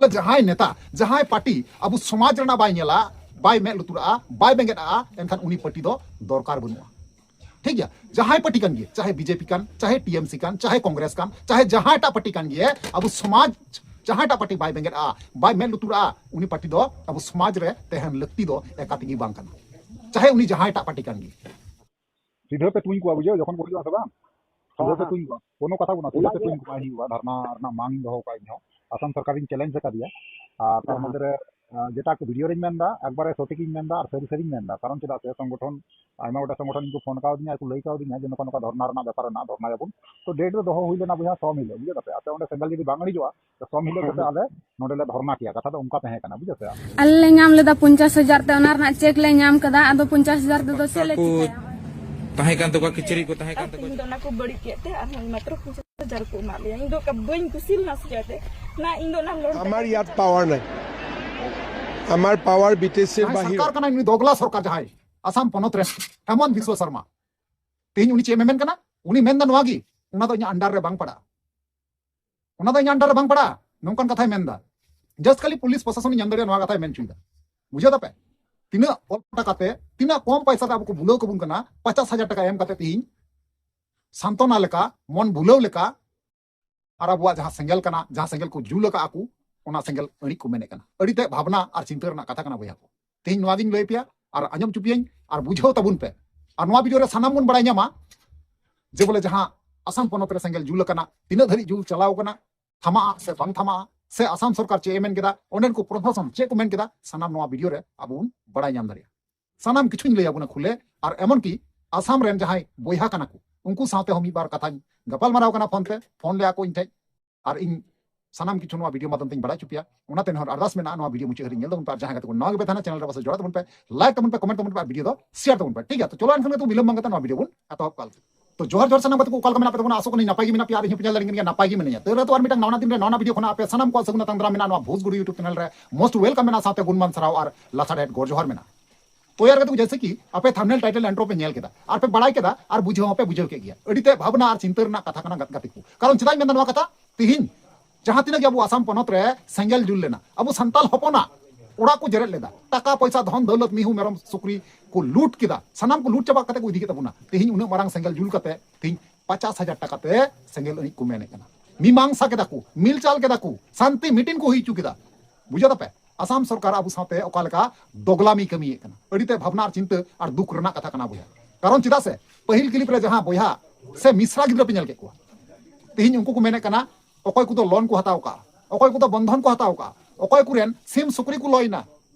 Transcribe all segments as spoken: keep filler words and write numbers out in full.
ᱡᱟᱦᱟᱸᱭ ᱱᱮᱛᱟ, ᱡᱟᱦᱟᱸᱭ ᱯᱟᱨᱴᱤ ᱟᱵᱚ ᱥᱚᱢᱟᱡᱽ ᱨᱮᱱᱟᱜ ᱵᱟᱭ ᱧᱮᱞᱟ, ᱵᱟᱭ ᱢᱮᱫ ᱞᱩᱛᱩᱨᱟᱜᱼᱟ, ᱵᱟᱭ ᱵᱮᱸᱜᱮᱫᱟᱜᱼᱟ, ᱮᱱᱠᱷᱟᱱ ᱩᱱᱤ ᱯᱟᱨᱴᱤ ᱫᱚ ᱫᱚᱨᱠᱟᱨ ᱵᱟᱹᱱᱩᱜᱼᱟ᱾ ᱴᱷᱤᱠ ᱜᱮᱭᱟ, ᱡᱟᱦᱟᱸᱭ ᱯᱟᱨᱴᱤ ᱠᱟᱱ ᱜᱮ, ᱪᱟᱦᱮ ᱵᱤᱡᱮᱯᱤ ᱠᱟᱱ, ᱪᱟᱦᱮ ᱴᱤᱮᱢᱥᱤ ᱠᱟᱱ, ᱪᱟᱦᱮ ᱠᱚᱝᱜᱨᱮᱥ ᱠᱟᱱ, ᱪᱟᱦᱮ ᱡᱟᱦᱟᱸᱭᱴᱟᱜ ᱯᱟᱨᱴᱤ ᱠᱟᱱ ᱜᱮ, ᱟᱵᱚ ᱥᱚᱢᱟᱡᱽ ᱡᱟᱦᱟᱸᱭᱴᱟᱜ ᱯᱟᱨᱴᱤ ᱵᱟᱭ ᱵᱮᱸᱜᱮᱫᱼᱟ, ᱵᱟᱭ ᱢᱮᱫ ᱞᱩᱛᱩᱨᱟᱜᱼᱟ, ᱩᱱᱤ ᱯᱟᱨᱴᱤ ᱫᱚ ᱟᱵᱚ ᱥᱚᱢᱟᱡᱽ ᱨᱮ ᱛᱟᱦᱮᱱ ᱞᱟᱹᱠᱛᱤ ᱫᱚ ᱮᱠᱟᱞ ᱛᱮᱜᱮ ᱵᱟᱝ ᱠᱟᱱᱟ, ᱪᱟᱦᱮ ᱩᱱᱤ ᱡᱟᱦᱟᱸᱭᱴᱟᱜ ᱯᱟᱨᱴᱤ ᱠᱟᱱ ᱜᱮ᱾ ᱥᱤᱫᱷᱟᱹ ᱯᱮ ᱛᱩᱧ ᱠᱚᱣᱟ, ᱵᱩᱡᱷᱟᱹᱣ, ᱡᱚᱠᱷᱚᱱ ᱠᱚ ᱦᱤᱡᱩᱜᱼᱟ ᱥᱮ ᱵᱟᱝ, ᱥᱤᱫᱷᱟᱹ ᱯᱮ ᱛᱩᱧ ᱠᱚᱣᱟ, ᱠᱳᱱᱳ ᱠᱟᱛᱷᱟ ᱵᱟᱹᱱᱩᱜᱼᱟ, ᱥᱤᱫᱷᱟᱹ ᱯᱮ ᱛᱩᱧ ᱠᱚᱣᱟ᱾ ᱦᱩᱭᱩᱜᱼᱟ, ᱫᱷᱟᱨᱱᱟ ᱨᱮᱱᱟᱜ ᱢᱟᱝ ᱤᱧ ᱫᱚᱦᱚ ᱠᱟᱜᱼᱟ ᱤᱧ ᱦᱚᱸ, ᱟᱥᱟᱢ ᱥᱚᱨᱠᱟᱨᱤᱧ ᱪᱮᱞᱮᱧᱡᱽ ᱟᱠᱟᱫᱮᱭᱟ᱾ ᱟᱨ ᱛᱟᱨ ᱢᱚᱫᱽᱫᱷᱮ ᱨᱮ, ᱟᱸ, ᱡᱮᱴᱟ ᱠᱚ ᱵᱷᱤᱰᱤᱭᱳ ᱨᱤᱧ ᱢᱮᱱᱫᱟ, ᱮᱠᱵᱟᱨᱮ ᱥᱚᱴᱷᱤᱠ ᱤᱧ ᱢᱮᱱᱫᱟ ᱟᱨ ᱥᱟᱹᱨᱤ ᱥᱟᱹᱨᱤᱧ ᱢᱮᱱᱫᱟ᱾ ᱠᱟᱨᱚᱱ ᱪᱮᱫᱟᱜ ᱥᱮ ᱥᱚᱝᱜᱚᱴᱷᱚᱱ, ᱟᱭᱢᱟ ᱜᱚᱴᱮᱡ ᱥᱚᱝᱜᱚᱴᱷᱚᱱ ᱤᱧ ᱠᱚ ᱯᱷᱳᱱ ᱠᱟᱣᱫᱤᱧᱟ, ᱟᱨ ᱠᱚ ᱞᱟᱹᱭ ᱠᱟᱣᱫᱤᱧᱟ ᱡᱮ ᱱᱚᱝᱠᱟ ᱱᱚᱝᱠᱟ ᱫᱷᱚᱨᱱᱟ ᱨᱮᱱᱟᱜ ᱵᱮᱯᱟᱨ ᱨᱮᱱᱟᱜ ᱫᱷᱚᱨᱱᱟᱭᱟᱵᱚᱱ᱾ ᱛᱚ ᱰᱮᱴ ᱫᱚ ᱫᱚᱦᱚ ᱦᱩᱭ ᱞᱮᱱᱟ ᱵᱚᱭᱦᱟ, ᱥᱚᱢ ᱦᱤᱞᱳᱜ, ᱵᱩᱡᱷᱟᱹᱣ ᱫᱟᱯᱮ? ᱟᱯᱮ ᱚᱸᱰᱮ ᱥᱮᱸᱜᱮᱞ ᱡᱩᱫᱤ ᱵᱟᱝ ᱤᱲᱤᱡᱚᱜᱼᱟ, ᱛᱚ ᱥᱚᱢ ᱦᱤᱞᱳᱜ ᱠᱟᱛᱮ ᱟᱞᱮ ᱱᱚᱸᱰᱮ ᱞᱮ ᱫᱷᱚᱨᱱᱟ ᱠᱮᱭᱟ, ᱠᱟᱛᱷᱟ ᱫᱚ ᱚᱱᱠᱟ ᱛᱟᱦᱮᱸ ᱠᱟᱱᱟ, ᱵᱩᱡᱷᱟᱹᱣ ᱯᱮ? ᱟᱞᱮ ᱞᱮ ᱧᱟᱢ ᱞᱮᱫᱟ ᱯᱚᱧᱪᱟᱥ ᱦᱟᱡᱟᱨ ᱛᱮ, ᱚᱱᱟ ᱨᱮᱱᱟᱜ ᱪᱮᱠ ᱞᱮ ᱧᱟᱢ ᱠᱟᱫᱟ, ᱟᱫᱚ ᱯᱚᱧᱪᱟᱥ ᱦᱟᱡᱟᱨ ᱛᱮᱫᱚ ᱪᱮᱫ ᱞᱮ ᱠᱚ ᱪᱤᱠᱟᱹᱭᱟ? ᱛᱟᱦᱮᱸ ᱠᱟᱱ ᱛᱟᱠᱚᱣᱟ, ᱠᱤᱪᱨᱤᱡ ᱠᱚ ᱛᱟᱦᱮᱸ ᱠᱟᱱ ᱟᱨ ᱛᱟᱠᱚᱣᱟ᱾ ᱤᱧ ᱫᱚ ᱚᱱᱟ ᱠᱚ ᱵᱟᱹᱲᱤᱡ ᱠᱮᱫ ᱛᱮ ᱟᱨᱦᱚᱸ ᱢᱟᱛᱨᱚ ᱯᱚᱧᱪᱟᱥ ᱦᱟᱡᱟᱨ ᱠᱚ ᱮᱢᱟᱫ ᱞᱮᱭᱟ᱾ ᱤᱧ ᱫᱚ ᱚᱠᱟ ᱵᱟᱹᱧ ᱠᱩᱥᱤ ᱞᱮᱱᱟ ᱥᱮ ᱪᱤᱠᱟᱹᱛᱮ, ᱚᱱᱟ ᱤᱧ ᱫᱚ ᱚᱱᱟ ᱞᱚᱱ ᱟᱢᱟᱨ ইয়াত পাৱাৰ নাই। আমাৰ পাৱাৰ বিটিচিৰ বাহিৰত। সৰকাৰ কানা উনি দোগলা সরকার জাহাই আসাম পনতরে হেমন্ত বিশ্ব শর্মা। তেহিᱧ উনি ᱪᱮᱫ ᱮ ᱢᱮᱢᱮᱱ ᱠᱟᱱᱟ? ᱩᱱᱤ ᱢᱮᱱᱫᱟ ᱱᱚᱣᱟ ᱜᱮ, ᱚᱱᱟ ᱫᱚ ᱤᱧᱟᱹᱜ ᱟᱱᱰᱟᱨ ᱨᱮ ᱵᱟᱝ ᱯᱟᱲᱟᱜᱼᱟ᱾ ᱚᱱᱟ ᱫᱚ ᱤᱧᱟᱹᱜ ᱟᱱᱰᱟᱨ ᱨᱮ ᱵᱟᱝ ᱯᱟᱲᱟᱜᱼᱟ, ᱱᱚᱝᱠᱟᱱ ᱠᱟᱛᱷᱟᱭ ᱢᱮᱱᱫᱟ᱾ ᱡᱟᱥᱴ ᱠᱷᱟᱹᱞᱤ ᱯᱩᱞᱤᱥ ᱯᱨᱚᱥᱟᱥᱚᱱ ᱤᱧ ᱢᱮᱱ ᱫᱟᱲᱮᱭᱟᱜᱼᱟ, ᱱᱚᱣᱟ ᱠᱟᱛᱷᱟᱭ ᱢᱮᱱ ᱦᱚᱪᱚᱭᱮᱫᱟ᱾ ᱵᱩᱡᱷᱟᱹᱣ ᱫᱟᱯᱮ? ᱛᱤᱱᱟᱹᱜ ᱚᱞ ᱴᱟᱠᱟ ᱛᱮ, ᱛᱤᱱᱟᱹᱜ ᱠᱚᱢ ᱯᱚᱭᱥᱟ ᱛᱮ ᱟᱵᱚ ᱠᱚ ᱵᱩᱞᱟᱹᱣ ᱠᱟᱵᱚᱱ ᱠᱟᱱᱟ, ᱯᱚᱧᱪᱟᱥ ᱦᱟᱡᱟᱨ ᱴᱟᱠᱟ ᱮᱢ ᱠᱟᱛᱮ ᱛᱤᱦᱤᱧ ᱥᱟᱱᱛᱚᱱᱟ ᱞᱮᱠᱟ, ᱢᱚᱱ ᱵᱷᱩᱞᱟᱹᱣ ᱞᱮᱠᱟ, ᱟᱨ ᱟᱵᱚᱣᱟᱜ ᱡᱟᱦᱟᱸ ᱥᱮᱸᱜᱮᱞ ᱠᱟᱱᱟ, ᱡᱟᱦᱟᱸ ᱥᱮᱸᱜᱮᱞ ᱠᱚ ᱡᱩᱞ ᱟᱠᱟᱫᱼᱟ ᱠᱚ, ᱚᱱᱟ ᱥᱮᱸᱜᱮᱞ ᱟᱹᱬᱤᱡ ᱠᱚ ᱢᱮᱱᱮᱫ ᱠᱟᱱᱟ᱾ ᱟᱹᱰᱤ ᱛᱮᱫ ᱵᱷᱟᱵᱽᱱᱟ ᱟᱨ ᱪᱤᱱᱛᱟᱹ ᱨᱮᱱᱟᱜ ᱠᱟᱛᱷᱟ ᱠᱟᱱᱟ ᱵᱚᱭᱦᱟ ᱠᱚ᱾ ᱛᱮᱦᱮᱧ ᱱᱚᱣᱟ ᱜᱤᱧ ᱞᱟᱹᱭ ᱯᱮᱭᱟ ᱟᱨ ᱟᱸᱡᱚᱢ ᱦᱚᱪᱚ ᱯᱮᱭᱟᱹᱧ ᱟᱨ ᱵᱩᱡᱷᱟᱹᱣ ᱛᱟᱵᱚᱱ ᱯᱮ᱾ ᱟᱨ ᱱᱚᱣᱟ ᱵᱷᱤᱰᱤᱭᱳ ᱨᱮ ᱥᱟᱱᱟᱢ ᱵᱚᱱ ᱵᱟᱲᱟᱭ ᱧᱟᱢᱟ ᱡᱮ ᱵᱚᱞᱮ ᱡᱟᱦᱟᱸ ᱟᱥᱟᱢ ᱯᱚᱱᱚᱛ ᱨᱮ ᱥᱮᱸᱜᱮᱞ ᱡᱩᱞ ᱟᱠᱟᱱᱟ, ᱛᱤᱱᱟᱹᱜ ᱫᱷᱟᱹᱨᱤᱡ ᱡᱩᱞ ᱪᱟᱞᱟᱣ ᱟᱠᱟᱱᱟ, ᱛᱷᱟᱢᱟᱜᱼᱟ ᱥᱮ ᱵᱟᱝ ᱛᱷᱟᱢᱟᱜᱼᱟ, ᱥᱮ ᱟᱥᱟᱢ ᱥᱚᱨᱠᱟᱨ ᱪᱮᱫ ᱮ ᱢᱮᱱ ᱠᱮᱫᱟ, ᱚᱸᱰᱮᱱ ᱠᱚ ᱯᱨᱚᱥᱟᱥᱚᱱ ᱪᱮᱫ ᱠᱚ ᱢᱮᱱ ᱠᱮᱫᱟ, ᱥᱟᱱᱟᱢ ᱱᱚᱣᱟ ᱵᱷᱤᱰᱤᱭᱳ ᱨᱮ ᱟᱵᱚ ᱵᱚᱱ ᱵᱟᱲᱟᱭ ᱧᱟᱢ ᱫᱟᱲᱮᱭᱟᱜᱼᱟ᱾ ᱥᱟᱱᱟᱢ ᱠᱤᱪᱷᱩᱧ ᱞᱟᱹᱭ ᱟᱵᱚᱱᱟ ᱠᱷᱩᱞᱮ, ᱟᱨ ᱮᱢᱚᱱ ᱠᱤ ᱟᱥᱟᱢ ᱨᱮᱱ ᱡᱟᱦᱟᱸᱭ ᱵᱚᱭᱦᱟ ᱠᱟᱱᱟ ᱠᱚ, ᱩᱱᱠᱩ ᱥᱟᱶᱛᱮ ᱦᱚᱸ ᱢᱤᱫ ᱵᱟᱨ ᱠᱟᱛᱷᱟᱧ ᱜᱟᱯᱟᱞ ᱢᱟᱨᱟᱣ ᱠᱟᱱᱟ ᱯᱷᱳᱱ ᱛᱮ, ᱯᱷᱳᱱ ᱞᱮᱭᱟ ᱠᱚ ᱤᱧ ᱴᱷᱮᱡ, ᱟᱨ ᱤᱧ ᱥᱟᱱᱟᱢ ᱠᱤᱪᱷᱩ ᱱᱚᱣᱟ ᱵᱷᱤᱰᱤᱭᱳ ᱢᱟᱫᱽᱫᱷᱚᱢ ᱛᱮᱧ ᱵᱟᱲᱟᱭ ᱦᱚᱪᱚ ᱯᱮᱭᱟ᱾ ᱚᱱᱟᱛᱮ ᱱᱮᱦᱚᱨ ᱟᱨᱫᱟᱥ ᱢᱮᱱᱟᱜᱼᱟ, ᱱᱚᱣᱟ ᱵᱷᱤᱰᱤᱭᱳ ᱢᱩᱪᱟᱹᱫ ᱦᱟᱹᱨᱤᱡ ᱧᱮᱞ ᱛᱟᱵᱚᱱ ᱯᱮ, ᱟᱨ ᱡᱟᱦᱟᱸᱭ ᱜᱟᱛᱮ ᱠᱚ ᱱᱟᱣᱟ ᱜᱮᱯᱮ ᱛᱟᱦᱮᱱᱟ, ᱪᱮᱱᱮᱞ ᱨᱮ ᱯᱟᱥᱮ ᱡᱚᱲᱟᱣ ᱛᱟᱵᱚᱱ ᱯᱮ, ᱞᱟᱭᱤᱠ ᱛᱟᱵᱚᱱ ᱯᱮ, ᱠᱚᱢᱮᱱᱴ ᱛᱟᱵᱚᱱ ᱯᱮ, ᱟᱨ ᱵᱷᱤᱰᱤᱭᱳ ᱫᱚ ᱥᱮᱭᱟᱨ ᱛᱟᱵᱚᱱ ᱯᱮ, ᱴᱷᱤᱠ ᱜᱮᱭᱟ? ᱛᱚ ᱪᱚᱞᱚ ᱮᱱᱠᱷᱟᱱ ᱜᱮ ᱛᱚ ᱵᱤᱞᱚᱢ ᱵᱟᱝ ᱠᱟᱛᱮ ᱱᱚᱣᱟ ᱵᱷᱤᱰᱤᱭᱳ ᱵᱚᱱ ᱮᱛᱚᱦᱚᱵ ᱠᱟᱜ ᱞᱮᱜᱮ᱾ ᱛᱚ ᱡᱚᱦᱟᱨ ᱡᱚᱦᱟᱨ ᱥᱟᱱᱟᱢ ᱜᱟᱛᱮ ᱠᱚ, ᱚᱠᱟ ᱞᱮᱠᱟ ᱢᱮᱱᱟᱜ ᱯᱮ ᱛᱟᱵᱚᱱᱟ? ᱤᱧ ᱱᱟᱯᱟᱭ ᱜᱮ ᱢᱮᱱᱟᱜ ᱯᱮᱭᱟ, ᱟᱨ ᱤᱧ ᱦᱚᱸ ᱯᱮ ᱧᱮᱞ ᱫᱟᱲᱮᱭᱟᱜ ᱠᱟᱱ ᱜᱮᱭᱟ ᱱᱟᱯᱟᱭ ᱜᱮ ᱢᱮᱱᱟᱹᱧᱟ᱾ ᱛᱟᱹᱣ ᱨᱮᱦᱚᱸ ᱛᱚ ᱟᱨ ᱢᱤᱫᱴᱟᱝ ᱱᱟᱣᱟ ᱫᱤᱱ ᱨᱮ ᱱᱟᱣᱟ ᱵᱷᱤᱰᱤᱭᱳ ᱠᱷᱚᱱᱟᱜ ᱟᱯᱮ ᱥᱟᱱᱟᱢ ᱠᱚᱣᱟᱜ ᱥᱟᱹᱜᱩᱱ ᱟᱛᱟᱝ ᱫᱟᱨᱟᱢ ᱢᱮᱱᱟᱜᱼᱟ ᱱᱚᱣᱟ ᱵᱷᱳᱡᱽ ᱜᱩᱰᱩ YouTube ᱪᱮᱱᱮᱞ ᱨᱮ᱾ Most welcome ᱢᱮᱱᱟᱜᱼᱟ, ᱥᱟᱶᱛᱮ ᱜᱩᱱᱢᱟᱱ ᱥᱟᱨᱦᱟᱣ ᱟᱨ ᱞᱟᱥᱟᱲᱦᱮᱫ ᱜᱚᱲ ᱡᱚᱦᱟᱨ ᱢᱮᱱᱟᱜᱼᱟ᱾ ᱛᱚ ᱭᱟᱨ ᱜᱟᱛᱮ ᱠᱚ, ᱡᱮᱭᱥᱮ ᱠᱤ ᱟᱯᱮ ᱛᱷᱟᱢᱵᱱᱮᱞ ᱴᱟᱭᱴᱮᱞ ᱤᱱᱴᱨᱳ ᱯᱮ ᱧᱮᱞ ᱠᱮᱫᱟ ᱟᱨ ᱯᱮ ᱵᱟᱲᱟᱭ ᱠᱮᱫᱟ ᱟᱨ ᱵᱩᱡᱷᱟᱹᱣ ᱦᱚᱸᱯᱮ ᱵᱩᱡᱷᱟᱹᱣ ᱠᱮᱫ ᱜᱮᱭᱟ, ᱟᱹᱰᱤ ᱛᱮ ᱵᱷᱟᱵᱽᱱᱟ ᱟᱨ ᱪᱤᱱᱛᱟᱹ ᱨᱮᱱᱟᱜ ᱠᱟᱛᱷᱟ ᱠᱟᱱᱟ ᱜᱟᱛᱮ ᱠᱚ᱾ ᱠᱟᱨᱚᱱ ᱪᱮᱫᱟᱜ ᱤᱧ ᱢᱮᱱᱫᱟ ᱱᱚᱣᱟ ᱠᱟᱛᱷᱟ? ᱛᱤᱦᱤᱧ ᱡᱟᱦᱟᱸ ᱛᱤᱱᱟᱹᱜ ᱜᱮ ᱟᱵᱚ ᱟᱥᱟᱢ ᱯᱚᱱᱚᱛ ᱨᱮ ᱥᱮᱸᱜᱮᱞ ᱡᱩᱞ ᱞᱮᱱᱟ, ᱟᱵᱚ ᱥᱟᱱᱛᱟᱞ ᱦᱚᱯᱚᱱᱟᱜ ᱚᱲᱟᱜ ᱠᱚ ᱡᱮᱨᱮᱫ ᱞᱮᱫᱟ, ᱴᱟᱠᱟ ᱯᱚᱭᱥᱟ, ᱫᱷᱚᱱ ᱫᱟᱹᱣᱞᱟᱹᱛ, ᱢᱤᱦᱩ ᱢᱮᱨᱚᱢ ᱥᱩᱠᱨᱤ ᱠᱚ ᱞᱩᱴ ᱠᱮᱫᱟ, ᱥᱟᱱᱟᱢ ᱠᱚ ᱞᱩᱴ ᱪᱟᱵᱟ ᱠᱟᱛᱮ ᱠᱚ ᱤᱫᱤ ᱠᱮᱫ ᱛᱟᱵᱚᱱᱟ᱾ ᱛᱮᱦᱮᱧ ᱩᱱᱟᱹᱜ ᱢᱟᱨᱟᱝ ᱥᱮᱸᱜᱮᱞ ᱡᱩᱞ ᱠᱟᱛᱮ ᱛᱮᱦᱮᱧ ᱯᱚᱪᱟᱥ ᱦᱟᱡᱟᱨ ᱴᱟᱠᱟ ᱛᱮ ᱥᱮᱸᱜᱮᱞ ᱟᱹᱬᱤᱡ ᱠᱚ ᱢᱮᱱᱮᱫ ᱠᱟᱱᱟ, ᱢᱤᱢᱟᱝᱥᱟ ᱠᱮᱫᱟ ᱠᱚ, ᱢᱤᱞᱪᱟᱞ ᱠᱮᱫᱟ ᱠᱚ, ᱥᱟᱱᱛᱤ ᱢᱤᱴᱤᱝ ᱠᱚ ᱦᱩᱭ ᱦᱚᱪᱚ ᱠᱮᱫᱟ᱾ ᱵᱩᱡᱷᱟᱹᱣ ᱫᱟᱯᱮ, ᱟᱥᱟᱢ ᱥᱚᱨᱠᱟᱨ ᱟᱵᱚ ᱥᱟᱶᱛᱮ ᱚᱠᱟ ᱞᱮᱠᱟ ᱫᱚᱜᱽᱞᱟᱢᱤ ᱠᱟᱹᱢᱤᱭᱮᱫ ᱠᱟᱱᱟ᱾ ᱟᱹᱰᱤ ᱛᱮ ᱵᱷᱟᱵᱽᱱᱟ ᱟᱨ ᱪᱤᱱᱛᱟᱹ ᱟᱨ ᱫᱩᱠ ᱨᱮᱱᱟᱜ ᱠᱟᱛᱷᱟ ᱠᱟᱱᱟ ᱵᱚᱭᱦᱟ᱾ ᱠᱟᱨᱚᱱ ᱪᱮᱫᱟᱜ ᱥᱮ ᱯᱟᱹᱦᱤᱞ ᱠᱞᱤᱯ ᱨᱮ ᱡᱟᱦᱟᱸ ᱵᱚᱭᱦᱟ ᱥᱮ ᱢᱤᱥᱨᱟ ᱜᱤᱫᱽᱨᱟᱹ ᱯᱮ ᱧᱮᱞ ᱠᱮᱫ ᱠᱚᱣᱟ, ᱛᱮᱦᱮᱧ ᱩᱱᱠᱩ ᱠᱚ ᱢᱮᱱᱮᱫ ᱠᱟᱱᱟ, ᱚᱠᱚᱭ ᱠᱚᱫᱚ ᱞᱳᱱ ᱠᱚ ᱦᱟᱛᱟᱣ ᱠᱟᱜᱼᱟ, ᱚᱠᱚᱭ ᱠᱚᱫᱚ ᱵᱚᱱᱫᱷᱚᱱ ᱠᱚ ᱦᱟᱛᱟᱣ ᱠᱟᱜᱼᱟ, ᱚᱠᱚᱭ ᱠᱚᱨᱮᱱ ᱥᱤᱢ ᱥᱩᱠᱨᱤ ᱠᱚ ᱞᱚᱭᱮᱱᱟ,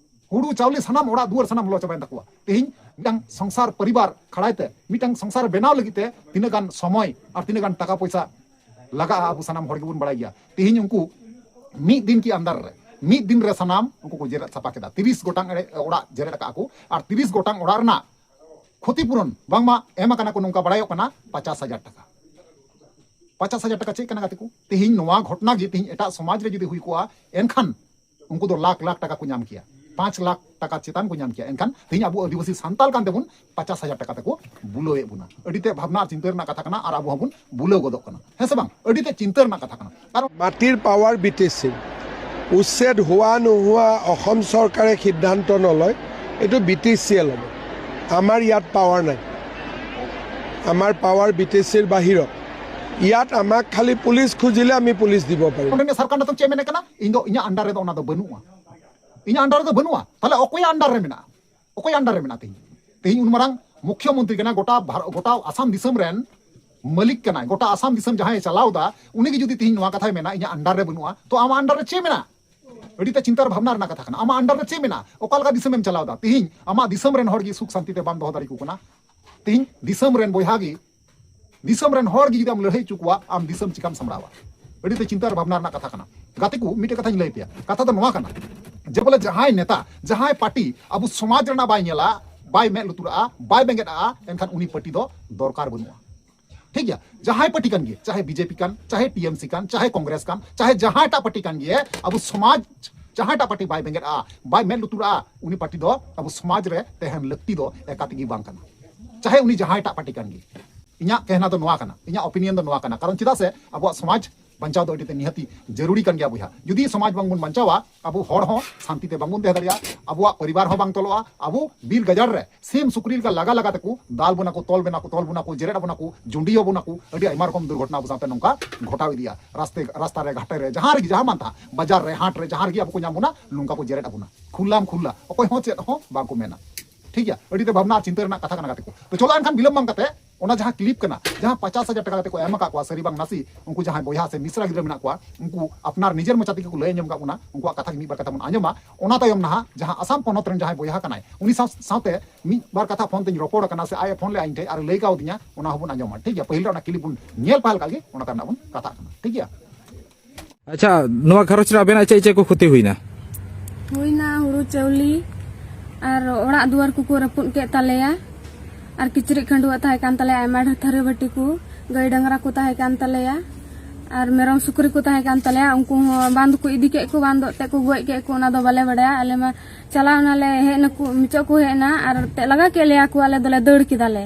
ᱦᱩᱲᱩ ᱪᱟᱣᱞᱮ ᱥᱟᱱᱟᱢ ᱚᱲᱟᱜ ᱫᱩᱣᱟᱹᱨ ᱥᱟᱱᱟᱢ ᱞᱚ ᱪᱟᱵᱟᱭᱮᱱ ᱛᱟᱠᱚᱣᱟ᱾ ᱛᱮᱦᱮᱧ ᱢᱤᱫᱴᱟᱝ ᱥᱚᱝᱥᱟᱨ ᱯᱚᱨᱤᱵᱟᱨ ᱠᱷᱟᱲᱟᱭ ᱛᱮ, ᱢᱤᱫᱴᱟᱝ ᱥᱚᱝᱥᱟᱨ ᱵᱮᱱᱟᱣ ᱞᱟᱹᱜᱤᱫ ᱛᱮ ᱛᱤᱱᱟᱹᱜ ᱜᱟᱱ ᱥᱚᱢᱚᱭ ᱟᱨ ᱛᱤᱱᱟᱹᱜ ᱜᱟᱱ ᱴᱟᱠᱟ ᱯᱚᱭᱥᱟ ᱞᱟᱜᱟᱜᱼᱟ, ᱟᱵᱚ ᱥᱟᱱᱟᱢ ᱦᱚᱲ ᱜᱮᱵᱚᱱ ᱵᱟᱲᱟᱭ ᱜᱮᱭᱟ᱾ ᱛᱮᱦᱮᱧ ᱩᱱᱠᱩ ᱢᱤᱫ ᱫᱤᱱ ᱠᱤ ᱟᱱᱫᱟᱨ ᱨᱮ, ᱢᱤᱫ ᱫᱤᱱ ᱨᱮ ᱥᱟᱱᱟᱢ ᱩᱱᱠᱩ ᱠᱚ ᱡᱮᱨᱮᱫ ᱥᱟᱯᱷᱟ ᱠᱮᱫᱟ᱾ ᱛᱤᱨᱤᱥ ᱜᱚᱴᱟᱝ ᱮᱲᱮ ᱚᱲᱟᱜ ᱡᱮᱨᱮᱫ ᱟᱠᱟᱫ ᱠᱚ, ᱟᱨ ᱛᱤᱨᱤᱥ ᱜᱚᱴᱟᱝ ᱚᱲᱟᱜ ᱨᱮᱱᱟᱜ ᱠᱷᱚᱛᱤ ᱯᱩᱨᱚᱱ ᱵᱟᱝᱢᱟ ᱮᱢ ᱟᱠᱟᱱᱟ ᱠᱚ, ᱱᱚᱝᱠᱟ ᱵᱟᱲᱟᱭᱚᱜ ᱠᱟᱱᱟ ᱯᱚᱪᱟᱥ ᱦᱟᱡᱟᱨ ᱴᱟᱠᱟ᱾ ᱯᱚᱪᱟᱥ ᱦᱟᱡᱟᱨ ᱴᱟᱠᱟ ᱪᱮᱫ ᱠᱟᱱᱟ ᱜᱟᱛᱮ ᱠᱚ? ᱛᱮᱦᱮᱧ ᱱᱚᱣᱟ ᱜᱷᱚᱴᱱᱟ ᱜᱮ ᱛᱮᱦᱮᱧ ᱮᱴᱟᱜ ᱥᱚᱢᱟᱡᱽ ᱨᱮ ᱡᱩᱫᱤ ᱦᱩᱭ ᱠᱚᱜᱼᱟ, ᱮᱱᱠᱷᱟᱱ ᱩᱱᱠᱩ ᱫᱚ ᱞᱟᱠᱷ ᱞᱟᱠᱷ ᱴᱟᱠᱟ ᱠᱚ ᱧᱟᱢ ᱠᱮᱭᱟ, ᱯᱟᱸᱪ ᱞᱟᱠᱷ ᱴᱟᱠᱟ ᱪᱮᱛᱟᱱ ᱠᱚ ᱧᱟᱢ ᱠᱮᱭᱟ᱾ ᱮᱱᱠᱷᱟᱱ ᱛᱮᱦᱮᱧ ᱟᱵᱚ ᱟᱹᱫᱤᱵᱟᱹᱥᱤ ᱥᱟᱱᱛᱟᱞ ᱠᱟᱱ ᱛᱮᱵᱚᱱ ᱯᱚᱪᱟᱥ ᱦᱟᱡᱟᱨ ᱴᱟᱠᱟ ᱛᱮᱠᱚ ᱵᱩᱞᱟᱹᱣᱮᱫ ᱵᱚᱱᱟ᱾ ᱟᱹᱰᱤ ᱛᱮ ᱵᱷᱟᱵᱽᱱᱟ ᱟᱨ ᱪᱤᱱᱛᱟᱹ ᱨᱮᱱᱟᱜ ᱠᱟᱛᱷᱟ ᱠᱟᱱᱟ, ᱟᱨ ᱟᱵᱚ ᱦᱚᱸᱵᱚᱱ ᱵᱩᱞᱟᱹᱣ ᱜᱚᱫᱚᱜ ᱠᱟᱱᱟ, ᱦᱮᱸ ᱥᱮ ᱵᱟᱝ? ᱟᱹᱰᱤ ᱛᱮ ᱪᱤᱱᱛᱟᱹ ᱨᱮᱱᱟᱜ ᱠᱟᱛᱷᱟ ᱠᱟᱱᱟ᱾ ᱠᱟᱨᱚᱱ মাটিৰ পাৱাৰ বি টি চিৰ উচ্ছেদ হোৱা নোহোৱা অসম চৰকাৰে সিদ্ধান্ত নলয়, এইটো বি টি চিয়ে ল'ব। আমাৰ ইয়াত পাৱাৰ নাই, আমাৰ পাৱাৰ বি টি চিৰ বাহিৰত। ইয়াত আমাক খালি পুলিচ খুজিলে আমি পুলিচ দিব পাৰিম। ᱚᱸᱰᱮ ᱥᱚᱨᱠᱟᱨ ᱱᱤᱛᱚᱜ ᱪᱮᱫ ᱢᱮᱱᱮᱫ ᱠᱟᱱᱟ? ᱤᱧ ᱫᱚ ᱤᱧᱟᱹᱜ under ᱨᱮᱫᱚ ᱚᱱᱟ ᱫᱚ ᱵᱟᱹᱱᱩᱜᱼᱟ, ᱤᱧᱟᱹᱜ under ᱨᱮᱫᱚ ᱵᱟᱹᱱᱩᱜᱼᱟ᱾ ᱛᱟᱦᱞᱮ ᱚᱠᱚᱭᱟᱜ under ᱨᱮ ᱢᱮᱱᱟᱜᱼᱟ? ᱚᱠᱚᱭᱟᱜ under ᱨᱮ ᱢᱮᱱᱟᱜᱼᱟ? ᱛᱮᱦᱮᱧ, ᱛᱮᱦᱮᱧ ᱩᱱ ᱢᱟᱨᱟᱝ ᱢᱩᱠᱷᱭᱚ ᱢᱚᱱᱛᱨᱤ ᱠᱟᱱᱟ, ᱜᱚᱴᱟ ᱵᱷᱟᱨ-, ᱜᱚᱴᱟ ᱟᱥᱟᱢ ᱫᱤᱥᱚᱢ ᱨᱮᱱ ᱢᱟᱹᱞᱤᱠ ᱠᱟᱱᱟᱭ, ᱜᱚᱴᱟ ᱟᱥᱟᱢ ᱫᱤᱥᱚᱢ ᱡᱟᱦᱟᱸᱭ ᱪᱟᱞᱟᱣ ᱮᱫᱟ, ᱩᱱᱤ ᱜᱮ ᱡᱩᱫᱤ ᱛᱮᱦᱮᱧ ᱱᱚᱣᱟ ᱠᱟᱛᱷᱟᱭ ᱢᱮᱱᱟ, "ᱤᱧᱟᱹᱜ under ᱨᱮ ᱵᱟᱹᱱᱩᱜᱼᱟ", ᱛᱚ ᱟᱢᱟᱜ under ᱨᱮ ᱪᱮᱫ ᱢᱮᱱᱟᱜᱼᱟ? ᱟᱹᱰᱤ ᱛᱮ ᱪᱤᱱᱛᱟᱹ ᱟᱨ ᱵᱷᱟᱵᱽᱱᱟ ᱨᱮᱱᱟᱜ ᱠᱟᱛᱷᱟ ᱠᱟᱱᱟ᱾ ᱟᱢᱟᱜ under ᱨᱮ ᱪᱮᱫ ᱢᱮᱱᱟᱜᱼᱟ? ᱚᱠᱟ ᱞᱮᱠᱟ ᱫᱤᱥᱚᱢᱮᱢ ᱪᱟᱞᱟᱣ ᱮᱫᱟ? ᱛᱮᱦᱮᱧ ᱟᱢᱟᱜ ᱫᱤᱥᱚᱢ ᱨᱮᱱ ᱦᱚᱲ ᱜᱮ ᱥᱩᱠ ᱥᱟᱱᱛᱤ ᱛᱮ ᱵᱟᱢ ᱫᱚᱦᱚ ᱫᱟᱲᱮ ᱟᱠᱚ ᱠᱟᱱᱟ᱾ ᱛᱮᱦᱮᱧ ᱫᱤᱥᱚᱢ ᱨᱮᱱ ᱵᱚᱭᱦᱟ ᱜᱮ, ᱫᱤᱥᱚᱢ ᱨᱮᱱ ᱦᱚᱲ ᱜᱮ ᱡᱩᱫᱤ ᱟᱢ ᱞᱟᱹᱲᱦᱟᱹᱭ ᱦᱚᱪᱚ ᱠᱚᱣᱟ, ᱟᱢ ᱫᱤᱥᱚᱢ ᱪᱤᱠᱟᱢ ᱥᱟᱢᱵᱲᱟᱣᱟ? ᱟᱹᱰᱤ ᱛᱮ ᱪᱤᱱᱛᱟᱹ ᱟᱨ ᱵᱷᱟᱵᱽᱱᱟ ᱨᱮᱱᱟᱜ ᱠᱟᱛᱷᱟ ᱠᱟᱱᱟ᱾ ᱜᱟᱛᱮ ᱠᱚ, ᱢᱤᱫᱴᱮᱡ ᱠᱟᱛᱷᱟᱧ ᱞᱟᱹᱭ ᱯᱮᱭᱟ᱾ ᱠᱟᱛᱷᱟ ᱫᱚ ᱱᱚᱣᱟ ᱠᱟᱱᱟ ᱡᱮ ᱵᱚᱞᱮ ᱡᱟᱦᱟᱸᱭ ᱱᱮᱛᱟ, ᱡᱟᱦᱟᱸᱭ ᱯᱟᱨᱴᱤ ᱟᱵᱚ ᱥᱚᱢᱟᱡᱽ ᱨᱮᱱᱟᱜ ᱵᱟᱭ ᱧᱮᱞᱟ, ᱵᱟᱭ ᱢᱮᱫ ᱞᱩᱛᱩᱨᱟᱜᱼᱟ, ᱵᱟᱭ ᱵᱮᱸᱜᱮᱫᱟᱜᱼᱟ, ᱮᱱᱠᱷᱟᱱ ᱩᱱᱤ ᱯᱟᱨᱴᱤ ᱫᱚ ᱫᱚᱨᱠᱟᱨ ᱵᱟᱹᱱᱩᱜᱼᱟ᱾ ᱴᱷᱤᱠ ᱜᱮᱭᱟ, ᱡᱟᱦᱟᱸᱭ ᱯᱟᱨᱴᱤ ᱠᱟᱱ ᱜᱮ, ᱪᱟᱦᱮ ᱵᱤᱡᱮᱯᱤ ᱠᱟᱱ, ᱪᱟᱦᱮ ᱴᱤᱮᱢᱥᱤ ᱠᱟᱱ, ᱪᱟᱦᱮ ᱠᱚᱝᱜᱨᱮᱥ ᱠᱟᱱ, ᱪᱟᱦᱮ ᱡᱟᱦᱟᱸᱭᱴᱟᱜ ᱯᱟᱨᱴᱤ ᱠᱟᱱ ᱜᱮ, ᱟᱵᱚ ᱥᱚᱢᱟᱡᱽ ᱡᱟᱦᱟᱸᱭᱴᱟᱜ ᱯᱟᱨᱴᱤ ᱵᱟᱭ ᱵᱮᱸᱜᱮᱫᱟᱜᱼᱟ, ᱵᱟᱭ ᱢᱮᱫ ᱞᱩᱛᱩᱨᱟᱜᱼᱟ, ᱩᱱᱤ ᱯᱟᱨᱴᱤ ᱫᱚ ᱟᱵᱚ ᱥᱚᱢᱟᱡᱽ ᱨᱮ ᱛᱟᱦᱮᱱ ᱞᱟᱹᱠᱛᱤ ᱫᱚ ᱮᱠᱟᱛ ᱜᱮ ᱵᱟᱝ ᱠᱟᱱᱟ, ᱪᱟᱦᱮ ᱩᱱᱤ ᱡᱟᱦᱟᱸᱭᱴᱟᱜ ᱯᱟᱨᱴᱤ ᱠᱟᱱ ᱜᱮ᱾ ᱤᱧᱟᱹᱜ ᱠᱮᱦᱱᱟ ᱫᱚ ᱱᱚᱣᱟ ᱠᱟᱱᱟ, ᱤᱧᱟᱹᱜ opinion ᱫᱚ ᱱᱚᱣᱟ ᱠᱟᱱᱟ᱾ ᱠᱟᱨᱚᱱ ᱪᱮᱫᱟᱜ ᱥᱮ ᱟᱵᱚᱣᱟᱜ ᱥᱚᱢᱟᱡᱽ ᱵᱟᱧᱪᱟᱣ ᱫᱚ ᱟᱹᱰᱤ ᱛᱮ ᱱᱤᱦᱟᱹᱛᱤ ᱡᱟᱹᱨᱩᱲᱤ ᱠᱟᱱ ᱜᱮᱭᱟ ᱵᱚᱭᱦᱟ᱾ ᱡᱩᱫᱤ ᱥᱚᱢᱟᱡᱽ ᱵᱟᱝᱵᱚᱱ ᱵᱟᱧᱪᱟᱣᱟ, ᱟᱵᱚ ᱦᱚᱲ ᱦᱚᱸ ᱥᱟᱱᱛᱤ ᱛᱮ ᱵᱟᱝᱵᱚᱱ ᱛᱟᱦᱮᱸ ᱫᱟᱲᱮᱭᱟᱜᱼᱟ, ᱟᱵᱚᱣᱟᱜ ᱯᱚᱨᱤᱵᱟᱨ ᱦᱚᱸ ᱵᱟᱝ ᱛᱚᱞᱚᱜᱼᱟ᱾ ᱟᱵᱚ ᱵᱤᱨ ᱜᱟᱡᱟᱲ ᱨᱮ ᱥᱤᱢ ᱥᱩᱠᱨᱤ ᱞᱮᱠᱟ ᱞᱟᱜᱟ ᱞᱟᱜᱟ ᱛᱮᱠᱚ ᱫᱟᱞ ᱵᱚᱱᱟ ᱠᱚ, ᱛᱚᱞ ᱵᱚᱱᱟ ᱠᱚ, ᱛᱚᱞ ᱵᱚᱱᱟ ᱠᱚ, ᱡᱮᱨᱮᱫ ᱵᱚᱱᱟ ᱠᱚ, ᱡᱩᱸᱰᱤᱭᱟᱹ ᱵᱚᱱᱟ ᱠᱚ, ᱟᱹᱰᱤ ᱟᱭᱢᱟ ᱨᱚᱠᱚᱢ ᱫᱩᱨᱜᱷᱚᱴᱚᱱᱟ ᱟᱵᱚ ᱥᱟᱶᱛᱮ ᱱᱚᱝᱠᱟ ᱜᱷᱚᱴᱟᱣ ᱤᱫᱤᱜᱼᱟ᱾ ᱨᱟᱥᱛᱮ, ᱨᱟᱥᱛᱟ ᱨᱮ, ᱜᱷᱟᱴᱮ ᱨᱮ, ᱡᱟᱦᱟᱸ ᱨᱮᱜᱮ, ᱡᱟᱦᱟᱸ ᱢᱟᱱ ᱛᱟᱦᱟᱸ, ᱵᱟᱡᱟᱨ ᱨᱮ, ᱦᱟᱴ ᱨᱮ, ᱡᱟᱦᱟᱸ ᱨᱮᱜᱮ ᱟᱵᱚ ᱠᱚ ᱧᱟᱢ ᱵᱚᱱᱟ, ᱱᱚᱝᱠᱟ ᱠᱚ ᱡᱮᱨᱮᱫ ᱟᱵᱚᱱᱟ ᱠᱷᱩᱞᱞᱟᱢ ᱠᱷᱩᱞᱞᱟ, ᱚᱠᱚᱭ ᱦᱚᱸ ᱪᱮᱫ ᱦᱚᱸ ᱵᱟᱝ ᱠᱚ ᱢᱮᱱᱟ᱾ ᱴᱷᱤᱠ ᱜᱮᱭᱟ, ᱟᱹᱰᱤ ᱛᱮ ᱵᱷᱟᱵᱽᱱᱟ ᱟᱨ ᱪᱤᱱᱛᱟᱹ ᱨᱮᱱᱟᱜ ᱠᱟᱛᱷᱟ ᱠᱟᱱᱟ ᱜᱟᱛᱮ ᱠᱚ᱾ ᱛᱚ ᱪᱚᱞᱚ ᱮᱱᱠᱷᱟᱱ ᱵᱤᱞᱚᱢ ᱵᱟᱝ ᱠᱟᱛᱮ ᱚᱱᱟ ᱡᱟᱦᱟᱸ ᱠᱞᱤᱯ ᱠᱟᱱᱟ, ᱡᱟᱦᱟᱸ ᱯᱚᱧᱪᱟᱥ ᱦᱟᱡᱟᱨ ᱴᱟᱠᱟ ᱠᱟᱛᱮ ᱠᱚ ᱮᱢ ᱟᱠᱟᱫ ᱠᱚᱣᱟ, ᱥᱟᱹᱨᱤ ᱵᱟᱝ ᱱᱟᱥᱤ, ᱩᱱᱠᱩ ᱡᱟᱦᱟᱸᱭ ᱵᱚᱭᱦᱟ ᱥᱮ ᱢᱤᱥᱨᱟ ᱜᱤᱫᱽᱨᱟᱹ ᱢᱮᱱᱟᱜ ᱠᱚᱣᱟ, ᱩᱱᱠᱩ ᱟᱯᱱᱟᱨ ᱱᱤᱡᱮᱨ ᱢᱚᱪᱟ ᱛᱮᱜᱮ ᱠᱚ ᱞᱟᱹᱭ ᱟᱸᱡᱚᱢ ᱟᱠᱟᱫ ᱵᱚᱱᱟ, ᱩᱱᱠᱩᱣᱟᱜ ᱠᱟᱛᱷᱟ ᱜᱮ ᱢᱤᱫ ᱵᱟᱨ ᱠᱟᱛᱷᱟ ᱵᱚᱱ ᱟᱸᱡᱚᱢᱟ᱾ ᱚᱱᱟ ᱛᱟᱭᱚᱢ ᱱᱟᱦᱟᱜ ᱡᱟᱦᱟᱸ ᱟᱥᱟᱢ ᱯᱚᱱᱚᱛ ᱨᱮᱱ ᱡᱟᱦᱟᱸᱭ ᱵᱚᱭᱦᱟ ᱠᱟᱱᱟᱭ, ᱩᱱᱤ ᱥᱟᱶ, ᱥᱟᱶᱛᱮ ᱢᱤᱫ ᱵᱟᱨ ᱠᱟᱛᱷᱟ ᱯᱷᱳᱱ ᱛᱮᱧ ᱨᱚᱯᱚᱲ ᱟᱠᱟᱱᱟ ᱥᱮ ᱟᱡ ᱮ ᱯᱷᱳᱱ ᱞᱮᱫᱼᱟ ᱤᱧ ᱴᱷᱮᱱ ᱟᱨ ᱮ ᱞᱟᱹᱭ ᱠᱟᱣᱫᱤᱧᱟ, ᱚᱱᱟ ᱦᱚᱸᱵᱚᱱ ᱟᱸᱡᱚᱢᱟ᱾ ᱴᱷᱤᱠ ᱜᱮᱭᱟ, ᱯᱟᱹᱦᱤᱞ ᱨᱮ ᱚᱱᱟ ᱠᱞᱤᱯ ᱵᱚᱱ ᱧᱮᱞ ᱯᱟᱦᱞ ᱠᱟᱜ ᱜᱮ, ᱚᱱᱟ ᱛᱟᱭᱚᱢ ᱱᱟᱜ ᱵᱚᱱ ᱠᱟᱛᱷᱟᱜ ᱠᱟᱱᱟ᱾ ᱴᱷᱤᱠ ᱜᱮᱭᱟ? ᱟᱪᱪᱷᱟ, ᱱᱚᱣᱟ ᱜᱷᱟᱨᱚᱸᱡᱽ ᱨᱮ ᱟᱵᱮᱱᱟᱜ ᱪᱮᱫ ᱪᱮᱫ ᱠᱚ ᱠᱷᱚᱛᱤ ᱦᱩᱭᱱᱟ? ᱦᱩᱭᱱᱟ ᱦᱩᱲᱩ ᱪᱟᱣᱞᱤ ᱟᱨ ᱚᱲᱟᱜ ᱫᱩᱣᱟᱹᱨ ᱠᱚᱠᱚ ᱨᱟᱹᱯᱩᱫ ᱠᱮᱫ ᱛᱟᱞᱮᱭᱟ᱾ ᱟᱨ ᱠᱤᱪᱨᱤᱡ ᱠᱷᱟᱹᱰᱩᱣᱟᱹᱜ ᱛᱟᱦᱮᱸ ᱠᱟᱱ ᱛᱟᱞᱮᱭᱟ, ᱟᱭᱢᱟ ᱰᱷᱮᱨ ᱛᱷᱟᱹᱨᱤ ᱵᱟᱹᱴᱤ ᱠᱚ, ᱜᱟᱹᱭ ᱰᱟᱝᱨᱟ ᱠᱚ ᱛᱟᱦᱮᱸ ᱠᱟᱱ ᱛᱟᱞᱮᱭᱟ, ᱟᱨ ᱢᱮᱨᱚᱢ ᱥᱩᱠᱨᱤ ᱠᱚ ᱛᱟᱦᱮᱸ ᱠᱟᱱ ᱛᱟᱞᱮᱭᱟ᱾ ᱩᱱᱠᱩ ᱦᱚᱸ ᱵᱟᱝ ᱫᱚᱠᱚ ᱤᱫᱤ ᱠᱮᱫ ᱠᱚ, ᱵᱟᱝ ᱫᱚ ᱮᱱᱛᱮᱫ ᱠᱚ ᱜᱚᱡ ᱠᱮᱫ ᱠᱚ, ᱚᱱᱟ ᱫᱚ ᱵᱟᱞᱮ ᱵᱟᱲᱟᱭᱟ᱾ ᱟᱞᱮ ᱢᱟ ᱪᱟᱞᱟᱣ ᱮᱱᱟᱞᱮ, ᱦᱮᱡ ᱱᱟᱠᱚ, ᱢᱤᱪᱚᱜ ᱠᱚ ᱦᱮᱡ ᱮᱱᱟ ᱟᱨ ᱮᱱᱛᱮᱫ ᱞᱟᱜᱟ ᱠᱮᱫ ᱞᱮᱭᱟ ᱠᱚ, ᱟᱞᱮ ᱫᱚᱞᱮ ᱫᱟᱹᱲ ᱠᱮᱫᱟᱞᱮ᱾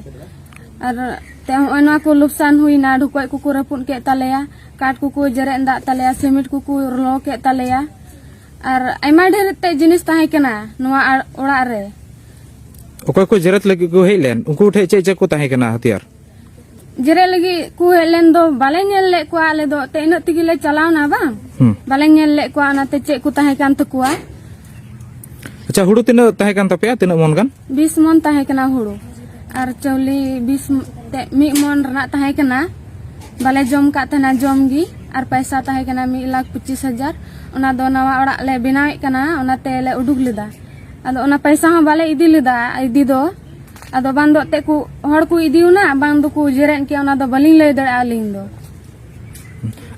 ᱟᱨ ᱮᱱᱛᱮᱫ ᱦᱚᱸᱜᱼᱚᱭ ᱱᱚᱣᱟ ᱠᱚ ᱞᱚᱠᱥᱟᱱ ᱦᱩᱭᱱᱟ, ᱰᱷᱚᱠᱚᱡ ᱠᱚᱠᱚ ᱨᱟᱹᱯᱩᱫ ᱠᱮᱫ ᱛᱟᱞᱮᱭᱟ, ᱠᱟᱴ ᱠᱚᱠᱚ ᱡᱮᱨᱮᱫ ᱫᱟᱜ ᱛᱟᱞᱮᱭᱟ, ᱥᱤᱢᱮᱱᱴ ᱠᱚᱠᱚ ᱞᱚ ᱠᱮᱫ ᱛᱟᱞᱮᱭᱟ, ᱟᱨ ᱟᱭᱢᱟ ᱰᱷᱮᱨ ᱮᱱᱛᱮᱫ ᱡᱤᱱᱤᱥ ᱛᱟᱦᱮᱸ ᱠᱟᱱᱟ ᱱᱚᱣᱟ ᱟᱲ-, ᱚᱲᱟᱜ ᱨᱮ᱾ ᱚᱠᱚᱭ ᱠᱚ ᱡᱮᱨᱮᱫ ᱞᱟᱹᱜᱤᱫ ᱠᱚ ᱦᱮᱡ ᱞᱮᱱ, ᱩᱱᱠᱩ ᱴᱷᱮᱡ ᱪᱮᱫ ᱪᱮᱫ ᱠᱚ ᱛᱟᱦᱮᱸ ᱠᱟᱱᱟ ᱦᱟᱛᱤᱭᱟᱨ? ᱡᱮᱨᱮᱫ ᱞᱟᱹᱜᱤᱫ ᱠᱚ ᱦᱮᱡ ᱞᱮᱱ ᱫᱚ ᱵᱟᱞᱮ ᱧᱮᱞ ᱞᱮᱫ ᱠᱚᱣᱟ ᱟᱞᱮ ᱫᱚ, ᱮᱱᱛᱮᱫ ᱤᱱᱟᱹᱜ ᱛᱮᱜᱮ ᱞᱮ ᱪᱟᱞᱟᱣ ᱮᱱᱟ ᱵᱟᱝ᱾ ᱦᱩᱸ᱾ ᱵᱟᱞᱮ ᱧᱮᱞ ᱞᱮᱫ ᱠᱚᱣᱟ, ᱚᱱᱟᱛᱮ ᱪᱮᱫ ᱠᱚ ᱛᱟᱦᱮᱸ ᱠᱟᱱ ᱛᱟᱠᱚᱣᱟ᱾ ᱟᱪᱪᱷᱟ, ᱦᱩᱲᱩ ᱛᱤᱱᱟᱹᱜ ᱛᱟᱦᱮᱸ ᱠᱟᱱ ᱛᱟᱯᱮᱭᱟ? ᱛᱤᱱᱟᱹᱜ ᱢᱚᱱ ᱜᱟᱱ? ᱵᱤᱥ ᱢᱚᱱ ᱛᱟᱦᱮᱸ ᱠᱟᱱᱟ ᱦᱩᱲᱩ, ᱟᱨ ᱪᱟᱣᱞᱮ ᱵᱤᱥ ᱢ-, ᱛᱮ-, ᱢᱤᱫ ᱢᱚᱱ ᱨᱮᱱᱟᱜ ᱛᱟᱦᱮᱸ ᱠᱟᱱᱟ᱾ ᱵᱟᱞᱮ ᱡᱚᱢ ᱠᱟᱜ ᱛᱟᱦᱮᱱᱟ ᱡᱚᱢ ᱜᱮ, ᱟᱨ ᱯᱟᱭᱥᱟ ᱛᱟᱦᱮᱸ ᱠᱟᱱᱟ ᱢᱤᱫ ᱞᱟᱠᱷ ᱯᱚᱸᱪᱤᱥ ᱦᱟᱡᱟᱨ᱾ ᱚᱱᱟ ᱫᱚ ᱱᱟᱣᱟ ᱚᱲᱟᱜ ᱞᱮ ᱵᱮᱱᱟᱣᱮᱫ ᱠᱟᱱᱟ, ᱚᱱᱟᱛᱮ ᱞᱮ ᱩᱰᱩᱠ ᱞᱮᱫᱟ᱾ ᱟᱫᱚ ᱚᱱᱟ ᱯᱟᱭᱥᱟ ᱦᱚᱸ ᱵᱟᱞᱮ ᱤᱫᱤ ᱞᱮᱫᱟ ᱤᱫᱤ ᱫᱚ᱾ ᱟᱫᱚ ᱵᱟᱝ ᱫᱚ ᱮᱱᱛᱮᱫ ᱠᱚ, ᱦᱚᱲ ᱠᱚ ᱤᱫᱤᱣᱱᱟ, ᱵᱟᱝ ᱫᱚᱠᱚ ᱡᱮᱨᱮᱫ ᱠᱮᱜᱼᱟ, ᱚᱱᱟ ᱫᱚ ᱵᱟᱹᱞᱤᱧ ᱞᱟᱹᱭ ᱫᱟᱲᱮᱭᱟᱜᱼᱟ ᱟᱹᱞᱤᱧ ᱫᱚ᱾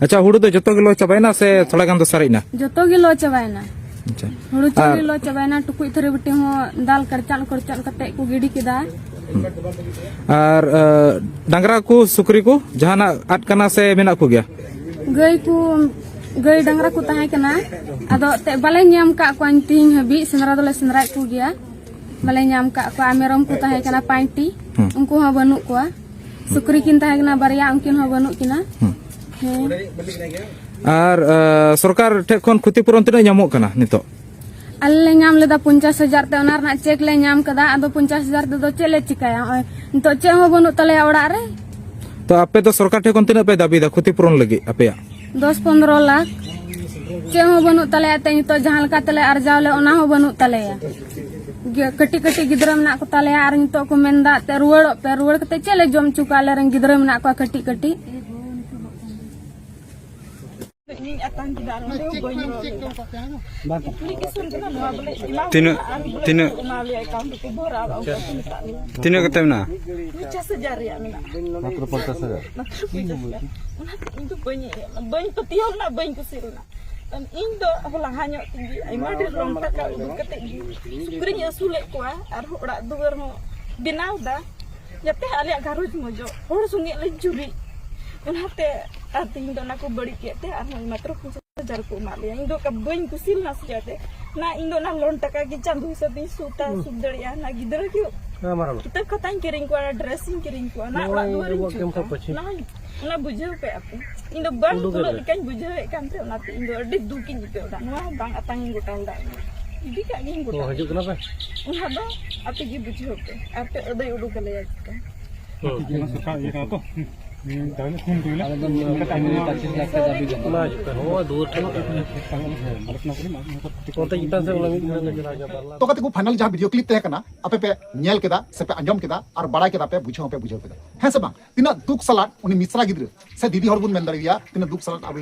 ᱟᱪᱪᱷᱟ, ᱦᱩᱲᱩ ᱫᱚ ᱡᱚᱛᱚ ᱜᱮ ᱞᱚ ᱪᱟᱵᱟᱭᱮᱱᱟ ᱥᱮ ᱛᱷᱚᱲᱟ ᱜᱟᱱ ᱫᱚ ᱥᱟᱨᱮᱡ ᱮᱱᱟ? ᱡᱚᱛᱚ ᱜᱮ ᱞᱚ ᱪᱟᱵᱟᱭᱮᱱᱟ᱾ ᱟᱪᱪᱷᱟ᱾ ᱦᱩᱲᱩ ᱪᱟᱣᱞᱮ ᱟᱨ ᱞᱚ ᱪᱟᱵᱟᱭᱮᱱᱟ, ᱴᱩᱠᱩᱡ ᱛᱷᱟᱹᱨᱤ ᱵᱟᱹᱴᱤ ᱦᱚᱸ ᱫᱟᱞ ᱠᱟᱨᱪᱟᱱ ᱠᱚᱨᱪᱟᱱ ᱠᱟᱛᱮ ᱠᱚ ᱜᱤᱰᱤ ᱠᱮᱫᱟ᱾ ᱟᱨ, ᱟᱹ, ᱰᱟᱝᱨᱟ ᱠᱚ, ᱥᱩᱠᱨᱤ ᱠᱚ, ᱡᱟᱦᱟᱱᱟᱜ ᱟᱫ ᱠᱟᱱᱟ ᱥᱮ ᱢᱮᱱᱟᱜ ᱠᱚᱜᱮᱭᱟ? ᱜᱟᱹᱭ ᱠᱚ, ᱜᱟᱹᱭ ᱰᱟᱝᱨᱟ ᱠᱚ ᱛᱟᱦᱮᱸ ᱠᱟᱱᱟ, ᱟᱫᱚ ᱮᱱᱛᱮᱫ ᱵᱟᱞᱮ ᱧᱟᱢ ᱠᱟᱜ ᱠᱚᱣᱟ ᱛᱮᱦᱮᱧ ᱦᱟᱹᱵᱤᱡ᱾ ᱥᱮᱸᱫᱽᱨᱟ ᱫᱚᱞᱮ ᱥᱮᱸᱫᱽᱨᱟᱭᱮᱫ ᱠᱚᱜᱮᱭᱟ, ᱵᱟᱞᱮ ᱧᱟᱢ ᱠᱟᱜ ᱠᱚᱣᱟ᱾ ᱟᱨ ᱢᱮᱨᱚᱢ ᱠᱚ ᱛᱟᱦᱮᱸ ᱠᱟᱱᱟ ᱯᱟᱸᱪᱴᱤ, ᱦᱩᱸ᱾ ᱩᱱᱠᱩ ᱦᱚᱸ ᱵᱟᱹᱱᱩᱜ ᱠᱚᱣᱟ᱾ ᱥᱩᱠᱨᱤ ᱠᱤᱱ ᱛᱟᱦᱮᱸ ᱠᱟᱱᱟ ᱵᱟᱨᱭᱟ, ᱩᱱᱠᱤᱱ ᱦᱚᱸ ᱵᱟᱹᱱᱩᱜ ᱠᱤᱱᱟ᱾ ᱦᱩᱸ᱾ ᱟᱨ ᱥᱚᱨᱠᱟᱨ ᱴᱷᱮᱱ ᱠᱷᱚᱱ ᱠᱷᱚᱛᱤ ᱯᱩᱨᱚᱱ ᱛᱤᱱᱟᱹᱜ ᱧᱟᱢᱚᱜ ᱠᱟᱱᱟ ᱱᱤᱛᱚᱜ? ᱟᱞᱮ ᱞᱮ ᱧᱟᱢ ᱞᱮᱫᱟ ᱯᱚᱧᱪᱟᱥ ᱦᱟᱡᱟᱨ ᱛᱮ, ᱚᱱᱟ ᱨᱮᱱᱟᱜ ᱪᱮᱠ ᱞᱮ ᱧᱟᱢ ᱠᱟᱫᱟ᱾ ᱟᱫᱚ ᱯᱚᱧᱪᱟᱥ ᱦᱟᱡᱟᱨ ᱛᱮᱫᱚ ᱪᱮᱫ ᱞᱮ ᱪᱤᱠᱟᱹᱭᱟ? ᱱᱚᱜᱼᱚᱭ ᱱᱤᱛᱚᱜ ᱪᱮᱫ ᱦᱚᱸ ᱵᱟᱹᱱᱩᱜ ᱛᱟᱞᱮᱭᱟ ᱚᱲᱟᱜ ᱨᱮ᱾ ᱛᱚ ᱟᱯᱮ ᱫᱚ ᱥᱚᱨᱠᱟᱨ ᱴᱷᱮᱱ ᱠᱷᱚᱱ ᱛᱤᱱᱟᱹᱜ ᱯᱮ ᱫᱟᱹᱵᱤᱭᱮᱫᱟ ᱠᱷᱚᱛᱤ ᱯᱩᱨᱚᱱ ᱞᱟᱹᱜᱤᱫ ᱟᱯᱮᱭᱟᱜ? ᱫᱚᱥ ᱯᱚᱱᱫᱽᱨᱚ ᱞᱟᱠᱷ᱾ ᱪᱮᱫ ᱦᱚᱸ ᱵᱟᱹᱱᱩᱜ ᱛᱟᱞᱮᱭᱟ ᱛᱮ, ᱱᱤᱛᱚᱜ ᱡᱟᱦᱟᱸ ᱞᱮᱠᱟ ᱛᱮᱞᱮ ᱟᱨᱡᱟᱣ ᱞᱮ, ᱚᱱᱟ ᱦᱚᱸ ᱵᱟᱹᱱᱩᱜ ᱛᱟᱞᱮᱭᱟ᱾ ᱜᱮ-, ᱠᱟᱹᱴᱤᱡ ᱠᱟᱹᱴᱤᱡ ᱜᱤᱫᱽᱨᱟᱹ ᱢᱮᱱᱟᱜ ᱠᱚ ᱛᱟᱞᱮᱭᱟ ᱟᱨ ᱱᱤᱛᱚᱜ ᱠᱚ ᱢᱮᱱᱫᱟ ᱛᱮ ᱨᱩᱣᱟᱹᱲᱚᱜ ᱯᱮ, ᱨᱩᱣᱟᱹᱲ ᱠᱟᱛᱮ ᱪᱮᱫ ᱞᱮ ᱡᱚᱢ ᱦᱚᱪᱚ ᱠᱚᱣᱟ ᱟᱞᱮ ᱨᱮᱱ ᱜᱤᱫᱽᱨᱟᱹ ᱢᱮᱱᱟᱜ ᱠᱚᱣᱟ ᱠᱟᱹᱴᱤᱡ ᱠᱟᱹᱴᱤᱡ᱾ ᱤᱧᱤᱧ ᱟᱛᱟᱝ ᱠᱮᱫᱟ ᱟᱨ ᱚᱸᱰᱮ ᱦᱚᱸ ᱵᱟᱹᱧ ᱨᱚᱲ ᱞᱮᱫᱟ᱾ ᱮᱯᱞᱤᱠᱮᱥᱚᱱ ᱠᱟᱱᱟ ᱱᱚᱣᱟ ᱵᱚᱞᱮ ᱮᱢᱟ ᱛᱤᱱᱟᱹᱜ, ᱠᱚᱣᱟ ᱟᱨ ᱵᱚᱞᱮ ᱛᱤᱱᱟᱹᱜ? ᱮᱢᱟ ᱞᱮᱭᱟ ᱮᱠᱟᱣᱩᱱᱴ ᱨᱮᱠᱚ ᱵᱷᱚᱨᱟᱣ ᱟᱠᱟᱫ ᱠᱚ ᱢᱮᱛᱟᱜ ᱞᱮᱭᱟ᱾ ᱛᱤᱱᱟᱹᱜ ᱠᱟᱛᱮ ᱢᱮᱱᱟᱜᱼᱟ? ᱯᱚᱧᱪᱟᱥ ᱦᱟᱡᱟᱨ ᱨᱮᱭᱟᱜ ᱢᱮᱱᱟᱜᱼᱟ᱾ ᱢᱟᱛᱨᱚ ᱯᱚᱧᱪᱟᱥ ᱦᱟᱡᱟᱨ᱾ ᱢᱟᱛᱨᱚ ᱯᱚᱧᱪᱟᱥ ᱦᱟᱡᱟᱨ᱾ ᱚᱱᱟᱛᱮ ᱤᱧ ᱫᱚ ᱵᱟᱹᱧ, ᱵᱟᱹᱧ ᱯᱟᱹᱛᱭᱟᱹᱣ ᱞᱮᱱᱟ, ᱵᱟᱹᱧ ᱠᱩᱥᱤ ᱞᱮᱱᱟ᱾ ᱤᱧ ᱫᱚ ᱞᱟᱦᱟ ᱧᱚᱜ ᱛᱮᱜᱮ ᱟᱭᱢᱟ ᱰᱷᱮᱨ ᱞᱳᱱ ᱴᱟᱠᱟ ᱩᱰᱩᱠ ᱠᱟᱛᱮ ᱜᱮ ᱥᱩᱠᱨᱤᱧ ᱟᱹᱥᱩᱞᱮᱫ ᱠᱚᱣᱟ, ᱟᱨᱦᱚᱸ ᱚᱲᱟᱜ ᱫᱩᱣᱟᱹᱨ ᱦᱚᱸ ᱵᱮᱱᱟᱣ ᱮᱫᱟ, ᱡᱟᱛᱮ ᱟᱞᱮᱭᱟᱜ ᱜᱷᱟᱨᱚᱸᱡᱽ ᱢᱚᱡᱚᱜ, ᱦᱚᱲ ᱥᱚᱸᱜᱮ ᱞᱮ ᱡᱩᱨᱤᱜ᱾ ᱚᱱᱟᱛᱮ ᱟᱨ ᱛᱮᱦᱮᱧ ᱫᱚ ᱚᱱᱟ ᱠᱚ ᱵᱟᱹᱲᱤᱡ ᱠᱮᱫ ᱛᱮ ᱟᱨᱦᱚᱸ ᱢᱟᱛᱨᱚ ᱯᱚᱧᱪᱟᱥ ᱦᱟᱡᱟᱨ ᱠᱚ ᱮᱢᱟᱜ ᱞᱮᱭᱟ᱾ ᱤᱧ ᱫᱚ ᱚᱠᱟ ᱵᱟᱹᱧ ᱠᱩᱥᱤ ᱞᱮᱱᱟ ᱥᱮ ᱪᱮᱫ ᱛᱮ, ᱚᱱᱟ ᱤᱧ ᱫᱚ ᱚᱱᱟ ᱞᱳᱱ ᱴᱟᱠᱟ ᱜᱮ ᱪᱟᱸᱫᱳ ᱦᱤᱥᱟᱹᱵ ᱛᱤᱧ ᱥᱩᱫ ᱫᱟᱲᱮᱭᱟᱜᱼᱟ᱾ ᱚᱱᱟ ᱜᱤᱫᱽᱨᱟᱹ ᱜᱮ ᱦᱮᱸ, ᱢᱟ ᱨᱚᱲ ᱢᱮ᱾ ᱠᱤᱛᱟᱹᱵ ᱠᱷᱟᱛᱟᱧ ᱠᱤᱨᱤᱧ ᱠᱚᱣᱟ, ᱰᱨᱮᱥ ᱤᱧ ᱠᱤᱨᱤᱧ ᱠᱚᱣᱟ, ᱚᱱᱟ ᱱᱚᱜᱼᱚᱭ ᱚᱲᱟᱜ ᱫᱩᱣᱟᱹᱨ ᱤᱧ ᱟᱵᱚᱣᱟᱜ ᱡᱩᱛᱟ᱾ ᱠᱮᱢᱯ ᱠᱚ ᱯᱟᱹᱪᱷᱤ᱾ ᱚᱱᱟ, ᱚᱱᱟ ᱵᱩᱡᱷᱟᱹᱣ ᱯᱮ ᱟᱯᱮ᱾ ᱤᱧ ᱫᱚ ᱵᱟᱝ ᱩᱰᱩᱠ ᱠᱩᱞᱟᱹᱜ ᱞᱮ᱾ ᱞᱮᱠᱟᱧ ᱵᱩᱡᱷᱟᱹᱣᱮᱫ ᱠᱟᱱ ᱛᱮ, ᱚᱱᱟᱛᱮ ᱤᱧ ᱫᱚ ᱟᱹᱰᱤ ᱫᱩᱠᱤᱧ ᱟᱹᱭᱠᱟᱹᱣ ᱮᱫᱟ᱾ ᱱᱚᱣᱟ ᱦᱚᱸ ᱵᱟᱝ ᱟᱛᱟᱝ ᱤᱧ ᱜᱚᱴᱟ ᱞᱮᱫᱟ᱾ ᱜᱤᱰᱤ ᱠᱟᱜ ᱜᱤᱧ ᱜᱚᱴᱟ᱾ ᱚ, ᱦᱤᱡᱩᱜ ᱠᱟᱱᱟ ᱯᱮ? ᱚᱱᱟ ᱫᱚ ᱟᱯᱮ ᱜᱮ ᱵᱩᱡᱷᱟᱹᱣ ᱯᱮ᱾ ᱟᱨ ᱯᱮ ᱟᱹᱫᱟᱹᱭ ᱩᱰᱩᱠ ᱟᱞᱮᱭᱟ ᱪᱮᱠᱟ? ᱦᱩᱸ᱾ ᱚᱱᱟ ᱥᱚᱨᱠᱟᱨ ᱤᱭᱟᱹ ᱠᱟᱱᱟ ᱛᱚ᱾ ᱦᱩᱸ, ᱛᱟᱦᱞᱮ ᱯᱷᱳᱱ ᱠᱚ ᱦᱩᱭᱱᱟ᱾ ᱟᱞᱮ ᱫᱚ ᱱᱚᱣᱟ ᱯᱚᱸᱪᱤᱥ ᱞᱟᱠᱷ ᱴᱟᱠᱟ ᱵᱤᱞ ᱚᱱᱟ ᱦᱤᱡᱩᱜ ᱠᱟᱱᱟ᱾ ᱦᱳᱭ, ᱫᱩᱣᱟᱹᱨ ᱴᱷᱮᱱ᱾ ᱟᱞᱳᱪᱚᱱᱟ ᱠᱚᱨᱮ ᱢᱟ ᱚᱱᱛᱮ ᱪᱮᱛᱟᱱ ᱥᱮᱫ ᱚᱱᱟ ᱢᱤᱫ ᱫᱷᱟᱣ ᱞᱮ ᱪᱟᱞᱟᱣ ᱧᱚᱜ ᱵᱟᱨ ᱞᱟᱠᱷ᱾ ᱛᱚ ᱜᱟᱛᱮ ᱠᱚ, ᱯᱷᱟᱭᱱᱟᱞ ᱡᱟᱦᱟᱸ ᱵᱷᱤᱰᱤᱭᱳ ᱠᱞᱤᱯ ᱛᱟᱦᱮᱸ ᱠᱟᱱᱟ, ᱟᱯᱮ ᱯᱮ ᱧᱮᱞ ᱠᱮᱫᱟ ᱥᱮ ᱯᱮ ᱟᱸᱡᱚᱢ ᱠᱮᱫᱟ ᱟᱨ ᱵᱟᱲᱟᱭ ᱠᱮᱫᱟ ᱯᱮ, ᱵᱩᱡᱷᱟᱹᱣ ᱦᱚᱸᱯᱮ ᱵᱩᱡᱷᱟᱹᱣ ᱠᱮᱫᱟ, ᱦᱮᱸ ᱥᱮ ᱵᱟᱝ? ᱛᱤᱱᱟᱹᱜ ᱫᱩᱠ ᱥᱟᱞᱟᱜ ᱩᱱᱤ ᱢᱤᱥᱨᱟ ᱜᱤᱫᱽᱨᱟᱹ ᱥᱮ ᱫᱤᱫᱤ ᱦᱚᱲ ᱵᱚᱱ ᱢᱮᱱ ᱫᱟᱲᱮᱣᱟᱭᱟ, ᱛᱤᱱᱟᱹᱜ ᱫᱩᱠ ᱥᱟᱞᱟᱜ ᱟᱵᱚ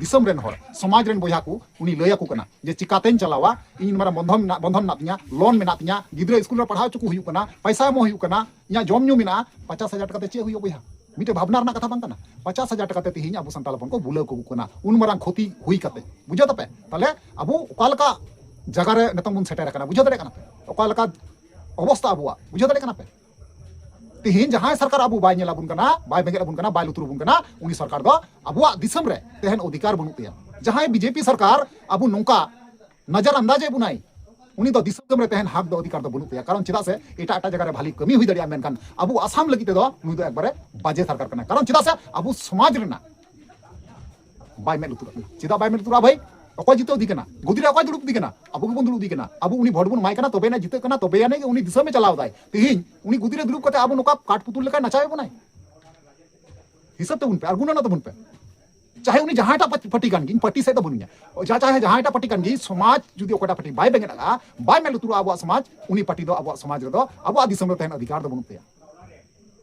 ᱫᱤᱥᱚᱢ ᱨᱮᱱ ᱦᱚᱲ, ᱥᱚᱢᱟᱡᱽ ᱨᱮᱱ ᱵᱚᱭᱦᱟ ᱠᱚ ᱩᱱᱤ ᱞᱟᱹᱭ ᱟᱠᱚ ᱠᱟᱱᱟ ᱡᱮ ᱪᱤᱠᱟᱛᱮᱧ ᱪᱟᱞᱟᱣᱟ, ᱤᱧ ᱢᱟᱨᱟᱝ ᱵᱚᱱᱫᱷᱚᱱ ᱢᱮᱱᱟᱜ, ᱵᱚᱱᱫᱷᱚᱱ ᱢᱮᱱᱟᱜ ᱛᱤᱧᱟ, ᱞᱳᱱ ᱢᱮᱱᱟᱜ ᱛᱤᱧᱟ, ᱜᱤᱫᱽᱨᱟᱹ ᱥᱠᱩᱞ ᱨᱮ ᱯᱟᱲᱦᱟᱣ ᱦᱚᱪᱚ ᱠᱚ ᱦᱩᱭᱩᱜ ᱠᱟᱱᱟ, ᱯᱚᱭᱥᱟ ᱮᱢᱚᱜ ᱦᱩᱭᱩᱜ ᱠᱟᱱᱟ, ᱤᱧᱟᱹᱜ ᱡᱚᱢ ᱧᱩ ᱢᱮᱱᱟᱜᱼᱟ, ᱯᱚᱧᱪᱟᱥ ᱦᱟᱡᱟᱨ ᱴᱟᱠᱟ ᱛᱮ ᱪᱮᱫ ᱦᱩᱭᱩᱜᱼᱟ ᱵᱚᱭᱦᱟ? ᱢᱤᱫᱴᱮᱡ ᱵᱷᱟᱵᱽᱱᱟ ᱨᱮᱱᱟᱜ ᱠᱟᱛᱷᱟ ᱵᱟᱝ ᱠᱟᱱᱟ? ᱯᱚᱧᱪᱟᱥ ᱦᱟᱡᱟᱨ ᱴᱟᱠᱟ ᱛᱮ ᱛᱮᱦᱮᱧ ᱟᱵᱚ ᱥᱟᱱᱛᱟᱲ ᱦᱚᱯᱚᱱ ᱠᱚ ᱵᱩᱞᱟᱹᱣ ᱠᱟᱠᱚ ᱠᱟᱱᱟ, ᱩᱱ ᱢᱟᱨᱟᱝ ᱠᱷᱚᱛᱤ ᱦᱩᱭ ᱠᱟᱛᱮ, ᱵᱩᱡᱷᱟᱹᱣ ᱛᱟᱯᱮ? ᱛᱟᱦᱞᱮ ᱟᱵᱚ ᱚᱠᱟ ᱞᱮᱠᱟ ᱡᱟᱭᱜᱟ ᱨᱮ ᱱᱤᱛᱚᱝ ᱵᱚᱱ ᱥᱮᱴᱮᱨ ᱟᱠᱟᱱᱟ, ᱵᱩᱡᱷᱟᱹᱣ ᱫᱟᱲᱮᱭᱟᱜ ᱠᱟᱱᱟ ᱯᱮ? ᱚᱠᱟ ᱞᱮᱠᱟ ᱚᱵᱚᱥᱛᱟ ᱟᱵᱚᱣᱟᱜ, ᱵᱩᱡᱷᱟᱹᱣ ᱫᱟᱲᱮᱭᱟᱜ ᱠᱟᱱᱟ ᱯᱮ? ᱛᱮᱦᱮᱧ ᱡᱟᱦᱟᱸᱭ ᱥᱚᱨᱠᱟᱨ ᱟᱵᱚ ᱵᱟᱭ ᱧᱮᱞ ᱟᱵᱚᱱ ᱠᱟᱱᱟ, ᱵᱟᱭ ᱵᱮᱸᱜᱮᱫ ᱟᱵᱚᱱ ᱠᱟᱱᱟ, ᱵᱟᱭ ᱞᱩᱛᱩᱨ ᱟᱵᱚᱱ ᱠᱟᱱᱟ, ᱩᱱᱤ ᱥᱚᱨᱠᱟᱨ ᱫᱚ ᱟᱵᱚᱣᱟᱜ ᱫᱤᱥᱚᱢ ᱨᱮ ᱛᱟᱦᱮᱱ ᱚᱫᱷᱤᱠᱟᱨ ᱵᱟᱹᱱᱩᱜ ᱛᱟᱭᱟ᱾ ᱡᱟᱦᱟᱸᱭ ᱵᱤᱡᱮᱯᱤ ᱥᱚᱨᱠᱟᱨ ᱟᱵᱚ ᱱᱚᱝᱠᱟ ᱱᱟᱡᱟᱨ ᱟᱱᱫᱟᱡ ᱮ ᱵᱚᱱᱟᱭ, ᱩᱱᱤ ᱫᱚ ᱫᱤᱥᱚᱢ ᱨᱮ ᱛᱟᱦᱮᱱ ᱦᱟᱠ ᱫᱚ ᱚᱫᱷᱤᱠᱟᱨ ᱫᱚ ᱵᱟᱹᱱᱩᱜ ᱛᱟᱭᱟ᱾ ᱠᱟᱨᱚᱱ ᱪᱮᱫᱟᱜ ᱥᱮ ᱮᱴᱟᱜ ᱮᱴᱟᱜ ᱡᱟᱭᱜᱟ ᱨᱮ ᱵᱷᱟᱞᱤ ᱠᱟᱹᱢᱤ ᱦᱩᱭ ᱫᱟᱲᱮᱭᱟᱜᱼᱟ, ᱢᱮᱱᱠᱷᱟᱱ ᱟᱵᱚ ᱟᱥᱟᱢ ᱞᱟᱹᱜᱤᱫ ᱛᱮᱫᱚ ᱱᱩᱭ ᱫᱚ ᱮᱠᱵᱟᱨᱮ ᱵᱟᱡᱮ ᱥᱚᱨᱠᱟᱨ ᱠᱟᱱᱟᱭ᱾ ᱠᱟᱨᱚᱱ ᱪᱮᱫᱟᱜ ᱥᱮ ᱟᱵᱚ ᱥᱚᱢᱟᱡᱽ ᱨᱮᱱᱟᱜ ᱵᱟᱭ ᱢᱮᱫ ᱞᱩᱛᱩᱨᱟᱜ ᱠᱟᱱᱟ᱾ ᱪᱮᱫᱟᱜ ᱵᱟᱭ ᱢᱮᱫ ᱞᱩᱛᱩᱨᱟᱜᱼᱟ ᱵᱷᱟᱹᱭ? ᱚᱠᱚᱭ ᱡᱤᱛᱟᱹᱣ ᱤᱫᱤ ᱠᱟᱱᱟ? ᱜᱩᱫᱤ ᱨᱮ ᱚᱠᱚᱭ ᱫᱩᱲᱩᱵ ᱤᱫᱤ ᱠᱟᱱᱟ? ᱟᱵᱚ ᱜᱮᱵᱚᱱ ᱫᱩᱲᱩᱵ ᱤᱫᱤ ᱠᱟᱱᱟ᱾ ᱟᱵᱚ ᱩᱱᱤ ᱵᱷᱳᱴ ᱵᱚᱱ ᱮᱢᱟᱭ ᱠᱟᱱᱟ, ᱛᱚᱵᱮ ᱟᱹᱱᱤᱡ ᱜᱮ ᱩᱱᱤ ᱫᱤᱥᱚᱢᱮ ᱪᱟᱞᱟᱣ ᱫᱟᱭ᱾ ᱛᱤᱦᱤᱧ ᱩᱱᱤ ᱜᱩᱫᱤ ᱨᱮ ᱫᱩᱲᱩᱵ ᱠᱟᱛᱮ ᱟᱵᱚ ᱱᱚᱝᱠᱟ ᱠᱟᱴ ᱯᱩᱛᱩᱞ ᱞᱮᱠᱟ ᱱᱟᱪᱟᱣᱮᱫ ᱵᱚᱱᱟᱭ? ᱦᱤᱥᱟᱹᱵ ᱛᱟᱵᱚᱱ ᱯᱮ ᱟᱨ ᱜᱩᱱᱟᱹᱱᱚᱜ ᱛᱟᱵᱚᱱ ᱯᱮ᱾ ᱪᱟᱦᱮ ᱩᱱᱤ ᱡᱟᱦᱟᱸᱭᱴᱟᱜ ᱯᱟᱴ-, ᱯᱟᱨᱴᱤ ᱠᱟᱱ ᱜᱮ, ᱤᱧ ᱯᱟᱨᱴᱤ ᱥᱮᱫ ᱫᱚ ᱵᱟᱹᱱᱩᱧᱟ᱾ ᱡᱟ ᱪᱟᱦᱮ ᱡᱟᱦᱟᱸᱭᱴᱟᱜ ᱯᱟᱨᱴᱤ ᱠᱟᱱ ᱜᱮ, ᱥᱚᱢᱟᱡᱽ ᱡᱩᱫᱤ ᱚᱠᱚᱭᱴᱟᱜ ᱯᱟᱨᱴᱤ ᱵᱟᱭ ᱵᱮᱸᱜᱮᱫ ᱟᱠᱟᱫᱼᱟ, ᱵᱟᱭ ᱢᱮᱫ ᱞᱩᱛᱩᱨᱚᱜᱼᱟ ᱟᱵᱚᱣᱟᱜ ᱥᱚᱢᱟᱡᱽ, ᱩᱱᱤ ᱯᱟᱨᱴᱤ ᱫᱚ ᱟᱵᱚᱣᱟᱜ ᱥᱚᱢᱟᱡᱽ ᱨᱮᱫᱚ, ᱟᱵᱚᱣᱟᱜ ᱫᱤᱥᱚᱢ ᱨᱮ ᱛᱟᱦᱮᱱ ᱚᱫᱷᱤᱠᱟᱨ ᱫᱚ ᱵᱟᱹᱱᱩᱜ ᱛᱟᱭᱟ᱾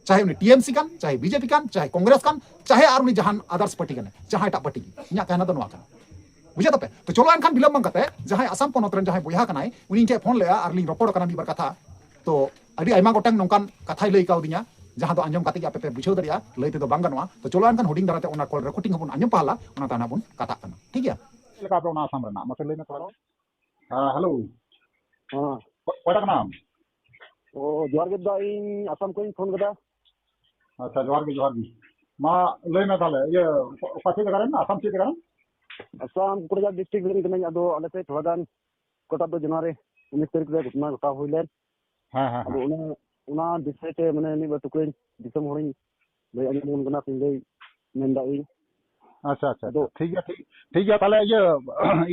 ᱪᱟᱦᱮ ᱩᱱᱤ ᱴᱤ ᱮᱢ ᱥᱤ ᱠᱟᱱ, ᱪᱟᱦᱮ ᱵᱤ ᱡᱮ ᱯᱤ ᱠᱟᱱ, ᱪᱟᱦᱮ ᱟᱨ ᱩᱱᱤ ᱡᱟᱦᱟᱱ others ᱯᱟᱨᱴᱤ ᱠᱟᱱᱟᱭ, ᱡᱟᱦᱟᱸᱭᱴᱟᱜ ᱯᱟᱨᱴᱤ ᱜᱮ, ᱤᱧᱟᱹᱜ ᱠᱟᱦᱱᱟ ᱫᱚ ᱱᱚᱣᱟ ᱠᱟᱱᱟ᱾ ᱵᱩᱡᱷᱟᱹᱣ ᱛᱟᱯᱮ? ᱛᱚ ᱪᱚᱞᱚ ᱮᱱᱠᱷᱟᱱ ᱵᱤᱞᱚᱢ ᱵᱟᱝ ᱠᱟᱛᱮ ᱡᱟᱦᱟᱸᱭ ᱟᱥᱟᱢ ᱯᱚᱱᱚᱛ ᱨᱮᱱ ᱡᱟᱦᱟᱸᱭ ᱵᱚᱭᱦᱟ ᱠᱟᱱᱟᱭ, ᱩᱱᱤ ᱤᱧ ᱴᱷᱮᱱ ᱯᱷᱳᱱ ᱞᱮᱜᱼᱟ ᱟᱨ ᱞᱤᱧ ᱨᱚᱯᱚᱲ ᱠᱟᱱᱟ ᱢᱤᱫ ᱵᱟᱨ ᱠᱟᱛᱷᱟ᱾ ᱛᱚ ᱟᱹᱰᱤ ᱟᱭᱢᱟ ᱜᱚᱴᱟᱝ ᱱᱚᱝᱠᱟᱱ ᱠᱟᱛᱷᱟᱭ ᱞᱟᱹᱭ ᱠᱟᱣᱫᱤᱧᱟ, ᱡᱟᱦᱟᱸ ᱫᱚ ᱟᱸᱡᱚᱢ ᱠᱟᱛᱮ ᱜᱮ ᱟᱯᱮ ᱯᱮ ᱵᱩᱡᱷᱟᱹᱣ ᱫᱟᱲᱮᱭᱟᱜᱼᱟ, ᱞᱟᱹᱭ ᱛᱮᱫᱚ ᱵᱟᱝ ᱜᱟᱱᱚᱜᱼᱟ᱾ ᱛᱚ ᱪᱚᱞᱚ ᱮᱱᱠᱷᱟᱱ ᱦᱩᱰᱤᱧ ᱫᱷᱟᱨᱟ ᱛᱮ ᱚᱱᱟ call recording ᱦᱚᱸᱵᱚᱱ ᱟᱸᱡᱚᱢ ᱯᱟᱦᱞᱟ, ᱚᱱᱟ ᱛᱟᱭᱱᱚᱢ ᱵᱚᱱ ᱠᱟᱛᱷᱟᱜ ᱠᱟᱱᱟ, ᱴᱷᱤᱠ ᱜᱮᱭᱟ? ᱪᱮᱫ ᱞᱮᱠᱟ ᱟᱯᱮ ᱚᱱᱟ ᱟᱥᱟᱢ ᱨᱮᱱᱟᱜ ᱢᱟᱥᱮ ᱞᱟᱹᱭ ᱢᱮ ᱛᱷᱚᱲᱟ ᱜᱟᱱ᱾ ᱦᱮᱸ, ᱦᱮᱞᱳ᱾ ᱦᱮᱸ᱾ ᱚᱠᱚᱭᱴᱟᱜ ᱠᱟᱱᱟᱢ? ᱚ, ᱡᱚᱦᱟᱨ ᱜᱮ ᱫᱟ, ᱤᱧ ᱟᱥᱟᱢ ᱠᱷᱚᱱᱤᱧ ᱯᱷᱳᱱ ᱠᱟᱫᱟ᱾ ᱟᱪᱪᱷᱟ, ᱡᱚᱦᱟᱨ ᱜᱮ, ᱡᱚᱦᱟᱨ ᱜᱮ᱾ ᱢᱟ ᱞᱟᱹᱭ ᱢᱮ ᱛᱟᱦᱞᱮ, ᱤᱭᱟᱹ, ᱚᱠᱟ, ᱚᱠᱟ ᱪᱮᱫ ᱡᱟᱭᱜᱟ ᱨᱮᱱ? ᱟᱥᱟᱢ ᱪᱮᱫ ᱡᱟᱭᱜᱟ ᱨᱮᱱ? ᱟᱥᱟᱢ ᱠᱚᱠᱲᱟᱡᱟᱲ district ᱨᱮᱱ ᱠᱟᱹᱱᱟᱹᱧ᱾ ᱟᱫᱚ ᱟᱞᱮ ᱥᱮᱫ ᱛᱷᱚᱲᱟ ᱜᱟᱱ ᱚᱠᱟᱴᱟᱜ ᱫᱚ ᱡᱟᱱᱩᱣᱟᱨᱤ ᱩᱱᱤᱥ ᱛᱟᱹᱨᱤᱠᱷ ᱨᱮ ᱜᱷᱚᱴᱚᱱᱟ ᱜᱷᱚᱴᱟᱣ ᱦᱩᱭ ᱞᱮᱱ᱾ ᱦᱮᱸ, ᱦᱮᱸ, ᱟᱫᱚ ᱦᱮᱸ᱾ ᱚᱱᱟ, ᱚᱱᱟ ᱵᱤᱥᱚᱭ ᱛᱮ ᱢᱟᱱᱮ ᱢᱤᱫ ᱵᱟᱨ ᱴᱩᱠᱩᱧ ᱫᱤᱥᱚᱢ ᱦᱚᱲᱤᱧ ᱞᱟᱹᱭ ᱟᱸᱡᱚᱢ ᱟᱵᱚᱱ ᱠᱟᱱᱟ, ᱥᱮᱧ ᱞᱟᱹᱭ ᱢᱮᱱᱫᱟ ᱤᱧ᱾ ᱟᱪᱪᱷᱟ, ᱟᱪᱪᱷᱟ, ᱟᱫᱚ ᱟᱪᱪᱷᱟ᱾ ᱴᱷᱤᱠ ᱜᱮᱭᱟ, ᱴᱷᱤᱠ, ᱴᱷᱤᱠ ᱜᱮᱭᱟ᱾ ᱛᱟᱦᱞᱮ ᱤᱭᱟᱹ,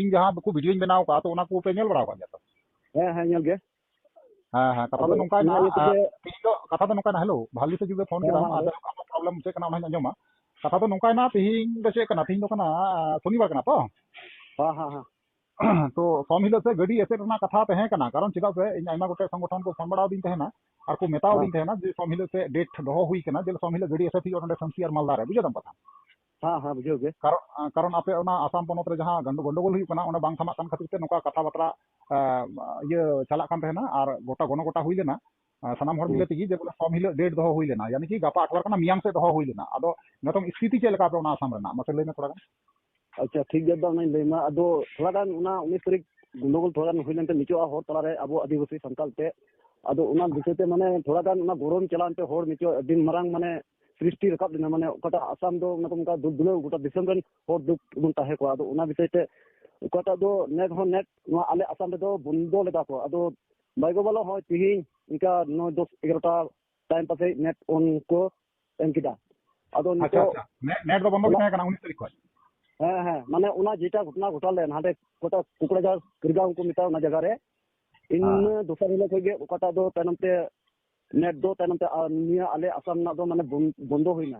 ᱤᱧ ᱡᱟᱦᱟᱸ ᱱᱩᱠᱩ videoᱧ ᱵᱮᱱᱟᱣ ᱠᱟᱜᱼᱟ, ᱛᱚ ᱚᱱᱟ ᱠᱚᱯᱮ ᱧᱮᱞ ᱵᱟᱲᱟ ᱟᱠᱟᱫ ᱜᱮᱭᱟ ᱛᱚ? ᱦᱮᱸ, ᱦᱮᱸ, ᱧᱮᱞ ᱜᱮ᱾ ᱦᱮᱸ, ᱦᱮᱸ, ᱠᱟᱛᱷᱟ ᱫᱚ ᱟᱫᱚ ᱱᱚᱝᱠᱟᱭᱮᱱᱟ, ᱚᱱᱟ ᱤᱭᱟᱹ ᱟᱨ ᱛᱮᱜᱮ ᱛᱤᱦᱤᱧ ᱫᱚ ᱠᱟᱛᱷᱟ ᱫᱚ ᱱᱚᱝᱠᱟᱭᱮᱱᱟ, ᱦᱮᱞᱳ, ᱵᱷᱟᱞᱤ ᱥᱮ ᱡᱩᱫᱤ ᱯᱷᱳᱱ ᱦᱮᱸ, ᱠᱮᱫᱟᱢ, ᱢᱟ ᱟᱨ ᱞᱟᱹᱭ ᱡᱟᱭᱦᱳᱠ ᱟᱢᱟᱜ problem ᱪᱮᱫ ᱠᱟᱱᱟ ᱚᱱᱟᱧ ᱟᱸᱡᱚᱢᱟ᱾ ᱠᱟᱛᱷᱟ ᱫᱚ ᱱᱚᱝᱠᱟᱭᱮᱱᱟ, ᱛᱤᱦᱤᱧ ᱫᱚ ᱪᱮᱫ ᱠᱟᱱᱟ? ᱛᱤᱦᱤᱧ ᱫᱚ ᱠᱟᱱᱟ, ᱟᱸ, ᱥᱚᱱᱤᱵᱟᱨ ᱠᱟᱱᱟ ᱛᱚ? ᱦᱮᱸ, ᱦᱮᱸ, ᱦᱮᱸ᱾ ᱛᱚ ᱥᱚᱢ ᱦᱤᱞᱳᱜ ᱥᱮᱫ ᱜᱟᱹᱰᱤ ᱮᱥᱮᱫ ᱨᱮᱱᱟᱜ ᱠᱟᱛᱷᱟ ᱛᱟᱦᱮᱸ ᱠᱟᱱᱟ, ᱠᱟᱨᱚᱱ ᱪᱮᱫᱟᱜ ᱥᱮ ᱤᱧ ᱟᱭᱢᱟ ᱜᱚᱴᱮᱡ ᱥᱚᱝᱜᱚᱴᱷᱚᱱ ᱠᱚ ᱯᱷᱳᱱ ᱵᱟᱲᱟᱣᱟᱫᱤᱧ ᱛᱟᱦᱮᱱᱟ, ᱟᱨ ᱠᱚ ᱢᱮᱛᱟᱣᱟᱫᱤᱧ ᱦᱮᱸ᱾ ᱛᱟᱦᱮᱱᱟ ᱡᱮ ᱥᱚᱢ ᱦᱤᱞᱳᱜ ᱥᱮᱫ date ᱫᱚᱦᱚ ᱦᱩᱭ ᱠᱟᱱᱟ, ᱡᱮ ᱥᱚᱢ ᱦᱤᱞᱳᱜ ᱜᱟᱹᱰᱤ ᱮᱥᱮᱫ ᱦᱩᱭᱩᱜᱼᱟ ᱱᱚᱸᱰᱮ ᱥᱟᱢᱥᱤ ᱟᱨ ᱢᱟᱞᱫᱟ ᱨᱮ, ᱵᱩᱡᱷᱟᱹᱣ ᱫᱟᱢ ᱠᱟᱛᱷᱟ? ᱦᱮᱸ, ᱦᱮᱸ, ᱵᱩᱡᱷᱟᱹᱣ ᱜᱮ᱾ ᱠᱟᱨᱚᱱ, ᱠᱟᱨᱚᱱ ᱟᱯᱮ ᱚᱱᱟ ᱟᱥᱟᱢ ᱯᱚᱱᱚᱛ ᱨᱮ ᱡᱟᱦᱟᱸ ᱜᱟᱱᱰᱚ-, ᱜᱚᱱᱰᱚᱜᱳᱞ ᱦᱩᱭᱩᱜ ᱠᱟᱱᱟ, ᱚᱸᱰᱮ ᱵᱟᱝ ᱥᱟᱢᱟᱜ ᱠᱟᱱ ᱠᱷᱟᱹᱛᱤᱨ ᱛᱮ ᱱᱚᱝᱠᱟ ᱠᱟᱛᱷᱟ ᱵᱟᱛᱨᱟ, ᱮᱸ, ᱤᱭᱟᱹ ᱪᱟᱞᱟᱜ ᱠᱟᱱ ᱛᱟᱦᱮᱱᱟ, ᱟᱨ ᱜᱚᱴᱟ ᱜᱚᱱᱚ ᱜᱚᱴᱟ ᱦᱩᱭ ᱞᱮᱱᱟ, ᱮᱸ, ᱥᱟᱱᱟᱢ ᱦᱚᱲ ᱦᱩᱸ᱾ ᱢᱤᱞᱮ ᱛᱮᱜᱮ, ᱡᱮ ᱵᱚᱞᱮ ᱥᱚᱢ ᱦᱤᱞᱳᱜ date ᱫᱚᱦᱚ ᱦᱩᱭ ᱞᱮᱱᱟ, ᱭᱟᱱᱤ ᱠᱤ ᱜᱟᱯᱟ ᱟᱴᱷᱣᱟᱨ ᱠᱟᱱᱟ, ᱢᱮᱭᱟᱝ ᱥᱮᱫ ᱫᱚᱦᱚ ᱦᱩᱭ ᱞᱮᱱᱟ᱾ ᱟᱫᱚ ᱱᱤᱛᱚᱝ ᱥᱛᱷᱤᱛᱤ ᱪᱮᱫ ᱞᱮᱠᱟ ᱟᱯᱮ ᱚᱱᱟ ᱟᱥᱟᱢ ᱨᱮᱱᱟᱜ, ᱢᱟᱥᱮ ᱞᱟᱹᱭ ᱢᱮ ᱛᱷᱚᱲᱟ ᱜᱟᱱ᱾ ᱟᱪᱪᱷᱟ, ᱴᱷᱤᱠ ᱜᱮᱭᱟ, ᱫᱟ, ᱚᱱᱟᱧ ᱞᱟᱹᱭ ᱟᱢᱟ᱾ ᱟᱫᱚ ᱛᱷᱚᱲᱟ ᱜᱟᱱ ᱚᱱᱟ ᱩᱱᱤᱥ ᱛᱟᱹᱨᱤᱠᱷ ᱜᱚᱱᱰᱚᱜᱳᱞ ᱛᱷᱚᱲᱟ ᱜᱟᱱ ᱦᱩᱭ ᱞᱮᱱᱛᱮ ᱱᱤᱪᱚᱜ ᱦᱚᱲ ᱛᱟᱞᱟᱨᱮ, ᱟᱵᱚ ᱟᱹᱫᱤᱵᱟᱹᱥᱤ ᱥᱟᱱᱛᱟᱲ ᱛᱮ, ᱟᱫᱚ ᱚᱱᱟ ᱵᱤᱥᱚᱭ ᱛᱮ ᱢᱟᱱᱮ ᱛᱷᱚᱲᱟ ᱜᱟᱱ ᱚᱱᱟ ᱜᱚᱨᱚᱢ ᱪᱟᱞᱟᱣᱮᱱ ᱛᱮ ᱦᱚᱲ ᱱᱤᱪᱚᱜ ᱟᱹᱰᱤ ᱢᱟᱨᱟᱝ ᱢᱟᱱᱮ ᱥᱨᱤᱥᱴᱤ ᱨᱟᱠᱟᱵ ᱞᱮᱱᱟ, ᱢᱟᱱᱮ ᱚᱠᱟᱴᱟᱜ ᱟᱥᱟᱢ ᱫᱚ ᱚᱱᱟ ᱠᱚ ᱢᱮᱛᱟᱜᱼᱟ ᱫᱩᱞ ᱫᱩᱞᱟᱹᱣ, ᱜᱚᱴᱟ ᱫᱤᱥᱚᱢ ᱨᱮᱱ ᱦᱚᱲ ᱫᱩᱠ ᱵᱚᱱ ᱛᱟᱦᱮᱸ ᱠᱚᱜᱼᱟ᱾ ᱟᱫᱚ ᱚᱱᱟ ᱵᱤᱥᱚᱭ ᱛᱮ ᱚᱠᱟᱴᱟᱜ ᱫᱚ ᱱᱮᱴ ᱦᱚᱸ ᱱᱮᱴ ᱱᱚᱣᱟ ᱟᱞᱮ ᱟᱥᱟᱢ ᱨᱮᱫᱚ ᱵᱚᱱᱫᱚ ᱞᱮᱫᱟ ᱠᱚ᱾ ᱟᱫᱚ ᱵᱟᱭ ᱜᱳ ᱵᱟᱞᱟ ᱦᱚᱸ ᱛᱤᱦᱤᱧ ᱤᱱᱠᱟ ᱱᱚᱭ ᱫᱚᱥ ᱮᱜᱟᱨᱚᱴᱟ ᱴᱟᱭᱤᱢ ᱯᱟᱥᱮᱡ ᱱᱮᱴ ᱚᱱ ᱠᱚ ᱮᱢ ᱠᱮᱫᱟ᱾ ᱟᱫᱚ ᱟᱪᱪᱷᱟ, ᱱᱤᱛᱚᱜ ᱟᱪᱪᱷᱟ᱾ ᱱᱮ-, ᱱᱮᱴ ᱫᱚ ᱵᱚᱱᱫᱚ ᱜᱮ ᱚᱱᱟ ᱛᱟᱦᱮᱸ ᱠᱟᱱᱟ ᱩᱱᱤᱥ ᱛᱟᱹᱨᱤᱠᱷ ᱠᱷᱚᱱ? ᱦᱮᱸ, ᱦᱮᱸ, ᱢᱟᱱᱮ ᱚᱱᱟ ᱡᱮᱴᱟ ᱜᱷᱚᱴᱚᱱᱟ ᱜᱷᱚᱴᱟᱣ ᱞᱮᱱ ᱦᱟᱸᱰᱮ ᱚᱠᱟᱴᱟᱜ ᱠᱩᱠᱲᱟᱡᱟᱲ ᱠᱤᱨᱜᱟᱸᱣ ᱠᱚ ᱢᱮᱛᱟᱜᱼᱟ ᱚᱱᱟ ᱡᱟᱭᱜᱟ ᱨᱮ, ᱤᱱᱟᱹ ᱦᱮᱸ᱾ ᱫᱚᱥᱟᱨ ᱦᱤᱞᱳᱜ ᱠᱷᱚᱡ ᱜᱮ ᱚᱠᱟᱴᱟᱜ ᱫᱚ ᱛᱟᱭᱱᱚᱢ ᱛᱮ ᱱᱮᱴ ᱫᱚ ᱛᱟᱭᱱᱚᱢ ᱛᱮ, ᱟᱨ ᱱᱤᱭᱟᱹ ᱟᱞᱮ ᱟᱥᱟᱢ ᱨᱮᱱᱟᱜ ᱫᱚ ᱢᱟᱱᱮ ᱵᱚᱱ-, ᱵᱚᱱᱫᱚ ᱦᱩᱭᱱᱟ᱾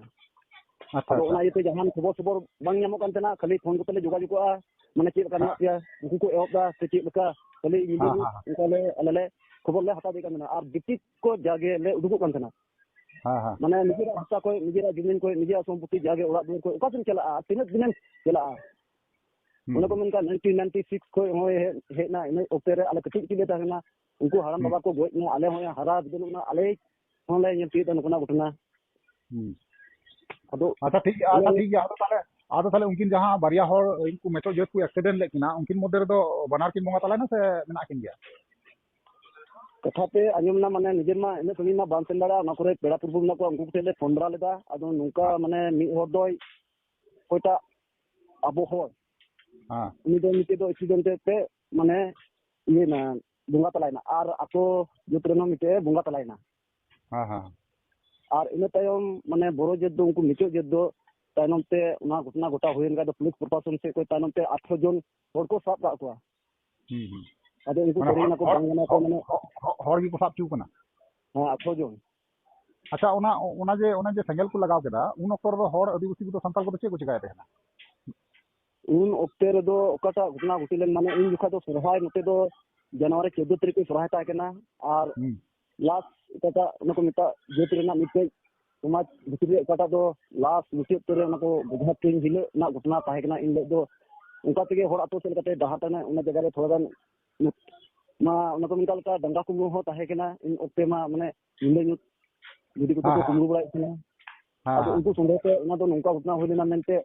ᱟᱪᱪᱷᱟ, ᱟᱫᱚ ᱟᱪᱪᱷᱟ᱾ ᱚᱱᱟ ᱤᱭᱟᱹᱛᱮ ᱡᱟᱦᱟᱱ ᱠᱷᱚᱵᱚᱨ ᱥᱚᱵᱚᱨ ᱵᱟᱝ ᱧᱟᱢᱚᱜ ᱠᱟᱱ ᱛᱟᱦᱮᱱᱟ, ᱠᱷᱟᱹᱞᱤ ᱯᱷᱳᱱ ᱠᱚᱛᱮ ᱞᱮ ᱡᱳᱜᱟᱡᱳᱜᱚᱜᱼᱟ, ᱢᱟᱱᱮ ᱪᱮᱫ ᱞᱮᱠᱟ ᱦᱮᱸ᱾ ᱢᱮᱱᱟᱜ ᱯᱮᱭᱟ, ᱩᱱᱠᱩ ᱠᱚ ᱮᱦᱚᱵ ᱫᱟ ᱥᱮ ᱪᱮᱫ ᱞᱮᱠᱟ, ᱠᱷᱟᱹᱞᱤ ᱧᱤᱫᱟᱹ ᱦᱮᱸ, ᱧᱩᱛ ᱦᱮᱸ, ᱦᱮᱸ᱾ ᱚᱱᱠᱟ ᱞᱮ, ᱟᱞᱮ ᱞᱮ ᱠᱷᱚᱵᱚᱨ ᱞᱮ ᱦᱟᱛᱟᱣ ᱫᱟᱲᱮᱭᱟᱜ ᱠᱟᱱ ᱛᱟᱦᱮᱱᱟ᱾ ᱟᱨ ᱰᱤᱯᱴᱤ ᱠᱚ ᱡᱟᱜᱮ ᱞᱮ ᱩᱰᱩᱠᱚᱜ ᱠᱟᱱ ᱛᱟᱦᱮᱱᱟ᱾ ᱦᱮᱸ, ᱦᱮᱸ᱾ ᱢᱟᱱᱮ ᱱᱤᱡᱮᱨᱟᱜ ᱦᱟᱥᱟ ᱠᱷᱚᱡ, ᱱᱤᱡᱮᱨᱟᱜ ᱡᱩᱢᱤᱱ ᱠᱷᱚᱡ, ᱱᱤᱡᱮᱨᱟᱜ ᱥᱚᱢᱯᱚᱛᱤ ᱡᱟᱜᱮ ᱚᱲᱟᱜ ᱫᱩᱣᱟᱹᱨ ᱠᱷᱚᱡ ᱚᱠᱟ ᱥᱮᱫ ᱮᱢ ᱪᱟᱞᱟᱜᱼᱟ? ᱟᱨ ᱛᱤᱱᱟᱹᱜ ᱫᱤᱱᱮᱢ ᱪᱟᱞᱟᱜᱼᱟ? ᱦᱩᱸ, ᱚᱱᱮ ᱠᱚ ᱦᱩᱸ᱾ ᱢᱮᱱ ᱠᱟᱜ, ᱱᱟᱭᱤᱱᱴᱤᱱ ᱱᱟᱭᱤᱱᱴᱤ ᱥᱤᱠᱥ ᱠᱷᱚᱡ ᱦᱚᱸᱜᱼᱚᱭ ᱦᱮᱡ, ᱦᱮᱡ ᱮᱱᱟ, ᱤᱱᱟᱹ ᱚᱠᱛᱮ ᱨᱮ ᱟᱞᱮ ᱠᱟᱹᱴᱤᱡ ᱠᱟᱹᱴᱤᱡ ᱞᱮ ᱛᱟᱦᱮᱸ ᱠᱟᱱᱟ, ᱩᱱᱠᱩ ᱦᱟᱲᱟᱢ ᱦᱩᱸ᱾ ᱵᱟᱵᱟ ᱠᱚ ᱜᱚᱡ ᱮᱱᱟ, ᱟᱞᱮ ᱦᱚᱸ ᱦᱟᱨᱟ ᱵᱤᱫᱟᱹᱞᱚᱜ ᱠᱟᱱᱟ, ᱟᱞᱮ ᱦᱚᱸᱞᱮ ᱧᱮᱞ ᱛᱤᱭᱳᱜ ᱮᱫᱟ ᱱᱚᱝᱠᱟᱱᱟᱜ ᱜᱷᱚᱴᱚᱱᱟ᱾ ᱦᱩᱸ᱾ ᱟᱫᱚ ᱟᱪᱪᱷᱟ, ᱴᱷᱤᱠ ᱜᱮᱭᱟ, ᱟᱪᱪᱷᱟ, ᱚᱱᱮ ᱴᱷᱤᱠ ᱜᱮᱭᱟ᱾ ᱟᱫᱚ ᱛᱟᱦᱞᱮ, ᱟᱫᱚ ᱛᱟᱦᱞᱮ ᱩᱱᱠᱤᱱ ᱡᱟᱦᱟᱸ ᱵᱟᱨᱭᱟ ᱦᱚᱲ ᱩᱱᱠᱩ ᱢᱮᱪᱚᱜ ᱡᱟᱹᱛ ᱠᱚ ᱮᱠᱥᱤᱰᱮᱱᱴ ᱞᱮᱫ ᱠᱤᱱᱟ, ᱩᱱᱠᱤᱱ ᱢᱚᱫᱽᱫᱷᱮ ᱨᱮᱫᱚ ᱵᱟᱱᱟᱨ ᱠᱤᱱ ᱵᱚᱸᱜᱟ ᱛᱟᱞᱟᱭᱮᱱᱟ ᱥᱮ ᱢᱮᱱᱟᱜ ᱠᱤᱱ ᱜᱮᱭᱟ? ᱠᱟᱛᱷᱟ ᱯᱮ ᱟᱸᱡᱚᱢ ᱮᱱᱟ, ᱢᱟᱱᱮ ᱱᱤᱡᱮᱨ ᱢᱟ ᱤᱱᱟᱹᱜ ᱥᱟᱺᱜᱤᱧ ᱢᱟ ᱵᱟᱢ ᱥᱮᱱ ᱫᱟᱲᱮᱭᱟᱜᱼᱟ, ᱚᱱᱟ ᱠᱚᱨᱮ ᱯᱮᱲᱟ ᱯᱩᱨᱵᱷᱩ ᱢᱮᱱᱟᱜ ᱠᱚᱣᱟ, ᱩᱱᱠᱩ ᱠᱚᱴᱷᱮᱱ ᱞᱮ ᱯᱷᱳᱱ ᱵᱟᱲᱟ ᱞᱮᱫᱟ᱾ ᱟᱫᱚ ᱱᱚᱝᱠᱟ ᱦᱮᱸ᱾ ᱢᱟᱱᱮ ᱢᱤᱫ ᱦᱚᱲ ᱫᱚᱭ ᱚᱠᱚᱭᱴᱟᱜ ᱟᱵᱚ ᱦᱚᱲ, ᱦᱮᱸ᱾ ᱩᱱᱤ ᱫᱚ ᱢᱤᱫᱴᱮᱡ ᱫᱚ ᱮᱠᱥᱤᱰᱮᱱᱴ ᱛᱮ ᱢᱟᱱᱮ ᱤᱭᱟᱹᱭᱱᱟ, ᱵᱚᱸᱜᱟ ᱛᱟᱞᱟᱭᱮᱱᱟ, ᱟᱨ ᱟᱠᱚ ᱡᱟᱹᱛ ᱨᱮᱱ ᱦᱚᱸ ᱢᱤᱫᱴᱮᱡ ᱵᱚᱸᱜᱟ ᱛᱟᱞᱟᱭᱮᱱᱟ᱾ ᱦᱮᱸ, ᱦᱮᱸ᱾ ᱟᱨ ᱤᱱᱟᱹ ᱛᱟᱭᱚᱢ ᱢᱟᱱᱮ ᱵᱚᱨᱚ ᱡᱟᱹᱛ ᱫᱚ, ᱩᱱᱠᱩ ᱢᱤᱪᱚᱜ ᱡᱟᱹᱛ ᱫᱚ ᱛᱟᱭᱱᱚᱢ ᱛᱮ ᱚᱱᱟ ᱜᱷᱚᱴᱚᱱᱟ ᱜᱷᱚᱴᱟᱣ ᱦᱩᱭᱮᱱ ᱠᱷᱟᱡ ᱫᱚ ᱯᱩᱞᱤᱥ ᱯᱨᱚᱥᱟᱥᱚᱱ ᱥᱮᱫ ᱠᱷᱚᱡ ᱛᱟᱭᱱᱚᱢ ᱛᱮ ᱟᱴᱷᱨᱚ ᱡᱚᱱ ᱦᱚᱲ ᱠᱚ ᱥᱟᱵ ᱠᱟᱜ ᱠᱚᱣᱟ᱾ ᱦᱩᱸ, ᱦᱩᱸ᱾ ᱟᱫᱚ ᱩᱱᱠᱩ ᱢᱟᱱᱮ ᱦᱚᱲ, ᱥᱟᱹᱨᱤᱭᱮᱱᱟ ᱠᱚ, ᱦᱚᱲ, ᱵᱟᱝ ᱠᱟᱱᱟ ᱠᱚ, ᱦᱚᱲ, ᱢᱟᱱᱮ ᱦᱚᱲ, ᱦᱚᱲ ᱜᱮᱠᱚ ᱥᱟᱵ ᱦᱚᱪᱚ ᱠᱟᱱᱟ? ᱦᱮᱸ, ᱟᱴᱷᱨᱚ ᱡᱚᱱ᱾ ᱟᱪᱪᱷᱟ, ᱚᱱᱟ, ᱚᱱᱟ ᱡᱮ, ᱚᱱᱟ ᱡᱮ ᱥᱮᱸᱜᱮᱞ ᱠᱚ ᱞᱟᱜᱟᱣ ᱠᱮᱫᱟ, ᱩᱱ ᱚᱠᱛᱚ ᱨᱮᱫᱚ ᱦᱚᱲ ᱟᱹᱫᱤᱵᱟᱹᱥᱤ ᱠᱚᱫᱚ, ᱥᱟᱱᱛᱟᱲ ᱠᱚᱫᱚ ᱪᱮᱫ ᱠᱚ ᱪᱮᱠᱟᱭᱮᱫ ᱛᱟᱦᱮᱱᱟ? ᱩᱱ ᱚᱠᱛᱮ ᱨᱮᱫᱚ ᱚᱠᱟᱴᱟᱜ ᱜᱷᱚᱴᱚᱱᱟ ᱜᱷᱚᱴᱟᱣ ᱞᱮᱱ, ᱢᱟᱱᱮ ᱤᱧ ᱡᱚᱠᱷᱟᱡ ᱫᱚ ᱥᱚᱨᱦᱟᱭ ᱱᱚᱛᱮ ᱫᱚ ᱡᱟᱱᱩᱣᱟᱨᱤ ᱪᱳᱫᱽᱫᱳ ᱛᱟᱹᱨᱤᱠᱷ ᱨᱮ ᱥᱚᱨᱦᱟᱭ ᱛᱟᱦᱮᱸ ᱠᱟᱱᱟ, ᱟᱨ ᱦᱩᱸ᱾ ᱞᱟᱥ ᱚᱠᱟᱴᱟᱜ ᱚᱱᱟ ᱠᱚ ᱢᱮᱛᱟᱜ ᱡᱟᱹᱛ ᱨᱮᱱᱟᱜ ᱢᱤᱫᱴᱮᱡ ᱥᱚᱢᱟᱡᱽ ᱵᱷᱤᱛᱨᱤ ᱨᱮ ᱚᱠᱟᱴᱟᱜ ᱫᱚ ᱞᱟᱥ ᱢᱩᱪᱟᱹᱫ ᱩᱛᱟᱹᱨ ᱨᱮ ᱚᱱᱟ ᱠᱚ ᱵᱚᱡᱷᱟ ᱛᱩᱧ ᱦᱤᱞᱳᱜ ᱨᱮᱱᱟᱜ ᱜᱷᱚᱴᱚᱱᱟ ᱛᱟᱦᱮᱸ ᱠᱟᱱᱟ᱾ ᱤᱱ ᱦᱤᱞᱳᱜ ᱫᱚ ᱚᱱᱠᱟ ᱛᱮᱜᱮ ᱦᱚᱲ ᱟᱛᱳ ᱥᱮᱫ ᱞᱮᱠᱟᱛᱮ ᱰᱟᱦᱟᱨ ᱛᱟᱦᱮᱱᱟ, ᱚᱱᱟ ᱡᱟᱭᱜᱟ ᱨᱮ ᱛᱷᱚᱲᱟ ᱜᱟᱱ ᱢᱟ ᱚᱱᱟ ᱠᱚ ᱢᱮᱛᱟᱜ ᱞᱮᱠᱟ ᱰᱟᱸᱜᱟ ᱠᱩᱢᱵᱽᱲᱩ ᱦᱚᱸ ᱛᱟᱦᱮᱸ ᱠᱟᱱᱟ᱾ ᱤᱱ ᱚᱠᱛᱮ ᱢᱟ ᱢᱟᱱᱮ ᱧᱤᱫᱟᱹ ᱧᱩᱛ ᱡᱩᱫᱤ ᱠᱚᱛᱮ ᱦᱮᱸ, ᱠᱚ ᱦᱮᱸ᱾ ᱠᱩᱢᱵᱽᱲᱩ ᱵᱟᱲᱟᱭᱮᱫ ᱛᱟᱦᱮᱱᱟ᱾ ᱦᱮᱸ, ᱟᱫᱚ ᱦᱮᱸ᱾ ᱩᱱᱠᱩ ᱥᱚᱸᱜᱮ ᱛᱮ ᱚᱱᱟ ᱫᱚ ᱱᱚᱝᱠᱟ ᱜᱷᱚᱴᱚᱱᱟ ᱦᱩᱭ ᱞᱮᱱᱟ ᱢᱮᱱᱛᱮ,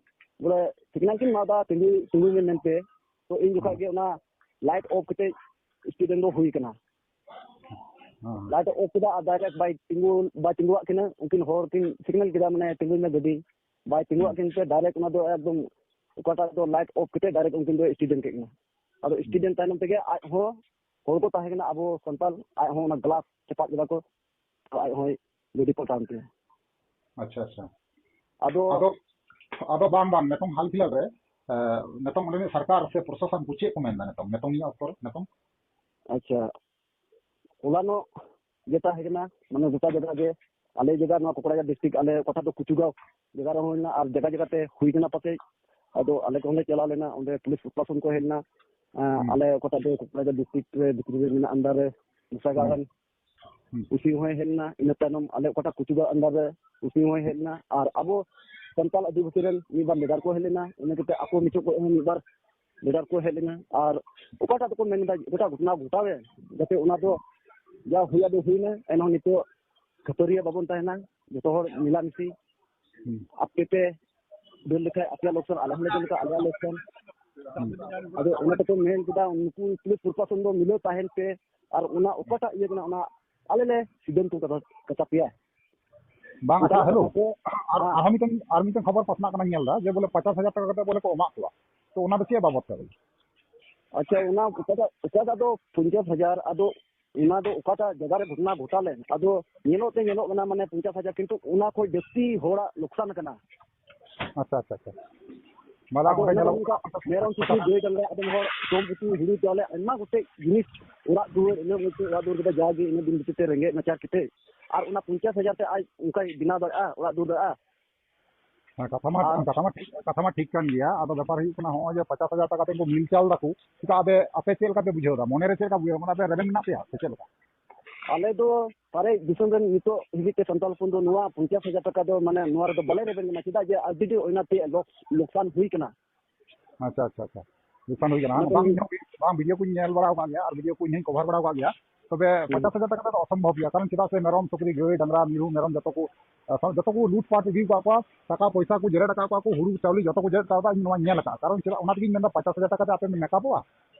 ᱵᱚᱞᱮ ᱥᱤᱠᱱᱟ ᱠᱤᱱ ᱮᱢᱟᱫᱟ, ᱛᱤᱸᱜᱩ, ᱛᱤᱸᱜᱩᱭ ᱢᱮ ᱢᱮᱱᱛᱮ᱾ ᱛᱚ ᱤᱧ ᱡᱚᱠᱷᱟᱡ ᱦᱮᱸ᱾ ᱜᱮ ᱚᱱᱟ ᱞᱟᱭᱤᱴ ᱚᱯᱷ ᱠᱟᱛᱮ ᱮᱠᱥᱤᱰᱮᱱᱴ ᱫᱚ ᱦᱩᱭ ᱠᱟᱱᱟ᱾ ᱦᱮᱸ, ᱦᱮᱸ᱾ ᱞᱟᱭᱤᱴ ᱚᱯᱷ ᱠᱮᱫᱟ ᱟᱨ ᱰᱟᱭᱨᱮᱠᱴ ᱵᱟᱭ ᱛᱤᱸᱜᱩ, ᱵᱟᱭ ᱛᱤᱸᱜᱩᱣᱟᱜ ᱠᱤᱱᱟ, ᱩᱱᱠᱤᱱ ᱦᱚᱲ ᱠᱤᱱ ᱥᱤᱜᱽᱱᱮᱞ ᱠᱮᱫᱟ, ᱢᱟᱱᱮ, "ᱛᱤᱸᱜᱩᱭ ᱢᱮ ᱜᱟᱹᱰᱤ", ᱵᱟᱭ ᱛᱤᱸᱜᱩᱣᱟᱜ ᱦᱩᱸ᱾ ᱠᱤᱱ ᱛᱮ ᱰᱟᱭᱨᱮᱠᱴ ᱚᱱᱟ ᱫᱚ ᱮᱠᱫᱚᱢ ᱚᱠᱟᱴᱟᱜ ᱫᱚ ᱞᱟᱭᱤᱴ ᱚᱯᱷ ᱠᱟᱛᱮ ᱰᱟᱭᱨᱮᱠᱴ ᱩᱱᱠᱤᱱ ᱫᱚ ᱮᱠᱥᱤᱰᱮᱱᱴ ᱠᱮᱫ ᱠᱤᱱᱟ᱾ ᱟᱫᱚ ᱦᱩᱸ᱾ ᱮᱠᱥᱤᱰᱮᱱᱴ ᱛᱟᱭᱱᱚᱢ ᱛᱮᱜᱮ ᱟᱡ ᱦᱚᱸ ᱦᱚᱲ ᱠᱚ ᱛᱟᱦᱮᱸ ᱠᱟᱱᱟ ᱟᱵᱚ ᱥᱟᱱᱛᱟᱲ, ᱟᱡ ᱦᱚᱸ ᱚᱱᱟ ᱜᱞᱟᱥ ᱪᱟᱯᱟᱫ ᱠᱮᱫᱟ ᱠᱚ, ᱟᱡ ᱦᱚᱸᱭ ᱜᱟᱹᱰᱤ ᱯᱟᱞᱴᱟᱣ ᱮᱱ ᱛᱟᱭᱟ᱾ ᱟᱪᱪᱷᱟ, ᱟᱪᱪᱷᱟ᱾ ᱟᱫᱚ ᱟᱫᱚ, ᱟᱫᱚ ᱵᱟᱝ, ᱵᱟᱝ, ᱱᱤᱛᱚᱝ ᱦᱟᱞ ᱯᱷᱤᱞᱦᱟᱞ ᱨᱮ ᱱᱤᱛᱚᱝ ᱚᱸᱰᱮᱱᱤᱡ ᱥᱚᱨᱠᱟᱨ ᱥᱮ ᱯᱨᱚᱥᱟᱥᱚᱱ ᱠᱚ ᱪᱮᱫ ᱠᱚ ᱢᱮᱱᱫᱟ ᱱᱤᱛᱚᱝ, ᱱᱤᱛᱚᱝ ᱱᱤᱭᱟᱹ ᱚᱠᱛᱚ ᱨᱮ ᱱᱤᱛᱚᱝ? ᱟᱪᱪᱷᱟ, ᱦᱚᱞᱟᱱᱚᱜ ᱡᱮᱴᱟ ᱦᱩᱭ ᱠᱟᱱᱟ, ᱢᱟᱱᱮ ᱜᱚᱴᱟ ᱡᱟᱭᱜᱟ ᱜᱮ, ᱟᱞᱮ ᱡᱟᱭᱜᱟ ᱱᱚᱣᱟ ᱠᱚᱠᱲᱟᱡᱟᱲ ᱰᱤᱥᱴᱨᱤᱠᱴ, ᱟᱞᱮ ᱚᱠᱟᱴᱟᱜ ᱫᱚ ᱠᱩᱪᱩᱜᱟᱸᱣ ᱡᱟᱭᱜᱟ ᱨᱮᱦᱚᱸ ᱦᱩᱭ ᱞᱮᱱᱟ ᱟᱨ ᱡᱟᱭᱜᱟ ᱡᱟᱭᱜᱟ ᱛᱮ ᱦᱩᱭ ᱠᱟᱱᱟ ᱯᱟᱥᱮᱡ᱾ ᱟᱫᱚ ᱟᱞᱮ ᱠᱚᱦᱚᱸ ᱞᱮ ᱪᱟᱞᱟᱣ ᱞᱮᱱᱟ, ᱚᱸᱰᱮ ᱯᱩᱞᱤᱥ ᱯᱨᱚᱥᱟᱥᱚᱱ ᱠᱚ ᱦᱮᱡ ᱞᱮᱱᱟ᱾ ᱟᱸ, ᱦᱩᱸ᱾ ᱟᱞᱮ ᱚᱠᱟᱴᱟᱜ ᱫᱚ ᱠᱚᱠᱲᱟᱡᱟᱲ ᱰᱤᱥᱴᱨᱤᱠᱴ ᱨᱮ ᱵᱷᱤᱛᱨᱤ ᱨᱮ ᱢᱮᱱᱟᱜ ᱟᱱᱰᱟᱨ ᱨᱮ ᱢᱩᱥᱟᱜᱟᱲ ᱦᱩᱸ᱾ ᱨᱮᱱ ᱦᱩᱸ᱾ ᱩᱥᱤ ᱦᱚᱸᱭ ᱦᱮᱡ ᱞᱮᱱᱟ᱾ ᱤᱱᱟᱹ ᱛᱟᱭᱱᱚᱢ ᱟᱞᱮ ᱚᱠᱟᱴᱟᱜ ᱠᱩᱪᱩᱜᱟᱸᱣ ᱟᱱᱰᱟᱨ ᱨᱮ ᱩᱥᱤ ᱦᱚᱸᱭ ᱦᱮᱡ ᱞᱮᱱᱟ᱾ ᱟᱨ ᱟᱵᱚ ᱥᱟᱱᱛᱟᱲ ᱟᱹᱫᱤᱵᱟᱹᱥᱤ ᱨᱮᱱ ᱢᱤᱫ ᱵᱟᱨ ᱞᱤᱰᱟᱨ ᱠᱚ ᱦᱮᱡ ᱞᱮᱱᱟ᱾ ᱤᱱᱟᱹ ᱠᱟᱛᱮ ᱟᱠᱚ ᱢᱤᱪᱚᱜ ᱠᱚ ᱦᱚᱸ ᱢᱤᱫ ᱵᱟᱨ ᱞᱤᱰᱟᱨ ᱠᱚ ᱦᱮᱡ ᱞᱮᱱᱟ᱾ ᱟᱨ ᱚᱠᱟᱴᱟᱜ ᱫᱚᱠᱚ ᱢᱮᱱ ᱮᱫᱟ ᱚᱠᱟᱴᱟᱜ ᱜᱷᱚᱴᱚᱱᱟ ᱜᱷᱚᱴᱟᱣ ᱮᱱ, ᱡᱟᱛᱮ ᱚᱱᱟ ᱫᱚ ᱡᱟ ᱦᱩᱭ ᱟᱫᱚ ᱦᱩᱭᱱᱟ, ᱮᱱᱦᱚᱸ ᱱᱤᱛᱚᱜ ᱠᱷᱟᱹᱯᱟᱹᱨᱤᱭᱟᱹ ᱵᱟᱵᱚᱱ ᱛᱟᱦᱮᱱᱟ, ᱡᱚᱛᱚ ᱦᱚᱲ ᱢᱤᱞᱟᱢᱤᱥᱤ᱾ ᱦᱩᱸ᱾ ᱟᱯᱮ ᱯᱮ ᱫᱟᱹᱲ ᱞᱮᱠᱷᱟᱡ ᱟᱯᱮᱭᱟᱜ ᱞᱚᱠᱥᱟᱱ, ᱟᱞᱮ ᱦᱚᱸᱞᱮ ᱫᱟᱹᱲ ᱞᱮᱠᱷᱟᱡ ᱟᱞᱮᱭᱟᱜ ᱞᱚᱠᱥᱟᱱ᱾ ᱦᱩᱸ᱾ ᱟᱫᱚ ᱚᱱᱟ ᱛᱮᱠᱚ ᱢᱮᱱ ᱠᱮᱫᱟ, ᱩᱱᱠᱩ ᱯᱩᱞᱤᱥ ᱯᱨᱚᱥᱟᱥᱚᱱ ᱫᱚ ᱢᱤᱞᱟᱹᱣ ᱛᱟᱦᱮᱱ ᱯᱮ, ᱟᱨ ᱚᱱᱟ ᱚᱠᱟᱴᱟᱜ ᱤᱭᱟᱹ ᱠᱟᱱᱟ, ᱚᱱᱟ ᱟᱞᱮ ᱞᱮ ᱥᱤᱫᱽᱫᱷᱟᱱᱛᱚ ᱠᱟᱛᱟ, ᱠᱟᱛᱟ ᱯᱮᱭᱟ᱾ ᱵᱟᱝ, ᱟᱪᱪᱷᱟ, ᱚᱱᱠᱟᱱᱟᱜ ᱦᱮᱞᱳ, ᱠᱟᱛᱷᱟ ᱠᱚ, ᱟᱨ, ᱦᱮᱸ᱾ ᱟᱨᱦᱚᱸ ᱢᱤᱫᱴᱮᱱ, ᱟᱨ ᱢᱤᱫᱴᱮᱱ ᱠᱷᱚᱵᱚᱨ ᱯᱟᱥᱱᱟᱜ ᱠᱟᱱᱟ, ᱧᱮᱞ ᱫᱟ ᱡᱮ ᱵᱚᱞᱮ ᱯᱚᱧᱪᱟᱥ ᱦᱟᱡᱟᱨ ᱴᱟᱠᱟ ᱠᱟᱛᱮ ᱵᱚᱞᱮ ᱠᱚ ᱮᱢᱟᱜ ᱠᱚᱣᱟ, ᱛᱚ ᱚᱱᱟ ᱫᱚ ᱪᱮᱫ ᱵᱟᱵᱚᱫ ᱛᱮ ᱵᱚᱞᱮ? ᱟᱪᱪᱷᱟ, ᱚᱱᱟ ᱚᱠᱟᱴᱟᱜ, ᱚᱠᱟᱴᱟᱜ ᱫᱚ ᱯᱚᱧᱪᱟᱥ ᱦᱟᱡᱟᱨ, ᱟᱫᱚ ᱚᱱᱟ ᱫᱚ ᱚᱠᱟᱴᱟᱜ ᱡᱟᱭᱜᱟ ᱨᱮ ᱜᱷᱚᱴᱚᱱᱟ ᱜᱷᱚᱴᱟᱣ ᱞᱮᱱ, ᱟᱫᱚ ᱧᱮᱞᱚᱜ ᱛᱮ ᱧᱮᱞᱚᱜ ᱠᱟᱱᱟ ᱢᱟᱱᱮ ᱯᱚᱧᱪᱟᱥ ᱦᱟᱡᱟᱨ, ᱠᱤᱱᱛᱩ ᱚᱱᱟ ᱠᱷᱚᱡ ᱡᱟᱹᱥᱛᱤ ᱦᱚᱲᱟᱜ ᱞᱚᱠᱥᱟᱱ ᱠᱟᱱᱟ᱾ ᱟᱪᱪᱷᱟ, ᱟᱪᱪᱷᱟ, ᱟᱪᱪᱷᱟ᱾ ᱢᱟᱞᱟ ᱟᱫᱚ ᱚᱸᱰᱮ ᱚᱱᱟ ᱫᱚ ᱧᱮᱞᱚᱜ ᱚᱱᱠᱟ ᱠᱟᱱᱟ᱾ ᱢᱮᱨᱚᱢ ᱥᱩᱠᱨᱤ ᱜᱟᱹᱭ ᱰᱟᱝᱨᱟ ᱟᱫᱚᱢ ᱦᱚᱲ ᱡᱚᱢ ᱩᱛᱩ ᱦᱩᱲᱩ ᱪᱟᱣᱞᱮ ᱟᱭᱢᱟ ᱜᱚᱴᱮᱡ ᱡᱤᱱᱤᱥ, ᱚᱲᱟᱜ ᱫᱩᱣᱟᱹᱨ, ᱤᱱᱟᱹ ᱢᱤᱫᱴᱮᱡ ᱚᱲᱟᱜ ᱫᱩᱣᱟᱹᱨ ᱠᱮᱫᱟ ᱡᱟᱜᱮ ᱤᱱᱟᱹ ᱫᱤᱱ ᱵᱷᱤᱛᱤᱨ ᱛᱮ ᱨᱮᱸᱜᱮᱡ ᱱᱟᱪᱟᱨ ᱠᱟᱛᱮ, ᱟᱨ ᱚᱱᱟ ᱯᱚᱧᱪᱟᱥ ᱦᱟᱡᱟᱨ ᱛᱮ ᱟᱡ ᱚᱱᱠᱟᱭ ᱵᱮᱱᱟᱣ ᱫᱟᱲᱮᱭᱟᱜᱼᱟ ᱚᱲᱟᱜ ᱫᱩᱣᱟᱹᱨ ᱫᱟᱲᱮᱭᱟᱜᱼᱟ? ᱦᱮᱸ, ᱠᱟᱛᱷᱟ ᱢᱟ, ᱟᱨ ᱠᱟᱛᱷᱟ ᱢᱟ ᱴᱷᱤᱠ, ᱠᱟᱛᱷᱟ ᱢᱟ ᱴᱷᱤᱠ ᱠᱟᱱ ᱜᱮᱭᱟ᱾ ᱟᱫᱚ ᱵᱮᱯᱟᱨ ᱦᱩᱭᱩᱜ ᱠᱟᱱᱟ, ᱦᱚᱸᱜᱼᱚᱭ ᱡᱮ ᱯᱚᱧᱪᱟᱥ ᱦᱟᱡᱟᱨ ᱴᱟᱠᱟ ᱛᱮ ᱩᱱᱠᱩ ᱢᱤᱞ ᱪᱟᱞ ᱫᱟᱠᱚ, ᱪᱮᱫᱟᱜ ᱟᱯᱮ, ᱟᱯᱮ ᱪᱮᱫ ᱞᱮᱠᱟ ᱯᱮ ᱵᱩᱡᱷᱟᱹᱣ ᱮᱫᱟ? ᱢᱚᱱᱮ ᱨᱮ ᱪᱮᱫ ᱞᱮᱠᱟ ᱵᱩᱡᱷᱟᱹᱣ, ᱢᱟᱱᱮ ᱟᱯᱮ ᱨᱮᱵᱮᱱ ᱢᱮᱱᱟᱜ ᱯᱮᱭᱟ ᱥᱮ ᱪᱮᱫ ᱞᱮᱠᱟ? ᱟᱞᱮ ᱫᱚ ᱥᱟᱨᱮᱡ ᱫᱤᱥᱚᱢ ᱨᱮᱱ ᱱᱤᱛᱚᱜ ᱦᱟᱹᱵᱤᱡ ᱛᱮ ᱥᱟᱱᱛᱟᱲ ᱦᱚᱯᱚᱱ ᱫᱚ ᱱᱚᱣᱟ ᱯᱚᱧᱪᱟᱥ ᱦᱟᱡᱟᱨ ᱴᱟᱠᱟ ᱫᱚ ᱢᱟᱱᱮ ᱱᱚᱣᱟ ᱨᱮᱫᱚ ᱵᱟᱞᱮ ᱨᱮᱵᱮᱱ ᱠᱟᱱᱟ, ᱪᱮᱫᱟᱜ ᱡᱮ ᱟᱹᱰᱤ ᱰᱷᱮᱨ ᱚᱱᱟᱛᱮ ᱞᱚᱠ-, ᱞᱚᱠᱥᱟᱱ ᱦᱩᱭ ᱠᱟᱱᱟ᱾ ᱟᱪᱪᱷᱟ, ᱟᱪᱪᱷᱟ, ᱟᱪᱪᱷᱟ᱾ ᱞᱚᱠᱥᱟᱱ ᱦᱩᱭ ᱠᱟᱱᱟ᱾ ᱚᱱᱟᱛᱮ ᱵᱟᱝ, ᱤᱧ ᱤᱧ ᱦᱚᱸ, ᱵᱟᱝ, ᱵᱷᱤᱰᱤᱭᱳ ᱠᱚᱧ ᱧᱮᱞ ᱵᱟᱲᱟ ᱟᱠᱟᱫ ᱜᱮᱭᱟ ᱟᱨ ᱵᱷᱤᱰᱤᱭᱳ ᱠᱚ ᱤᱧ ᱦᱚᱸᱧ ᱠᱚᱵᱷᱟᱨ ᱵᱟᱲᱟ ᱟᱠᱟᱫ ᱜᱮᱭᱟ᱾ ᱛᱚᱵᱮ ᱦᱩᱸ᱾ ᱯᱚᱧᱪᱟᱥ ᱦᱟᱡᱟᱨ ᱴᱟᱠᱟ ᱫᱚ ᱚᱥᱚᱢᱵᱷᱚᱵ ᱜᱮᱭᱟ, ᱠᱟᱨᱚᱱ ᱪᱮᱫᱟᱜ ᱥᱮ ᱢᱮᱨᱚᱢ, ᱥᱩᱠᱨᱤ, ᱜᱟᱹᱭ, ᱰᱟᱝᱨᱟ, ᱢᱤᱨᱩ, ᱢᱮᱨᱚᱢ ᱡᱚᱛᱚ ᱠᱚ, ᱟ, ᱡᱚᱛᱚ ᱠᱚ ᱞᱩᱴ ᱯᱟᱴ ᱤᱫᱤ ᱟᱠᱟᱫ ᱠᱚᱣᱟ, ᱴᱟᱠᱟ ᱯᱚᱭᱥᱟ ᱠᱚ ᱡᱮᱨᱮᱫ ᱟᱠᱟᱫ ᱠᱚᱣᱟ, ᱠᱚ ᱦᱩᱲᱩ ᱪᱟᱣᱞᱮ ᱡᱚᱛᱚ ᱠᱚ ᱡᱮᱨᱮᱫ ᱟᱠᱟᱫ ᱠᱚᱣᱟ, ᱤᱧ ᱱᱚᱣᱟᱧ ᱧᱮᱞ ᱟᱠᱟᱫᱼᱟ᱾ ᱠᱟᱨᱚᱱ ᱪᱮᱫᱟᱜ, ᱚᱱᱟ ᱛᱮᱜᱤᱧ ᱢᱮᱱᱫᱟ, ᱯᱚᱧᱪᱟᱥ ᱦᱟᱡᱟᱨ ᱴᱟᱠᱟ ᱛᱮ ᱟᱯᱮ ᱯᱮ ᱢᱮᱠᱟᱯᱚᱜᱼᱟ?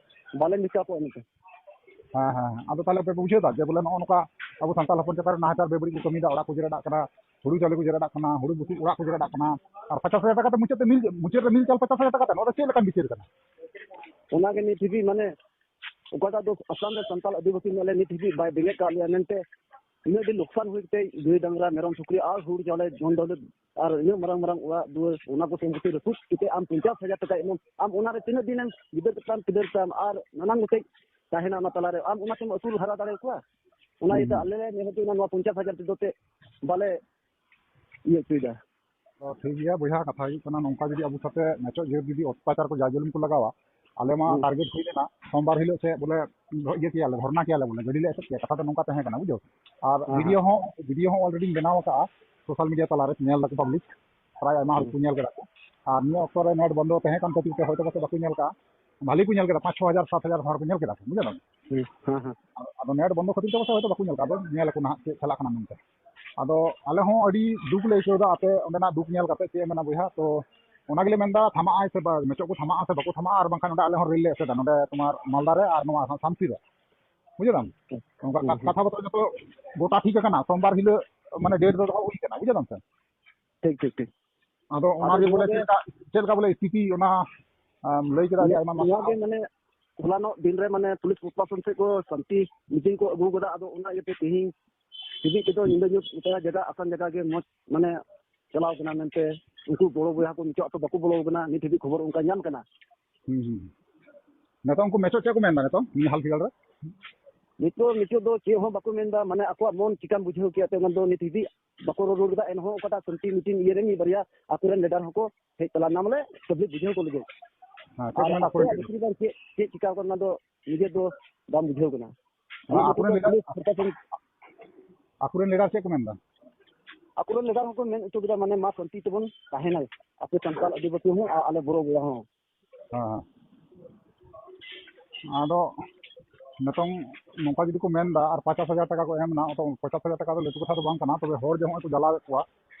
ᱵᱟᱞᱮ ᱢᱮᱠᱟᱯᱚᱜᱼᱟ ᱱᱤᱛᱚᱜ᱾ ᱦᱮᱸ, ᱦᱮᱸ, ᱦᱮᱸ᱾ ᱟᱫᱚ ᱛᱟᱦᱞᱮ ᱯᱮ ᱵᱩᱡᱷᱟᱹᱣ ᱫᱟ ᱡᱮ ᱵᱚᱞᱮ ᱱᱚᱜᱼᱚ ᱱᱚᱝᱠᱟ ᱟᱵᱚ ᱥᱟᱱᱛᱟᱲ ᱦᱚᱯᱚᱱ ᱪᱮᱛᱟᱱ ᱨᱮ ᱱᱟᱦᱟᱪᱟᱨ ᱵᱮᱵᱟᱹᱲᱤᱡ ᱠᱚ ᱠᱟᱹᱢᱤᱭᱮᱫᱟ, ᱚᱲᱟᱜ ᱠᱚ ᱡᱮᱨᱮᱫ ᱟᱜ ᱠᱟᱱᱟ, ᱦᱩᱲᱩ ᱪᱟᱣᱞᱮ ᱠᱚ ᱡᱮᱨᱮᱫ ᱟᱜ ᱠᱟᱱᱟ, ᱦᱩᱲᱩ ᱵᱩᱥᱩᱵ ᱚᱲᱟᱜ ᱠᱚ ᱡᱮᱨᱮᱫ ᱟᱜ ᱠᱟᱱᱟ, ᱟᱨ ᱯᱚᱧᱪᱟᱥ ᱦᱟᱡᱟᱨ ᱴᱟᱠᱟ ᱛᱮ ᱢᱩᱪᱟᱹᱫ ᱨᱮ ᱢᱤᱞ, ᱢᱩᱪᱟᱹᱫ ᱨᱮ ᱢᱤᱞ ᱪᱟᱞ ᱯᱚᱧᱪᱟᱥ ᱦᱟᱡᱟᱨ ᱴᱟᱠᱟ ᱛᱮ, ᱱᱚᱣᱟ ᱫᱚ ᱪᱮᱫ ᱞᱮᱠᱟᱱ ᱵᱤᱪᱟᱹᱨ ᱠᱟᱱᱟ? ᱚᱱᱟᱜᱮ ᱱᱤᱛ ᱦᱟᱹᱵᱤᱡ ᱢᱟᱱᱮ ᱚᱠᱟᱴᱟᱜ ᱫᱚ ᱟᱥᱟᱢ ᱨᱮ ᱥᱟᱱᱛᱟᱲ ᱟᱹᱫᱤᱵᱟᱹᱥᱤ ᱢᱮᱱᱟᱜ ᱞᱮᱭᱟ, ᱱᱤᱛ ᱦᱟᱹᱵᱤᱡ ᱵᱟᱭ ᱵᱮᱸᱜᱮᱫ ᱠᱟᱜ ᱞᱮᱭᱟ ᱢᱮᱱᱛᱮ, ᱩᱱᱟᱹᱜ ᱰᱷᱮᱨ ᱞᱚᱠᱥᱟᱱ ᱦᱩᱭ ᱠᱟᱛᱮ ᱜᱟᱹᱭ ᱰᱟᱝᱨᱟ ᱢᱮᱨᱚᱢ ᱥᱩᱠᱨᱤ ᱟᱨ ᱦᱩᱲᱩ ᱪᱟᱣᱞᱮ ᱡᱚᱢ ᱫᱚᱞᱮ ᱟᱨ ᱤᱱᱟᱹᱜ ᱢᱟᱨᱟᱝ ᱢᱟᱨᱟᱝ ᱚᱲᱟᱜ ᱫᱩᱣᱟᱹᱨ, ᱚᱱᱟ ᱠᱚ ᱥᱚᱢᱯᱚᱛᱤ ᱨᱟᱹᱯᱩᱫ ᱠᱟᱛᱮ ᱟᱢ ᱯᱚᱧᱪᱟᱥ ᱦᱟᱡᱟᱨ ᱴᱟᱠᱟ ᱮᱢᱟᱢ, ᱟᱢ ᱚᱱᱟᱨᱮ ᱛᱤᱱᱟᱹᱜ ᱫᱤᱱᱮᱢ ᱜᱤᱫᱟᱹᱨ ᱛᱟᱢ ᱯᱤᱫᱟᱹᱨ ᱛᱟᱢ ᱟᱨ ᱱᱟᱱᱟᱱ ᱜᱚᱴᱮᱡ ᱛᱟᱦᱮᱱᱟ ᱚᱱᱟ ᱛᱟᱞᱟᱨᱮ, ᱟᱢ ᱚᱱᱟ ᱛᱮᱢ ᱟᱹᱥᱩᱞ ᱦᱟᱨᱟ ᱫᱟᱲᱮᱭᱟᱠᱚᱣᱟ? ᱚᱱᱟ ᱤᱭᱟᱹᱛᱮ ᱦᱩᱸ᱾ ᱟᱞᱮ ᱞᱮ ᱢᱮᱦᱱᱚᱛ ᱚᱱᱟ ᱱᱚᱣᱟ ᱯᱚᱧᱪᱟᱥ ᱦᱟᱡᱟᱨ ᱛᱮᱫᱚ ᱛᱮ ᱵᱟᱞᱮ ᱤᱭᱟᱹ ᱦᱚᱪᱚᱭᱮᱫᱟ᱾ ᱛᱚ ᱴᱷᱤᱠ ᱜᱮᱭᱟ ᱵᱚᱭᱦᱟ, ᱠᱟᱛᱷᱟ ᱦᱩᱭᱩᱜ ᱠᱟᱱᱟ ᱱᱚᱝᱠᱟ ᱡᱩᱫᱤ ᱟᱵᱚ ᱥᱟᱛᱮ ᱢᱮᱪᱚᱜ ᱡᱟᱹᱛ ᱡᱩᱫᱤ ᱚᱛᱛᱟᱪᱟᱨ ᱠᱚ ᱡᱟ ᱡᱩᱞᱩᱢ ᱠᱚ ᱞᱟᱜᱟᱣᱟ, ᱟᱞᱮ ᱢᱟ ᱦᱩᱸ᱾ ᱴᱟᱨᱜᱮᱴ ᱦᱩᱭ ᱞᱮᱱᱟ ᱥᱳᱢᱵᱟᱨ ᱦᱤᱞᱳᱜ ᱥᱮ ᱵᱚᱞᱮ ᱤᱭᱟᱹ ᱠᱮᱭᱟᱞᱮ, ᱫᱷᱚᱨᱱᱟ ᱠᱮᱭᱟᱞᱮ ᱵᱚᱞᱮ, ᱜᱟᱹᱰᱤ ᱞᱮ ᱮᱥᱮᱫ ᱠᱮᱭᱟ, ᱠᱟᱛᱷᱟ ᱫᱚ ᱱᱚᱝᱠᱟ ᱛᱟᱦᱮᱸ ᱠᱟᱱᱟ, ᱵᱩᱡᱷᱟᱹᱣ᱾ ᱟᱨ ᱦᱮᱸ, ᱵᱷᱤᱰᱤᱭᱳ ᱦᱮᱸ᱾ ᱦᱚᱸ, ᱵᱷᱤᱰᱤᱭᱳ ᱦᱚᱸ ᱚᱞᱨᱮᱰᱤᱧ ᱵᱮᱱᱟᱣ ᱟᱠᱟᱫᱼᱟ, ᱥᱳᱥᱟᱞ ᱢᱤᱰᱤᱭᱟ ᱛᱟᱞᱟᱨᱮ ᱧᱮᱞ ᱫᱟᱠᱚ ᱯᱟᱵᱽᱞᱤᱠ, ᱯᱨᱟᱭ ᱟᱭᱢᱟ ᱦᱚᱲ ᱦᱩᱸ᱾ ᱠᱚ ᱧᱮᱞ ᱠᱮᱫᱟ ᱠᱚ᱾ ᱟᱨ ᱱᱤᱭᱟᱹ ᱚᱠᱛᱚ ᱨᱮ ᱱᱮᱴ ᱵᱚᱱᱫᱚ ᱛᱟᱦᱮᱸ ᱠᱟᱱ ᱠᱷᱟᱹᱛᱤᱨ ᱛᱮ ᱦᱚᱭᱛᱳ ᱯᱟᱥᱮᱡ ᱵᱟᱠᱚ ᱧᱮᱞ ᱠᱟᱜᱼᱟ, ᱵᱷᱟᱞᱤ ᱠᱚ ᱧᱮᱞ ᱠᱮᱫᱟ, ᱯᱟᱸᱪ ᱪᱷᱚ ᱦᱟᱡᱟᱨ ᱥᱟᱛ ᱦᱟᱡᱟᱨ ᱦᱚᱲ ᱠᱚ ᱧᱮᱞ ᱠᱮᱫᱟ ᱠᱚ, ᱵᱩᱡᱷᱟᱹᱣ ᱫᱟᱢ? ᱦᱩᱸ, ᱦᱮᱸ, ᱦᱮᱸ᱾ ᱟᱫᱚ ᱱᱮᱴ ᱵᱚᱱᱫᱚ ᱠᱷᱟᱹᱛᱤᱨ ᱛᱮ ᱯᱟᱥᱮᱡ ᱦᱚᱭᱛᱳ ᱵᱟᱠᱚ ᱧᱮᱞ ᱠᱟᱜᱼᱟ, ᱟᱫᱚ ᱧᱮᱞ ᱟᱠᱚ ᱱᱟᱦᱟᱜ ᱪᱮᱫ ᱪᱟᱞᱟᱜ ᱠᱟᱱᱟ ᱢᱮᱱᱛᱮ᱾ ᱟᱫᱚ ᱟᱞᱮ ᱦᱚᱸ ᱟᱹᱰᱤ ᱫᱩᱠ ᱞᱮ ᱟᱹᱭᱠᱟᱹᱣ ᱮᱫᱟ ᱟᱯᱮ ᱚᱸᱰᱮᱱᱟᱜ ᱫᱩᱠ ᱧᱮᱞ ᱠᱟᱛᱮ, ᱪᱮᱫ ᱮᱢ ᱢᱮᱱᱟ ᱵᱚᱭᱦᱟ, ᱛᱚ ᱚᱱᱟ ᱜᱮᱞᱮ ᱢᱮᱱᱫᱟ ᱛᱷᱟᱢᱟᱜ ᱟᱭ ᱥᱮ ᱵᱟ-, ᱢᱮᱪᱚᱜ ᱠᱚ ᱛᱷᱟᱢᱟᱜᱼᱟ ᱥᱮ ᱵᱟᱠᱚ ᱛᱷᱟᱢᱟᱜᱼᱟ, ᱟᱨ ᱵᱟᱝᱠᱷᱟᱱ ᱱᱚᱸᱰᱮ ᱟᱞᱮ ᱦᱚᱸ ᱨᱮᱞ ᱞᱮ ᱮᱥᱮᱫᱟ ᱱᱚᱸᱰᱮ ᱛᱚᱢᱟᱨ ᱢᱟᱞᱫᱟ ᱨᱮ ᱟᱨ ᱱᱚᱣᱟ ᱥᱟᱱᱛᱤ ᱨᱮ, ᱵᱩᱡᱷᱟᱹᱣ ᱫᱟᱢ? ᱦᱩᱸ, ᱱᱚᱝᱠᱟ ᱦᱩᱸ, ᱠᱟᱛ-, ᱦᱩᱸ᱾ ᱠᱟᱛᱷᱟ ᱵᱟᱛᱨᱟ ᱡᱚᱛᱚ ᱜᱚᱴᱟ ᱴᱷᱤᱠ ᱟᱠᱟᱱᱟ, ᱥᱳᱢᱵᱟᱨ ᱦᱤᱞᱳᱜ ᱢᱟᱱᱮ ᱰᱮᱴ ᱫᱚ ᱫᱚᱦᱚ ᱦᱩᱭ ᱠᱟᱱᱟ, ᱵᱩᱡᱷᱟᱹᱣ ᱫᱟᱢ ᱥᱮ? ᱴᱷᱤᱠ, ᱴᱷᱤᱠ, ᱴᱷᱤᱠ᱾ ᱟᱫᱚ ᱚᱱᱟ ᱟᱫᱚ ᱜᱮ ᱵᱚᱞᱮ ᱱᱚᱣᱟ ᱪᱮᱫ ᱜᱮ ᱞᱮᱠᱟ, ᱪᱮᱫ ᱞᱮᱠᱟ ᱵᱚᱞᱮ ᱥᱛᱷᱤᱛᱤ ᱚᱱᱟ, ᱟᱢ, ᱞᱟᱹᱭ ᱠᱮᱫᱟ ᱡᱮ ᱱᱚ-, ᱟᱭᱢᱟ ᱢᱟᱥ ᱱᱚᱣᱟ ᱜᱮ ᱞᱟᱦᱟ᱾ ᱢᱟᱱᱮ ᱦᱚᱞᱟᱱᱚᱜ ᱫᱤᱱ ᱨᱮ ᱢᱟᱱᱮ ᱯᱩᱞᱤᱥ ᱯᱨᱚᱥᱟᱥᱚᱱ ᱥᱮᱫ ᱠᱚ ᱥᱟᱱᱛᱤ ᱢᱤᱴᱤᱝ ᱠᱚ ᱟᱹᱜᱩ ᱠᱟᱫᱟ, ᱟᱫᱚ ᱚᱱᱟ ᱤᱭᱟᱹᱛᱮ ᱛᱮᱦᱮᱧ ᱦᱤᱡᱩᱜ ᱛᱮᱫᱚ ᱧᱤᱫᱟᱹ ᱧᱩᱛ ᱜᱚᱴᱟ ᱡᱟᱭᱜᱟ ᱟᱥᱟᱱ ᱡᱟᱭᱜᱟ ᱜᱮ ᱢᱚᱡᱽ ᱢᱟᱱᱮ ᱪᱟᱞᱟᱣ ᱠᱟᱱᱟ ᱢᱮᱱᱛᱮ ᱩᱱᱠᱩ ᱵᱚᱲᱚ ᱵᱚᱭᱦᱟ ᱠᱚ ᱱᱤᱛᱚᱜ ᱟᱯᱮ ᱵᱟᱠᱚ ᱵᱚᱞᱚ ᱠᱟᱱᱟ, ᱱᱤᱛ ᱦᱟᱹᱵᱤᱡ ᱠᱷᱚᱵᱚᱨ ᱚᱱᱠᱟ ᱧᱟᱢ ᱠᱟᱱᱟ᱾ ᱦᱩᱸ, ᱦᱩᱸ᱾ ᱱᱤᱛᱚᱝ ᱩᱱᱠᱩ ᱢᱮᱪᱚᱜ ᱪᱮᱫ ᱠᱚ ᱢᱮᱱᱫᱟ ᱱᱤᱛᱚᱝ ᱱᱤᱭᱟᱹ ᱦᱟᱞ ᱯᱷᱤᱜᱟᱲ ᱨᱮ? ᱱᱤᱛᱚᱜ, ᱱᱤᱛᱚᱜ ᱫᱚ ᱪᱮᱫ ᱦᱚᱸ ᱵᱟᱠᱚ ᱢᱮᱱᱫᱟ, ᱢᱟᱱᱮ ᱟᱠᱚᱣᱟᱜ ᱢᱚᱱ ᱪᱤᱠᱟᱢ ᱵᱩᱡᱷᱟᱹᱣ ᱠᱮᱭᱟ, ᱛᱚ ᱚᱱᱟ ᱫᱚ ᱱᱤᱛ ᱦᱟᱹᱵᱤᱡ ᱵᱟᱠᱚ ᱨᱚᱲ ᱨᱩᱣᱟᱹᱲ ᱠᱮᱫᱟ᱾ ᱮᱱᱦᱚᱸ ᱚᱠᱟᱴᱟᱜ ᱥᱟᱱᱛᱤ ᱢᱤᱴᱤᱝ ᱤᱭᱟᱹ ᱨᱮ ᱢᱤᱫ ᱵᱟᱨᱭᱟ ᱟᱠᱚᱨᱮᱱ ᱞᱤᱰᱟᱨ ᱦᱚᱸᱠᱚ ᱦᱮᱡ ᱪᱟᱞᱟᱣ ᱞᱮᱱᱟ, ᱢᱟᱱᱮ ᱯᱟᱵᱽᱞᱤᱠ ᱵᱩᱡᱷᱟᱹᱣ ᱠᱚ ᱞᱟᱹᱜᱤᱫ᱾ ᱦᱮᱸ, ᱪᱮᱫ ᱠᱚ ᱟᱨ ᱢᱮᱱᱫᱟ ᱟᱠᱚᱨᱮᱱ ᱟᱠᱚᱣᱟᱜ ᱞᱤᱰᱟᱨ? ᱵᱷᱤᱛᱨᱤ ᱨᱮ ᱪᱮᱫ, ᱪᱮᱫ ᱪᱤᱠᱟᱹ ᱠᱟᱱᱟ, ᱚᱱᱟ ᱫᱚ ᱱᱤᱡᱮ ᱫᱚ ᱵᱟᱝ ᱵᱩᱡᱷᱟᱹᱣ ᱠᱟᱱᱟ᱾ ᱚᱱᱟ ᱟᱨ ᱟᱠᱚᱨᱮᱱ ᱢᱤᱫᱴᱮᱱ ᱞᱤᱰᱟᱨ, ᱯᱩᱞᱤᱥ ᱯᱨᱚᱥᱟᱥᱚᱱ ᱟᱠᱚᱨᱮᱱ ᱞᱤᱰᱟᱨ ᱪᱮᱫ ᱠᱚ ᱢᱮᱱᱫᱟ? ᱟᱠᱚᱨᱮᱱ ᱞᱤᱰᱟᱨ ᱦᱚᱸᱠᱚ ᱢᱮᱱ ᱦᱚᱪᱚ ᱠᱮᱫᱟ, ᱢᱟᱱᱮ ᱢᱟ ᱥᱟᱱᱛᱤ ᱛᱮᱵᱚᱱ ᱛᱟᱦᱮᱱᱟ, ᱟᱯᱮ ᱥᱟᱱᱛᱟᱲ ᱟᱹᱫᱤᱵᱟᱹᱥᱤ ᱦᱚᱸ ᱟᱨ ᱟᱞᱮ ᱵᱚᱲᱚ ᱵᱚᱭᱦᱟ ᱦᱚᱸ᱾ ᱦᱮᱸ, ᱦᱮᱸ᱾ ᱟᱫᱚ ᱱᱤᱛᱚᱝ ᱱᱚᱝᱠᱟ ᱡᱩᱫᱤ ᱠᱚ ᱢᱮᱱᱫᱟ ᱟᱨ ᱯᱚᱧᱪᱟᱥ ᱦᱟᱡᱟᱨ ᱴᱟᱠᱟ ᱠᱚ ᱮᱢ ᱮᱱᱟ, ᱛᱚ ᱯᱚᱧᱪᱟᱥ ᱦᱟᱡᱟᱨ ᱴᱟᱠᱟ ᱫᱚ ᱞᱟᱹᱴᱩ ᱠᱟᱛᱷᱟ ᱫᱚ ᱵᱟᱝ ᱠᱟᱱᱟ, ᱛᱚᱵᱮ ᱦᱚᱲ ᱡᱮ ᱦᱚᱸᱜᱼᱚᱭ ᱠᱚ ᱡᱟᱞᱟᱣᱮᱫ ᱠᱚᱣᱟ,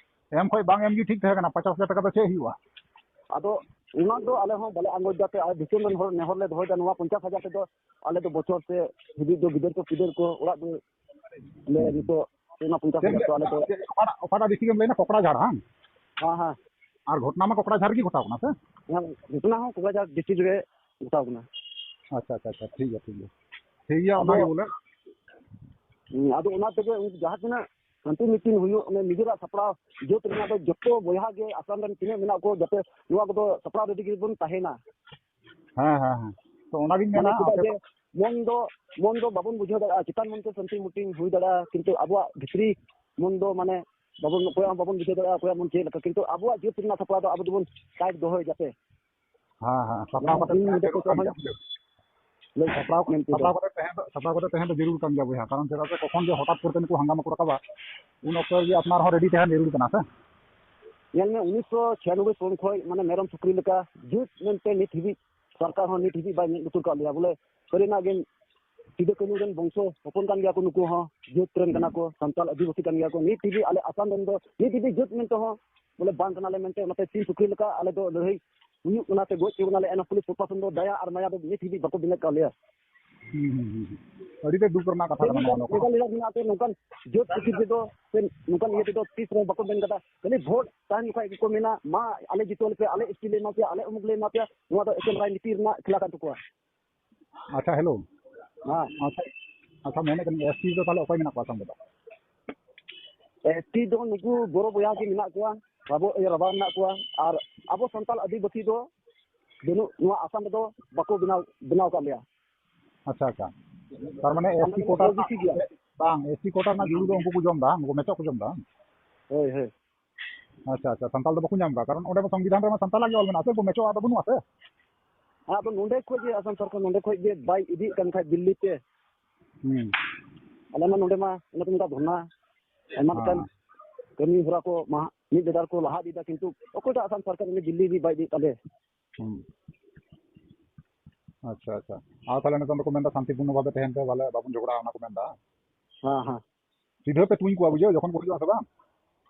ᱮᱢ ᱠᱷᱚᱡ ᱵᱟᱝ ᱮᱢ ᱜᱮ ᱴᱷᱤᱠ ᱛᱟᱦᱮᱸ ᱠᱟᱱᱟ᱾ ᱯᱚᱧᱪᱟᱥ ᱦᱟᱡᱟᱨ ᱴᱟᱠᱟ ᱫᱚ ᱪᱮᱫ ᱦᱩᱭᱩᱜᱼᱟ? ᱟᱫᱚ ᱚᱱᱟ ᱫᱚ ᱟᱞᱮ ᱦᱚᱸ ᱵᱟᱞᱮ ᱟᱸᱜᱚᱪ ᱫᱟ, ᱟᱨ ᱫᱤᱥᱚᱢ ᱨᱮᱱ ᱦᱚᱲ ᱱᱮᱦᱚᱨ ᱞᱮ ᱫᱚᱦᱚᱭᱮᱫᱟ, ᱱᱚᱣᱟ ᱯᱚᱧᱪᱟᱥ ᱦᱟᱡᱟᱨ ᱛᱮᱫᱚ ᱟᱞᱮ ᱫᱚ ᱵᱚᱪᱷᱚᱨ ᱥᱮ ᱦᱤᱡᱩᱜ ᱫᱚ ᱜᱤᱫᱟᱹᱨ ᱠᱚ ᱯᱤᱫᱟᱹᱨ ᱠᱚ ᱚᱲᱟᱜ ᱫᱩᱣᱟᱹᱨ ᱞᱮ ᱱᱤᱛᱚᱜ ᱚᱱᱟ ᱯᱚᱧᱪᱟᱥ ᱪᱮᱫ ᱦᱟᱡᱟᱨ ᱛᱮ ᱟᱞᱮ ᱫᱚ ᱪᱮᱫ ᱚᱠᱟᱴᱟᱜ, ᱚᱠᱟᱴᱟᱜ ᱰᱤᱥᱴᱨᱤᱠᱴ ᱮᱢ ᱞᱟᱹᱭᱫᱟ? ᱠᱚᱠᱲᱟᱡᱷᱟᱲ, ᱦᱟᱝ? ᱦᱮᱸ, ᱦᱮᱸ᱾ ᱟᱨ ᱜᱷᱚᱴᱱᱟ ᱢᱟ ᱠᱚᱠᱲᱟᱡᱷᱟᱲ ᱨᱮᱜᱮ ᱜᱷᱚᱴᱟᱣ ᱠᱟᱱᱟ ᱥᱮ? ᱦᱮᱸ, ᱜᱷᱚᱴᱱᱟ ᱦᱚᱸ ᱠᱚᱠᱲᱟᱡᱷᱟᱲ ᱰᱤᱥᱴᱨᱤᱠᱴ ᱨᱮ ᱜᱷᱚᱴᱟᱣ ᱠᱟᱱᱟ᱾ ᱟᱪᱪᱷᱟ, ᱟᱪᱪᱷᱟ, ᱟᱪᱪᱷᱟ, ᱴᱷᱤᱠ ᱜᱮᱭᱟ, ᱴᱷᱤᱠ ᱜᱮᱭᱟ, ᱴᱷᱤᱠ ᱜᱮᱭᱟ, ᱟᱫᱚ, ᱚᱱᱟᱜᱮ ᱵᱚᱞᱮ᱾ ᱦᱩᱸ, ᱟᱫᱚ ᱚᱱᱟ ᱛᱮᱜᱮ ᱩᱱᱠᱩ ᱡᱟᱦᱟᱸ ᱛᱤᱱᱟᱹᱜ ᱥᱟᱱᱛᱤ ᱢᱤᱴᱤᱝ ᱦᱩᱭᱩᱜ, ᱚᱱᱮ ᱱᱤᱡᱮᱨᱟᱜ ᱥᱟᱯᱲᱟᱣ ᱡᱟᱹᱛ ᱨᱮᱱᱟᱜ ᱫᱚ ᱡᱚᱛᱚ ᱵᱚᱭᱦᱟ ᱜᱮ ᱟᱥᱟᱢ ᱨᱮᱱ ᱛᱤᱱᱟᱹᱜ ᱢᱮᱱᱟᱜ ᱠᱚ, ᱡᱟᱛᱮ ᱱᱚᱣᱟ ᱠᱚᱫᱚ ᱥᱟᱯᱲᱟᱣ ᱨᱮᱰᱤ ᱜᱮᱵᱚᱱ ᱛᱟᱦᱮᱱᱟ᱾ ᱦᱮᱸ, ᱦᱮᱸ, ᱦᱮᱸ᱾ ᱛᱚ ᱚᱱᱟᱜᱤᱧ ᱢᱮᱱᱟ, ᱢᱟᱱᱮ ᱪᱮᱫᱟᱜ ᱟᱯᱮ ᱡᱮ ᱢᱚᱱ ᱫᱚ, ᱢᱚᱱ ᱫᱚ ᱵᱟᱵᱚᱱ ᱵᱩᱡᱷᱟᱹᱣ ᱫᱟᱲᱮᱭᱟᱜᱼᱟ, ᱪᱮᱛᱟᱱ ᱢᱚᱱ ᱛᱮ ᱥᱟᱱᱛᱤ ᱢᱤᱴᱤᱝ ᱦᱩᱭ ᱫᱟᱲᱮᱭᱟᱜᱼᱟ, ᱠᱤᱱᱛᱩ ᱟᱵᱚᱣᱟᱜ ᱵᱷᱤᱛᱨᱤ ᱢᱚᱱ ᱫᱚ ᱢᱟᱱᱮ ᱵᱟᱵᱚᱱ, ᱚᱠᱚᱭᱟᱜ ᱦᱚᱸ ᱵᱟᱵᱚᱱ ᱵᱩᱡᱷᱟᱹᱣ ᱫᱟᱲᱮᱭᱟᱜᱼᱟ ᱚᱠᱚᱭᱟᱜ ᱢᱚᱱ ᱪᱮᱫ ᱞᱮᱠᱟ, ᱠᱤᱱᱛᱩ ᱟᱵᱚᱣᱟᱜ ᱡᱟᱹᱛ ᱨᱮᱱᱟᱜ ᱥᱟᱯᱲᱟᱣ ᱫᱚ ᱟᱵᱚ ᱫᱚᱵᱚᱱ ᱴᱟᱭᱤᱴ ᱫᱚᱦᱚᱭ ᱡᱟᱛᱮ᱾ ᱦᱮᱸ, ᱦᱮᱸ, ᱥᱟᱯᱲᱟᱣ ᱚᱱᱟ ᱠᱟᱛᱮ ᱤᱧ ᱛᱟᱦᱮᱸ ᱱᱚᱰᱮ ᱠᱚ ᱡᱟᱹᱨᱩᱲ ᱠᱟᱱ ᱪᱟᱵᱟᱭᱟ᱾ ᱜᱮᱭᱟ, ᱵᱩᱡᱷᱟᱹᱣ᱾ ᱞᱟᱹᱭ ᱥᱟᱯᱲᱟᱣ ᱢᱮᱱᱛᱮ ᱫᱚ᱾ ᱥᱟᱯᱲᱟᱣ ᱠᱟᱛᱮ ᱛᱟᱦᱮᱸ ᱫᱚ, ᱥᱟᱯᱲᱟᱣ ᱠᱟᱛᱮ ᱛᱟᱦᱮᱸ ᱫᱚ ᱡᱟᱹᱨᱩᱲ ᱠᱟᱱ ᱜᱮᱭᱟ ᱵᱚᱭᱦᱟ, ᱠᱟᱨᱚᱱ ᱪᱮᱫᱟᱜ ᱥᱮ ᱠᱚᱠᱷᱚᱱ ᱡᱮ ᱦᱚᱴᱟᱛ ᱠᱚᱨᱮ ᱱᱩᱠᱩ ᱦᱟᱝᱜᱟᱢᱟ ᱠᱚ ᱨᱟᱠᱟᱵᱟ, ᱩᱱ ᱚᱠᱛᱚ ᱨᱮᱜᱮ ᱟᱯᱱᱟᱨ ᱦᱚᱸ ᱨᱮᱰᱤ ᱛᱟᱦᱮᱱ ᱡᱟᱹᱨᱩᱲ ᱠᱟᱱᱟ ᱥᱮ᱾ ᱧᱮᱞ ᱢᱮ, ᱩᱱᱤᱥᱥᱚ ᱪᱷᱤᱭᱟᱱᱚᱵᱵᱳᱭ ᱥᱚᱱ ᱠᱷᱚᱱ ᱢᱟᱱᱮ ᱢᱮᱨᱚᱢ ᱥᱩᱠᱨᱤ ᱞᱮᱠᱟ ᱡᱩᱛ ᱢᱮᱱᱛᱮ ᱱᱤᱛ ᱦᱟᱹᱵᱤᱡ ᱥᱚᱨᱠᱟᱨ ᱦᱚᱸ ᱱᱤᱛ ᱦᱟᱹᱵᱤᱡ ᱵᱟᱭ ᱢᱮᱫ ᱞᱩᱛᱩᱨ ᱠᱟᱜ ᱞᱮᱭᱟ᱾ ᱵᱚᱞᱮ ᱥᱟᱹᱨᱤᱱᱟᱜ ᱜᱮ ᱥᱤᱫᱩ ᱠᱟᱹᱱᱦᱩ ᱨᱮᱱ ᱵᱚᱝᱥᱚ ᱦᱚᱯᱚᱱ ᱠᱟᱱ ᱜᱮᱭᱟ ᱠᱚ, ᱱᱩᱠᱩ ᱦᱚᱸ ᱡᱟᱹᱛ ᱨᱮᱱ ᱠᱟᱱᱟ ᱠᱚ, ᱥᱟᱱᱛᱟᱲ ᱟᱹᱫᱤᱵᱟᱹᱥᱤ ᱠᱟᱱ ᱜᱮᱭᱟ ᱠᱚ᱾ ᱱᱤᱛ ᱦᱟᱹᱵᱤᱡ ᱟᱞᱮ ᱟᱥᱟᱢ ᱨᱮᱱ ᱫᱚ ᱱᱤᱛ ᱦᱟᱹᱵᱤᱡ ᱡᱟᱹᱛ ᱢᱮᱱᱛᱮ ᱦᱚᱸ ᱵᱚᱞᱮ ᱵᱟᱝ ᱠᱟᱱᱟᱞᱮ ᱢᱮᱱᱛᱮ, ᱚᱱᱟᱛᱮ ᱥᱤᱢ ᱥᱩᱠᱨᱤ ᱞᱮᱠᱟ ᱟᱞᱮ ᱫᱚ ᱞᱟᱹᱲᱦᱟᱹᱭ ᱦᱩᱭᱩᱜ ᱠᱟᱱᱟ, ᱛᱮ ᱜᱚᱡ ᱦᱚᱪᱚ ᱠᱟᱱᱟᱞᱮ᱾ ᱮᱱᱦᱚᱸ ᱯᱩᱞᱤᱥ ᱯᱨᱚᱥᱟᱥᱚᱱ ᱫᱚ ᱫᱟᱭᱟ ᱟᱨ ᱢᱟᱭᱟ ᱫᱚ ᱱᱤᱛ ᱦᱟᱹᱵᱤᱡ ᱵᱟᱠᱚ ᱵᱤᱱᱟᱹᱜ ᱠᱟᱜ ᱞᱮᱭᱟ᱾ ᱦᱩᱸ, ᱦᱩᱸ, ᱦᱩᱸ, ᱦᱩᱸ᱾ ᱟᱹᱰᱤ ᱛᱮᱫ ᱫᱩᱠ ᱨᱮᱱᱟᱜ ᱠᱟᱛᱷᱟ ᱠᱟᱱᱟ ᱱᱚᱣᱟ ᱫᱚ᱾ ᱞᱮᱜᱟᱞ ᱞᱮᱜᱟᱞ ᱢᱮᱱᱟᱜ ᱛᱮ ᱱᱚᱝᱠᱟᱱ ᱡᱟᱹᱛ ᱠᱷᱟᱹᱛᱤᱨ ᱛᱮᱫᱚ ᱥᱮ ᱱᱚᱝᱠᱟᱱ ᱤᱭᱟᱹ ᱛᱮᱫᱚ ᱛᱤᱥ ᱨᱮᱦᱚᱸ ᱵᱟᱠᱚ ᱢᱮᱱ ᱠᱟᱫᱟ᱾ ᱠᱷᱟᱹᱞᱤ ᱵᱷᱳᱴ ᱛᱟᱦᱮᱱ ᱡᱚᱠᱷᱚᱡ ᱜᱮᱠᱚ ᱢᱮᱱᱟ, "ᱢᱟ ᱟᱞᱮ ᱡᱤᱛᱟᱹᱣ ᱞᱮᱯᱮ, ᱟᱞᱮ ᱮᱥ ᱴᱤ ᱞᱮ ᱮᱢᱟ ᱯᱮᱭᱟ, ᱟᱞᱮ ᱚᱢᱩᱠ ᱞᱮ ᱮᱢᱟ ᱯᱮᱭᱟ", ᱱᱚᱣᱟ ᱫᱚ ᱮᱠᱮᱱ ᱨᱟᱡᱽᱱᱤᱛᱤ ᱨᱮᱱᱟᱜ ᱠᱷᱮᱞᱟ ᱠᱟᱱ ᱛᱟᱠᱚᱣᱟ᱾ ᱟᱪᱪᱷᱟ, ᱦᱮᱞᱳ᱾ ᱦᱮᱸ᱾ ᱟᱪᱪᱷᱟ, ᱟᱪᱪᱷᱟ, ᱢᱮᱱᱮᱫ ᱠᱟᱹᱱᱟᱹᱧ, ᱮᱥ ᱴᱤ ᱫᱚ ᱛᱟᱦᱞᱮ ᱚᱠᱚᱭ ᱢᱮᱱᱟᱜ ᱠᱚᱣᱟ ᱟᱥᱟᱢ ᱨᱮᱫᱚ? ᱮᱥ ᱴᱤ ᱫᱚ ᱱᱩᱠᱩ ᱵᱚᱨᱚ ᱵᱚᱭᱦᱟ ᱜᱮ ᱢᱮᱱᱟᱜ ᱠᱚᱣᱟ, ᱨᱟᱵᱚ, ᱤᱭᱟᱹ, ᱨᱟᱵᱷᱟ ᱢᱮᱱᱟᱜ ᱠᱚᱣᱟ, ᱟᱨ ᱟᱵᱚ ᱥᱟᱱᱛᱟᱲ ᱟᱹᱫᱤᱵᱟᱹᱥᱤ ᱫᱚ ᱵᱟᱹᱱᱩᱜ, ᱱᱚᱣᱟ ᱟᱥᱟᱢ ᱨᱮᱫᱚ ᱵᱟᱠᱚ ᱵᱮᱱᱟᱣ, ᱵᱮᱱᱟᱣ ᱟᱠᱟᱫ ᱞᱮᱭᱟ᱾ ᱟᱪᱪᱷᱟ, ᱟᱪᱪᱷᱟ᱾ ᱛᱟᱨ ᱢᱟᱱᱮ ᱟᱞᱮ ᱮᱥ ᱴᱤ ᱫᱚ ᱠᱳᱴᱟ ᱳ ᱵᱤ ᱥᱤ ᱨᱮᱱᱟᱜ, ᱜᱮᱭᱟ᱾ ᱵᱟᱝ, ᱮᱥ ᱴᱤ ᱠᱳᱴᱟ ᱨᱮᱱᱟᱜ ᱡᱩᱲᱩ ᱫᱚ ᱩᱱᱠᱩ ᱠᱚ ᱡᱚᱢ ᱮᱫᱟ, ᱩᱱᱠᱩ ᱢᱮᱪᱚᱜ ᱠᱚ ᱡᱚᱢ ᱮᱫᱟ᱾ ᱦᱳᱭ, ᱦᱳᱭ᱾ ᱟᱪᱪᱷᱟ, ᱟᱪᱪᱷᱟ, ᱥᱟᱱᱛᱟᱲ ᱫᱚ ᱵᱟᱠᱚ ᱧᱟᱢ ᱮᱫᱟ, ᱠᱟᱨᱚᱱ ᱚᱸᱰᱮ ᱢᱟ ᱥᱚᱝᱵᱤᱫᱷᱟᱱ ᱨᱮᱢᱟ ᱥᱟᱱᱛᱟᱲᱟᱜ ᱜᱮ ᱚᱞ ᱢᱮᱱᱟᱜᱼᱟ ᱥᱮ, ᱩᱱᱠᱩ ᱢᱮᱪᱚᱜ ᱟᱜ ᱫᱚ ᱵᱟᱹᱱᱩᱜᱼᱟ ᱥᱮ᱾ ᱟᱫᱚ ᱱᱚᱸᱰᱮ ᱠᱷᱚᱡ ᱜᱮ ᱟᱥᱟᱢ ᱥᱚᱨᱠᱟᱨ ᱱᱚᱸᱰᱮ ᱠᱷᱚᱡ ᱜᱮ ᱵᱟᱭ ᱤᱫᱤᱭᱮᱫ ᱠᱟᱱ ᱠᱷᱟᱡ ᱫᱤᱞᱞᱤ ᱛᱮ᱾ ᱦᱩᱸ᱾ ᱟᱞᱮ ᱢᱟ ᱱᱚᱸᱰᱮ ᱢᱟ ᱚᱱᱮ ᱠᱚ ᱢᱮᱛᱟᱜ ᱫᱷᱚᱨᱱᱟ, ᱟᱭᱢᱟ ᱞᱮᱠᱟᱱ ᱦᱮᱸ᱾ ᱠᱟᱹᱢᱤ ᱦᱚᱨᱟ ᱠᱚ ᱢᱟ ᱢᱤᱫ ᱞᱮᱫᱟᱨ ᱠᱚ ᱞᱟᱦᱟ ᱤᱫᱤᱭᱮᱫᱟ, ᱠᱤᱱᱛᱩ ᱚᱠᱚᱭᱴᱟᱜ ᱟᱥᱟᱢ ᱥᱚᱨᱠᱟᱨ ᱩᱱᱤ ᱫᱤᱞᱞᱤ ᱨᱤᱱᱤᱡ ᱵᱟᱭ ᱤᱫᱤᱭᱮᱫ ᱛᱟᱞᱮ᱾ ᱦᱩᱸ᱾ ᱟᱪᱪᱷᱟ, ᱟᱪᱪᱷᱟ᱾ ᱟᱨ ᱛᱟᱦᱞᱮ ᱱᱤᱛᱚᱝ ᱫᱚᱠᱚ ᱢᱮᱱᱫᱟ ᱥᱟᱱᱛᱤᱯᱩᱨᱱᱚ ᱵᱷᱟᱵᱮ ᱛᱟᱦᱮᱱ ᱯᱮ, ᱵᱚᱞᱮ ᱵᱟᱵᱚᱱ ᱡᱷᱚᱜᱽᱲᱟᱜᱼᱟ, ᱚᱱᱟ ᱠᱚ ᱢᱮᱱᱫᱟ᱾ ᱦᱮᱸ, ᱦᱮᱸ᱾ ᱥᱤᱫᱷᱟᱹ ᱯᱮ ᱛᱩᱧ ᱠᱚᱣᱟ, ᱵᱩᱡᱷᱟᱹᱣ, ᱡᱚᱠᱷᱚᱱ ᱠᱚ ᱦᱤᱡᱩᱜᱼᱟ ᱥᱮ ᱵᱟᱝ?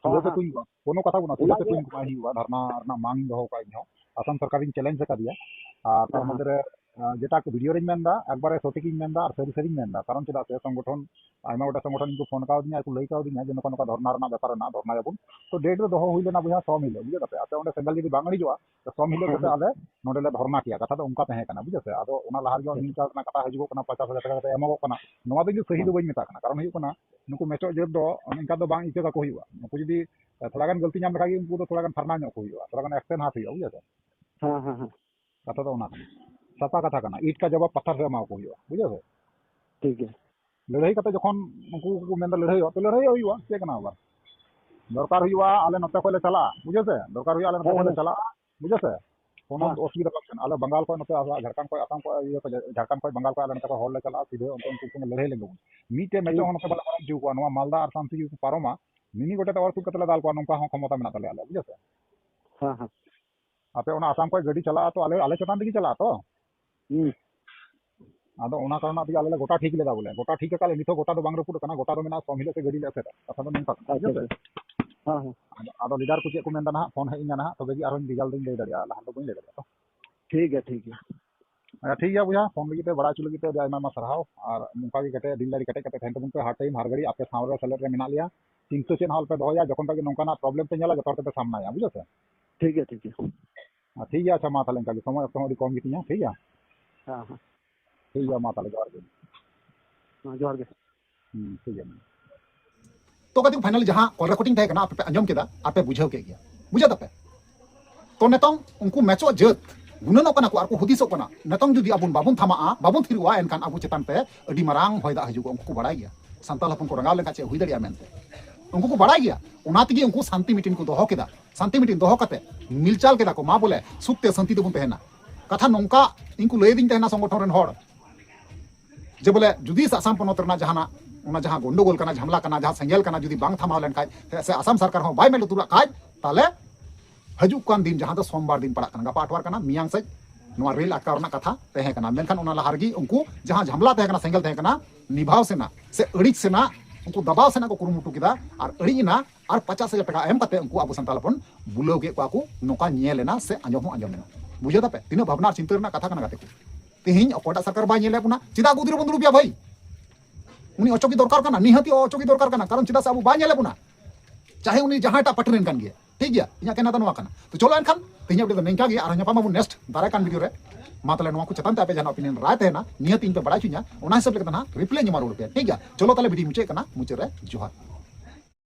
ᱦᱮᱸ, ᱥᱤᱫᱷᱟᱹ ᱯᱮ ᱦᱮᱸ᱾ ᱛᱩᱧ ᱠᱚᱣᱟ, ᱠᱳᱱᱳ ᱠᱟᱛᱷᱟ ᱵᱟᱹᱱᱩᱜᱼᱟ, ᱥᱤᱫᱷᱟᱹ ᱯᱮ ᱚᱱᱟᱜᱮ᱾ ᱛᱩᱧ ᱠᱚᱣᱟ, ᱦᱩᱭᱩᱜᱼᱟ, ᱫᱷᱟᱨᱱᱟ ᱨᱮᱱᱟᱜ ᱢᱟᱝ ᱫᱚᱦᱚ ᱠᱟᱜ ᱤᱧ ᱦᱚᱸ᱾ ᱟᱥᱟᱢ ᱥᱚᱨᱠᱟᱨᱤᱧ ᱪᱮᱞᱮᱧᱡᱽ ᱟᱠᱟᱫᱮᱭᱟ᱾ ᱟᱨ ᱛᱟᱨ ᱦᱮᱸ, ᱦᱮᱸ᱾ ᱢᱚᱫᱽᱫᱷᱮ ᱨᱮ ᱟᱸ, ᱡᱮᱴᱟ ᱠᱚ video ᱨᱤᱧ ᱢᱮᱱᱫᱟ, ᱮᱠᱵᱟᱨᱮ ᱥᱚᱴᱷᱤᱠ ᱤᱧ ᱢᱮᱱᱫᱟ ᱟᱨ ᱥᱟᱹᱨᱤ ᱥᱟᱹᱨᱤᱧ ᱢᱮᱱᱫᱟ᱾ ᱠᱟᱨᱚᱱ ᱪᱮᱫᱟᱜ ᱥᱮ ᱥᱚᱝᱜᱚᱴᱷᱚᱱ, ᱟᱭᱢᱟ ᱜᱚᱴᱮᱡ ᱥᱚᱝᱜᱚᱴᱷᱚᱱ ᱤᱧ ᱠᱚ ᱯᱷᱳᱱ ᱠᱟᱣᱫᱤᱧᱟ ᱟᱨ ᱠᱚ ᱞᱟᱹᱭ ᱠᱟᱣᱫᱤᱧᱟ ᱡᱮ ᱱᱚᱝᱠᱟ ᱱᱚᱝᱠᱟ ᱫᱷᱚᱨᱱᱟ ᱨᱮᱱᱟᱜ ᱵᱮᱯᱟᱨ ᱨᱮᱱᱟᱜ ᱫᱷᱚᱨᱱᱟᱭᱟᱵᱚᱱ᱾ ᱛᱚ date ᱨᱮ ᱫᱚᱦᱚ ᱦᱩᱭ ᱞᱮᱱᱟ ᱵᱚᱭᱦᱟ ᱥᱚᱢ ᱦᱤᱞᱳᱜ, ᱵᱩᱡᱷᱟᱹᱣ ᱫᱟᱯᱮ? ᱟᱯᱮ ᱚᱸᱰᱮ ᱥᱮᱸᱜᱮᱞ ᱡᱩᱫᱤ ᱵᱟᱝ ᱤᱲᱤᱡᱚᱜᱼᱟ, ᱛᱚ ᱥᱚᱢ ᱦᱤᱞᱳᱜ ᱦᱮᱸ, ᱠᱟᱛᱮ ᱦᱮᱸ᱾ ᱟᱞᱮ ᱱᱚᱸᱰᱮ ᱞᱮ ᱫᱷᱚᱨᱱᱟ ᱠᱮᱭᱟ, ᱠᱟᱛᱷᱟ ᱫᱚ ᱚᱱᱠᱟ ᱛᱟᱦᱮᱸ ᱠᱟᱱᱟ, ᱵᱩᱡᱷᱟᱹᱣ ᱥᱮ? ᱟᱫᱚ ᱚᱱᱟ ᱞᱟᱦᱟ ᱨᱮᱜᱮ ᱦᱮᱸ᱾ ᱢᱤᱫ ᱥᱟᱞ ᱨᱮᱱᱟᱜ ᱠᱟᱛᱷᱟ ᱦᱤᱡᱩᱜᱚᱜ ᱠᱟᱱᱟ, ᱯᱚᱧᱪᱟᱥ ᱦᱟᱡᱟᱨ ᱴᱟᱠᱟ ᱠᱟᱛᱮ ᱮᱢᱚᱜᱚᱜ ᱠᱟᱱᱟ, ᱱᱚᱣᱟ ᱫᱚ ᱤᱧ ᱫᱚ ᱥᱟᱹᱦᱤ ᱫᱚ ᱵᱟᱹᱧ ᱢᱮᱛᱟᱜ ᱠᱟᱱᱟ᱾ ᱠᱟᱨᱚᱱ ᱦᱩᱭᱩᱜ ᱠᱟᱱᱟ, ᱱᱩᱠᱩ ᱢᱮᱪᱚᱜ ᱡᱟᱹᱛ ᱫᱚ ᱱᱤᱝᱠᱟ ᱫᱚ ᱵᱟᱝ ᱤᱠᱟᱹ ᱠᱟᱠᱚ ᱦᱩᱭᱩᱜᱼᱟ᱾ ᱱᱩᱠᱩ ᱡᱩᱫᱤ ᱛᱷᱚᱲᱟ ᱜᱟᱱ ᱜᱟᱹᱞᱛᱤ ᱧᱟᱢ ᱞᱮᱠᱷᱟᱡ ᱜᱮ ᱩᱱᱠᱩ ᱫᱚ ᱛᱷᱚᱲᱟ ᱜᱟᱱ ᱯᱷᱟᱨᱱᱟ ᱧᱚᱜ ᱠᱚ ᱦᱩᱭᱩᱜᱼᱟ, ᱛᱷᱚᱲᱟ ᱜᱟᱱ action ᱦᱟᱛ ᱦᱩᱭᱩᱜᱼᱟ, ᱵᱩᱡᱷᱟᱹᱣ ᱥᱮ? ᱦᱮᱸ, ᱦᱮᱸ, ᱦᱮᱸ᱾ ᱠᱟᱛᱷᱟ ᱫᱚ ᱚᱱᱟ ᱠᱟᱱᱟ, ᱥᱟᱯᱟ ᱠᱟᱛᱷᱟ ᱠᱟᱱᱟ, ᱤᱴ ᱠᱟ ᱡᱟᱵᱟᱵ ᱯᱟᱛᱷᱟᱨ ᱥᱮ ᱮᱢᱟ ᱠᱚ ᱦᱩᱭᱩᱜᱼᱟ, ᱵᱩᱡᱷᱟᱹᱣ ᱥᱮ? ᱴᱷᱤᱠ ᱜᱮᱭᱟ᱾ ᱞᱟᱹᱲᱦᱟᱹᱭ ᱠᱟᱛᱮ ᱡᱚᱠᱷᱚᱱ ᱩᱱᱠᱩ ᱠᱚ ᱢᱮᱱᱫᱟ ᱞᱟᱹᱲᱦᱟᱹᱭᱚᱜ, ᱛᱚ ᱞᱟᱹᱲᱦᱟᱹᱭᱚᱜ ᱦᱩᱭᱩᱜᱼᱟ, ᱪᱮᱫ ᱠᱟᱱᱟ ᱟᱵᱟᱨ? ᱫᱚᱨᱠᱟᱨ ᱦᱩᱭᱩᱜᱼᱟ, ᱟᱞᱮ ᱱᱚᱛᱮ ᱠᱷᱚᱡ ᱞᱮ ᱪᱟᱞᱟᱜᱼᱟ, ᱵᱩᱡᱷᱟᱹᱣ ᱥᱮ? ᱫᱚᱨᱠᱟᱨ ᱦᱩᱭᱩᱜᱼᱟ, ᱟᱞᱮ ᱱᱚᱛᱮ ᱦᱮᱸ, ᱠᱷᱚᱡ ᱞᱮ ᱦᱮᱸ᱾ ᱪᱟᱞᱟᱜᱼᱟ, ᱵᱩᱡᱷᱟᱹᱣ ᱥᱮ? ᱠᱳᱱᱳ ᱦᱮᱸ᱾ ᱚᱥᱩᱵᱤᱫᱷᱟ ᱵᱟᱝ ᱠᱟᱱᱟ᱾ ᱟᱞᱮ ᱵᱟᱝᱜᱟᱞ ᱠᱷᱚᱡ ᱱᱚᱛᱮ ᱟᱥᱟ, ᱡᱷᱟᱲᱠᱷᱚᱸᱰ ᱠᱷᱚᱡ, ᱟᱥᱟᱢ ᱠᱷᱚᱡ, ᱤᱭᱟᱹ ᱠᱷᱚᱡ, ᱡᱷᱟᱲᱠᱷᱚᱸᱰ ᱠᱷᱚᱡ ᱵᱟᱝᱜᱟᱞ ᱠᱷᱚᱡ ᱟᱞᱮ ᱱᱚᱛᱮ ᱠᱷᱚᱡ ᱦᱚᱲ ᱞᱮ ᱪᱟᱞᱟᱜᱼᱟ, ᱥᱤᱫᱷᱟᱹ ᱚᱱᱛᱮ ᱩᱱᱠᱩ ᱠᱚ ᱞᱟᱹᱲᱦᱟᱹᱭ ᱞᱟᱹᱜᱤᱫ᱾ ᱢᱤᱫᱴᱮᱡ ᱢᱮᱪᱚ ᱦᱩᱸ᱾ ᱦᱚᱸ ᱱᱚᱛᱮ ᱵᱟᱞᱮ ᱯᱟᱨᱚᱢ ᱦᱚᱪᱚ ᱠᱚᱣᱟ, ᱱᱚᱣᱟ ᱢᱟᱞᱫᱟ ᱟᱨ ᱥᱟᱱᱛᱤ ᱡᱩᱫᱤ ᱠᱚ ᱯᱟᱨᱚᱢᱟ, ᱢᱤᱱᱤ ᱜᱚᱴᱟ ᱛᱮ ᱚᱨ ᱛᱩᱫ ᱠᱟᱛᱮ ᱞᱮ ᱫᱟᱞ ᱠᱚᱣᱟ, ᱱᱚᱝᱠᱟ ᱦᱚᱸ ᱠᱷᱚᱢᱚᱛᱟ ᱢᱮᱱᱟᱜ ᱛᱟᱞᱮᱭᱟ ᱟᱞᱮ, ᱵᱩᱡᱷᱟᱹᱣ ᱥᱮ? ᱦᱮᱸ, ᱦᱮᱸ᱾ ᱟᱯᱮ ᱚᱱᱟ ᱟᱥᱟᱢ ᱠᱷᱚᱡ ᱜᱟᱹᱰᱤ ᱪᱟᱞᱟᱜᱼᱟ ᱛᱚ, ᱟᱞᱮ, ᱟᱞᱮ ᱪᱮᱛᱟᱱ ᱛᱮᱜᱮ ᱪᱟᱞᱟᱜᱼᱟ ᱛᱚ? ᱦᱩᱸ᱾ ᱟᱫᱚ ᱚᱱᱟ ᱠᱟᱨᱚᱱ ᱛᱮᱜᱮ ᱟᱞᱮ ᱞᱮ ᱜᱚᱴᱟ ᱴᱷᱤᱠ ᱞᱮᱫᱟ ᱵᱚᱞᱮ, ᱜᱚᱴᱟ ᱴᱷᱤᱠ ᱟᱠᱟᱫ ᱞᱮ, ᱱᱤᱛ ᱦᱚᱸ ᱜᱚᱴᱟ ᱫᱚ ᱵᱟᱝ ᱨᱟᱹᱯᱩᱫ ᱟᱠᱟᱱᱟ, ᱜᱚᱴᱟ ᱫᱚ ᱢᱮᱱᱟᱜᱼᱟ, ᱥᱚᱢ ᱦᱤᱞᱳᱜ ᱥᱮ ᱜᱟᱹᱰᱤ ᱞᱮ ᱮᱥᱮᱫᱟ, ᱠᱟᱛᱷᱟ ᱫᱚ ᱱᱚᱝᱠᱟ ᱠᱟᱱᱟ, ᱟᱪᱪᱷᱟ, ᱵᱩᱡᱷᱟᱹᱣ ᱥᱮ? ᱟᱪᱪᱷᱟ᱾ ᱦᱮᱸ, ᱦᱮᱸ᱾ ᱟᱫᱚ, ᱟᱫᱚ leader ᱠᱚ ᱪᱮᱫ ᱠᱚ ᱢᱮᱱᱫᱟ ᱱᱟᱦᱟᱜ, ᱯᱷᱳᱱ ᱦᱮᱡ ᱤᱧᱟ ᱱᱟᱦᱟᱜ, ᱛᱚᱵᱮ ᱜᱮ ᱟᱨᱦᱚᱸ ᱫᱤᱜᱟᱞ ᱫᱚᱧ ᱞᱟᱹᱭ ᱫᱟᱲᱮᱭᱟᱜᱼᱟ, ᱞᱟᱦᱟ ᱫᱚ ᱵᱟᱹᱧ ᱞᱟᱹᱭ ᱫᱟᱲᱮᱭᱟᱜᱼᱟ ᱛᱚ᱾ ᱴᱷᱤᱠ ᱜᱮᱭᱟ, ᱴᱷᱤᱠ ᱜᱮᱭᱟ᱾ ᱟᱪᱪᱷᱟ, ᱴᱷᱤᱠ ᱜᱮᱭᱟ ᱵᱚᱭᱦᱟ, ᱯᱷᱳᱱ ᱞᱟᱹᱜᱤᱫ ᱛᱮ ᱵᱟᱲᱟᱭ ᱦᱚᱪᱚ ᱞᱟᱹᱜᱤᱫ ᱛᱮ ᱟᱹᱰᱤ ᱟᱭᱢᱟ ᱟᱭᱢᱟ ᱥᱟᱨᱦᱟᱣ, ᱟᱨ ᱱᱚᱝᱠᱟ ᱜᱮ ᱠᱮᱴᱮᱡ, ᱫᱤᱞ ᱫᱟᱲᱮ ᱠᱮᱴᱮᱡ ᱠᱟᱛᱮ ᱛᱟᱦᱮᱱ ᱛᱟᱵᱚᱱ ᱯᱮ, ᱦᱟᱨ time ᱦᱟᱨ ᱜᱷᱟᱹᱲᱤ ᱟᱯᱮ ᱥᱟᱶ ᱨᱮ ᱥᱮᱞᱮᱫ ᱨᱮ ᱢᱮᱱᱟᱜ ᱞᱮᱭᱟ᱾ ᱪᱤᱱᱛᱟᱹ ᱪᱮᱫ ᱦᱚᱸ ᱟᱞᱚᱯᱮ ᱫᱚᱦᱚᱭᱟ, ᱡᱚᱠᱷᱚᱱ ᱠᱷᱟᱡ ᱜᱮ ᱱᱚᱝᱠᱟᱱᱟᱜ problem ᱯᱮ ᱧᱮᱞᱟ, ᱡᱚᱛᱚ ᱦᱚᱲ ᱛᱮᱯᱮ ᱥᱟᱢᱱᱟᱭᱟ, ᱵᱩᱡᱷᱟᱹᱣ ᱥᱮ? ᱴᱷᱤᱠ ᱜᱮᱭᱟ, ᱴᱷᱤᱠ ᱜᱮᱭᱟ᱾ ᱟᱨ ᱴᱷᱤᱠ ᱜᱮᱭᱟ, ᱟᱪᱪᱷᱟ, ᱢᱟ ᱛᱟᱦᱞᱮ ᱤᱱᱠᱟ ᱜᱮ, ᱥᱚᱢᱚᱭ ᱚᱠᱛᱚ ᱦᱚᱸ ᱟᱹᱰᱤ ᱠᱚᱢ ᱜᱮᱛᱤᱧᱟ, ᱴᱷᱤᱠ ᱜᱮᱭᱟ? ᱦᱮᱸ, ᱦᱮᱸ᱾ ᱴᱷᱤᱠ ᱜᱮᱭᱟ, ᱢᱟ ᱛᱟᱦᱞᱮ ᱡᱚᱦᱟᱨ ᱜᱮ᱾ ᱦᱮᱸ, ᱡᱚᱦᱟᱨ ᱜᱮ᱾ ᱦᱩᱸ, ᱴᱷᱤᱠ ᱜᱮᱭᱟ, ᱢᱟ᱾ ᱛᱚ ᱜᱟᱛᱮ ᱠᱚ, finally ᱡᱟᱦᱟᱸ call recording ᱛᱟᱦᱮᱸ ᱠᱟᱱᱟ, ᱟᱯᱮ ᱯᱮ ᱟᱸᱡᱚᱢ ᱠᱮᱫᱟ ᱟᱨ ᱯᱮ ᱵᱩᱡᱷᱟᱹᱣ ᱠᱮᱫ ᱜᱮᱭᱟ, ᱵᱩᱡᱷᱟᱹᱣ ᱫᱟᱯᱮ? ᱛᱚ ᱱᱤᱛᱚᱝ ᱩᱱᱠᱩ ᱢᱮᱪᱚᱜ ᱡᱟᱹᱛ ᱜᱩᱱᱟᱹᱱᱚᱜ ᱠᱟᱱᱟ ᱠᱚ ᱟᱨ ᱠᱚ ᱦᱩᱫᱤᱥᱚᱜ ᱠᱟᱱᱟ, ᱱᱤᱛᱚᱝ ᱡᱩᱫᱤ ᱟᱵᱚᱱ ᱵᱟᱵᱚᱱ ᱛᱷᱟᱢᱟᱜᱼᱟ, ᱵᱟᱵᱚᱱ ᱛᱷᱤᱨᱚᱜᱼᱟ, ᱮᱱᱠᱷᱟᱱ ᱟᱵᱚ ᱪᱮᱛᱟᱱ ᱛᱮ ᱟᱹᱰᱤ ᱢᱟᱨᱟᱝ ᱦᱚᱭ ᱫᱟᱜ ᱦᱤᱡᱩᱜᱼᱟ᱾ ᱩᱱᱠᱩ ᱠᱚ ᱵᱟᱲᱟᱭ ᱜᱮᱭᱟ, ᱥᱟᱱᱛᱟᱲ ᱦᱚᱯᱚᱱ ᱠᱚ ᱨᱟᱸᱜᱟᱣ ᱞᱮᱱᱠᱷᱟᱱ ᱪᱮᱫ ᱦᱩᱭ ᱫᱟᱲᱮᱭᱟᱜᱼᱟ ᱢᱮᱱᱛᱮ᱾ ᱩᱱᱠᱩ ᱠᱚ ᱵᱟᱲᱟᱭ ᱜᱮᱭᱟ, ᱚᱱᱟ ᱛᱮᱜᱮ ᱩᱱᱠᱩ ᱥᱟᱱᱛᱤ meeting ᱠᱚ ᱫᱚᱦᱚ ᱠᱮᱫᱟ᱾ ᱥᱟᱱᱛᱤ meeting ᱫᱚᱦᱚ ᱠᱟᱛᱮ ᱢᱤᱞᱪᱟᱞ ᱠᱮᱫᱟ ᱠᱚ, ᱢᱟ ᱵᱚᱞᱮ ᱥᱩᱠ ᱛᱮ ᱥᱟᱱᱛᱤ ᱛᱮᱵᱚᱱ ᱛᱟᱦᱮᱱᱟ᱾ ᱠᱟᱛᱷᱟ ᱱᱚᱝᱠᱟ ᱤᱧ ᱠᱚ ᱞᱟᱹᱭ ᱟᱹᱫᱤᱧ ᱛᱟᱦᱮᱱᱟ ᱥᱚᱝᱜᱚᱴᱷᱚᱱ ᱨᱮᱱ ᱦᱚᱲ, ᱡᱮ ᱵᱚᱞᱮ ᱡᱩᱫᱤ ᱟᱥᱟᱢ ᱯᱚᱱᱚᱛ ᱨᱮᱱᱟᱜ ᱡᱟᱦᱟᱱᱟᱜ, ᱚᱱᱟ ᱡᱟᱦᱟᱸ ᱜᱚᱱᱰᱚᱜᱳᱞ ᱠᱟᱱᱟ, ᱡᱷᱟᱢᱞᱟ ᱠᱟᱱᱟ, ᱡᱟᱦᱟᱸ ᱥᱮᱸᱜᱮᱞ ᱠᱟᱱᱟ, ᱡᱩᱫᱤ ᱵᱟᱝ ᱛᱷᱟᱢᱟᱣ ᱞᱮᱱᱠᱷᱟᱡ, ᱥᱮ ᱟᱥᱟᱢ ᱥᱚᱨᱠᱟᱨ ᱦᱚᱸ ᱵᱟᱭ ᱢᱮᱫ ᱞᱩᱛᱩᱨᱟᱜ ᱠᱷᱟᱡ, ᱛᱟᱦᱞᱮ ᱦᱤᱡᱩᱜ ᱠᱟᱱ ᱫᱤᱱ, ᱡᱟᱦᱟᱸ ᱫᱚ ᱥᱳᱢᱵᱟᱨ ᱫᱤᱱ ᱯᱟᱲᱟᱜ ᱠᱟᱱᱟ, ᱜᱟᱯᱟ ᱟᱴᱷᱣᱟᱨ ᱠᱟᱱᱟ, ᱢᱮᱭᱟᱝ ᱥᱮᱫ ᱱᱚᱣᱟ ᱨᱮᱞ ᱟᱴᱠᱟᱣ ᱨᱮᱱᱟᱜ ᱠᱟᱛᱷᱟ ᱛᱟᱦᱮᱸ ᱠᱟᱱᱟ᱾ ᱢᱮᱱᱠᱷᱟᱱ ᱚᱱᱟ ᱞᱟᱦᱟ ᱨᱮᱜᱮ ᱩᱱᱠᱩ ᱡᱟᱦᱟᱸ ᱡᱷᱟᱢᱞᱟ ᱛᱟᱦᱮᱸ ᱠᱟᱱᱟ, ᱥᱮᱸᱜᱮᱞ ᱛᱟᱦᱮᱸ ᱠᱟᱱᱟ, ᱱᱤᱵᱷᱟᱣ ᱥᱮᱱᱟᱜ ᱥᱮ ᱟᱹᱲᱤᱡ ᱥᱮᱱᱟᱜ, ᱩᱱᱠᱩ ᱫᱟᱵᱟᱣ ᱥᱮᱱᱟᱜ ᱠᱚ ᱠᱩᱨᱩᱢᱩᱴᱩ ᱠᱮᱫᱟ ᱟᱨ ᱟᱹᱲᱤᱡ ᱮᱱᱟ᱾ ᱟᱨ ᱯᱚᱪᱟᱥ ᱦᱟᱡᱟᱨ ᱴᱟᱠᱟ ᱮᱢ ᱠᱟᱛᱮ ᱩᱱᱠᱩ ᱟᱵᱚ ᱥᱟᱱᱛᱟᱲ ᱦᱚᱯᱚᱱ ᱵᱩᱞᱟᱹᱣ ᱠᱮᱫ ᱠᱚᱣᱟ ᱠᱚ, ᱱᱚᱝᱠᱟ ᱧᱮᱞ ᱮᱱᱟ ᱥᱮ ᱟᱸᱡᱚᱢ ᱦᱚᱸ ᱟᱸᱡᱚᱢ ᱮᱱᱟ᱾ ᱵᱩᱡᱷᱟᱹᱣ ᱫᱟᱯᱮ ᱛᱤᱱᱟᱹᱜ ᱵᱷᱟᱵᱽᱱᱟ ᱟᱨ ᱪᱤᱱᱛᱟᱹ ᱨᱮᱱᱟᱜ ᱠᱟᱛᱷᱟ ᱠᱟᱱᱟ, ᱜᱟᱛᱮ ᱠᱚ? ᱛᱮᱦᱮᱧ ᱚᱠᱚᱭᱴᱟᱜ ᱥᱚᱨᱠᱟᱨ ᱵᱟᱭ ᱧᱮᱞᱮᱫ ᱵᱚᱱᱟ, ᱪᱮᱫᱟᱜ ᱜᱩᱫᱽᱨᱤ ᱵᱚᱱ ᱫᱩᱲᱩᱵᱮᱭᱟ ᱵᱷᱟᱹᱭ? ᱩᱱᱤ ᱚᱪᱚᱜ ᱜᱮ ᱫᱚᱨᱠᱟᱨ ᱠᱟᱱᱟ, ᱱᱤᱦᱟᱹᱛᱤ ᱚᱪᱚᱜ ᱜᱮ ᱫᱚᱨᱠᱟᱨ ᱠᱟᱱᱟ, ᱠᱟᱨᱚᱱ ᱪᱮᱫᱟᱜ ᱥᱮ ᱟᱵᱚ ᱵᱟᱭ ᱧᱮᱞᱮᱫ ᱵᱚᱱᱟ᱾ ᱪᱟᱦᱮ ᱩᱱᱤ ᱡᱟᱦᱟᱸᱭᱴᱟᱜ ᱯᱟᱨᱴᱤ ᱨᱮᱱ ᱠᱟᱱ ᱜᱮᱭᱟ, ᱴᱷᱤᱠ ᱜᱮᱭᱟ, ᱤᱧᱟᱹᱜ ᱠᱮᱱᱟ ᱫᱚ ᱱᱚᱣᱟ ᱠᱟᱱᱟ᱾ ᱛᱚ ᱪᱚᱞᱚ ᱮᱱᱠᱷᱟᱱ ᱛᱮᱦᱮᱧᱟᱜ ᱵᱷᱤᱰᱤᱭᱳ ᱫᱚ ᱱᱤᱝᱠᱟ ᱜᱮ, ᱟᱨᱦᱚᱸ ᱧᱟᱯᱟᱢ ᱟᱵᱚᱱ ᱱᱮᱠᱥᱴ ᱫᱟᱨᱟᱭ ᱠᱟᱱ ᱵᱷᱤᱰᱤᱭᱳ ᱨᱮ᱾ ᱢᱟ ᱛᱟᱦᱚᱞᱮ ᱱᱚᱣᱟ ᱠᱚ ᱪᱮᱛᱟᱱ ᱛᱮ ᱟᱯᱮ ᱡᱟᱦᱟᱱᱟᱜ ᱚᱯᱤᱱᱤᱭᱚᱱ ᱨᱟᱭ ᱛᱟᱦᱮᱱᱟ, ᱱᱤᱦᱟᱹᱛ ᱤᱧ ᱯᱮ ᱵᱟᱲᱟᱭ ᱦᱚᱪᱚᱧᱟ, ᱚᱱᱟ ᱦᱤᱥᱟᱹᱵ ᱞᱮᱠᱟᱛᱮ ᱱᱟᱦᱟᱜ ᱨᱤᱯᱞᱟᱭ ᱤᱧ ᱮᱢᱟ ᱨᱩᱣᱟᱹᱲ ᱯᱮᱭᱟ, ᱴᱷᱤᱠ ᱜᱮᱭᱟ? ᱪᱚᱞᱚ ᱛᱟᱦᱚᱞᱮ ᱵᱷᱤᱰᱤᱭᱳ ᱢᱩᱪᱟᱹᱫ ᱠᱟᱱᱟ, ᱢᱩᱪᱟᱹᱫ ᱨᱮ ᱡᱚᱦᱟᱨ᱾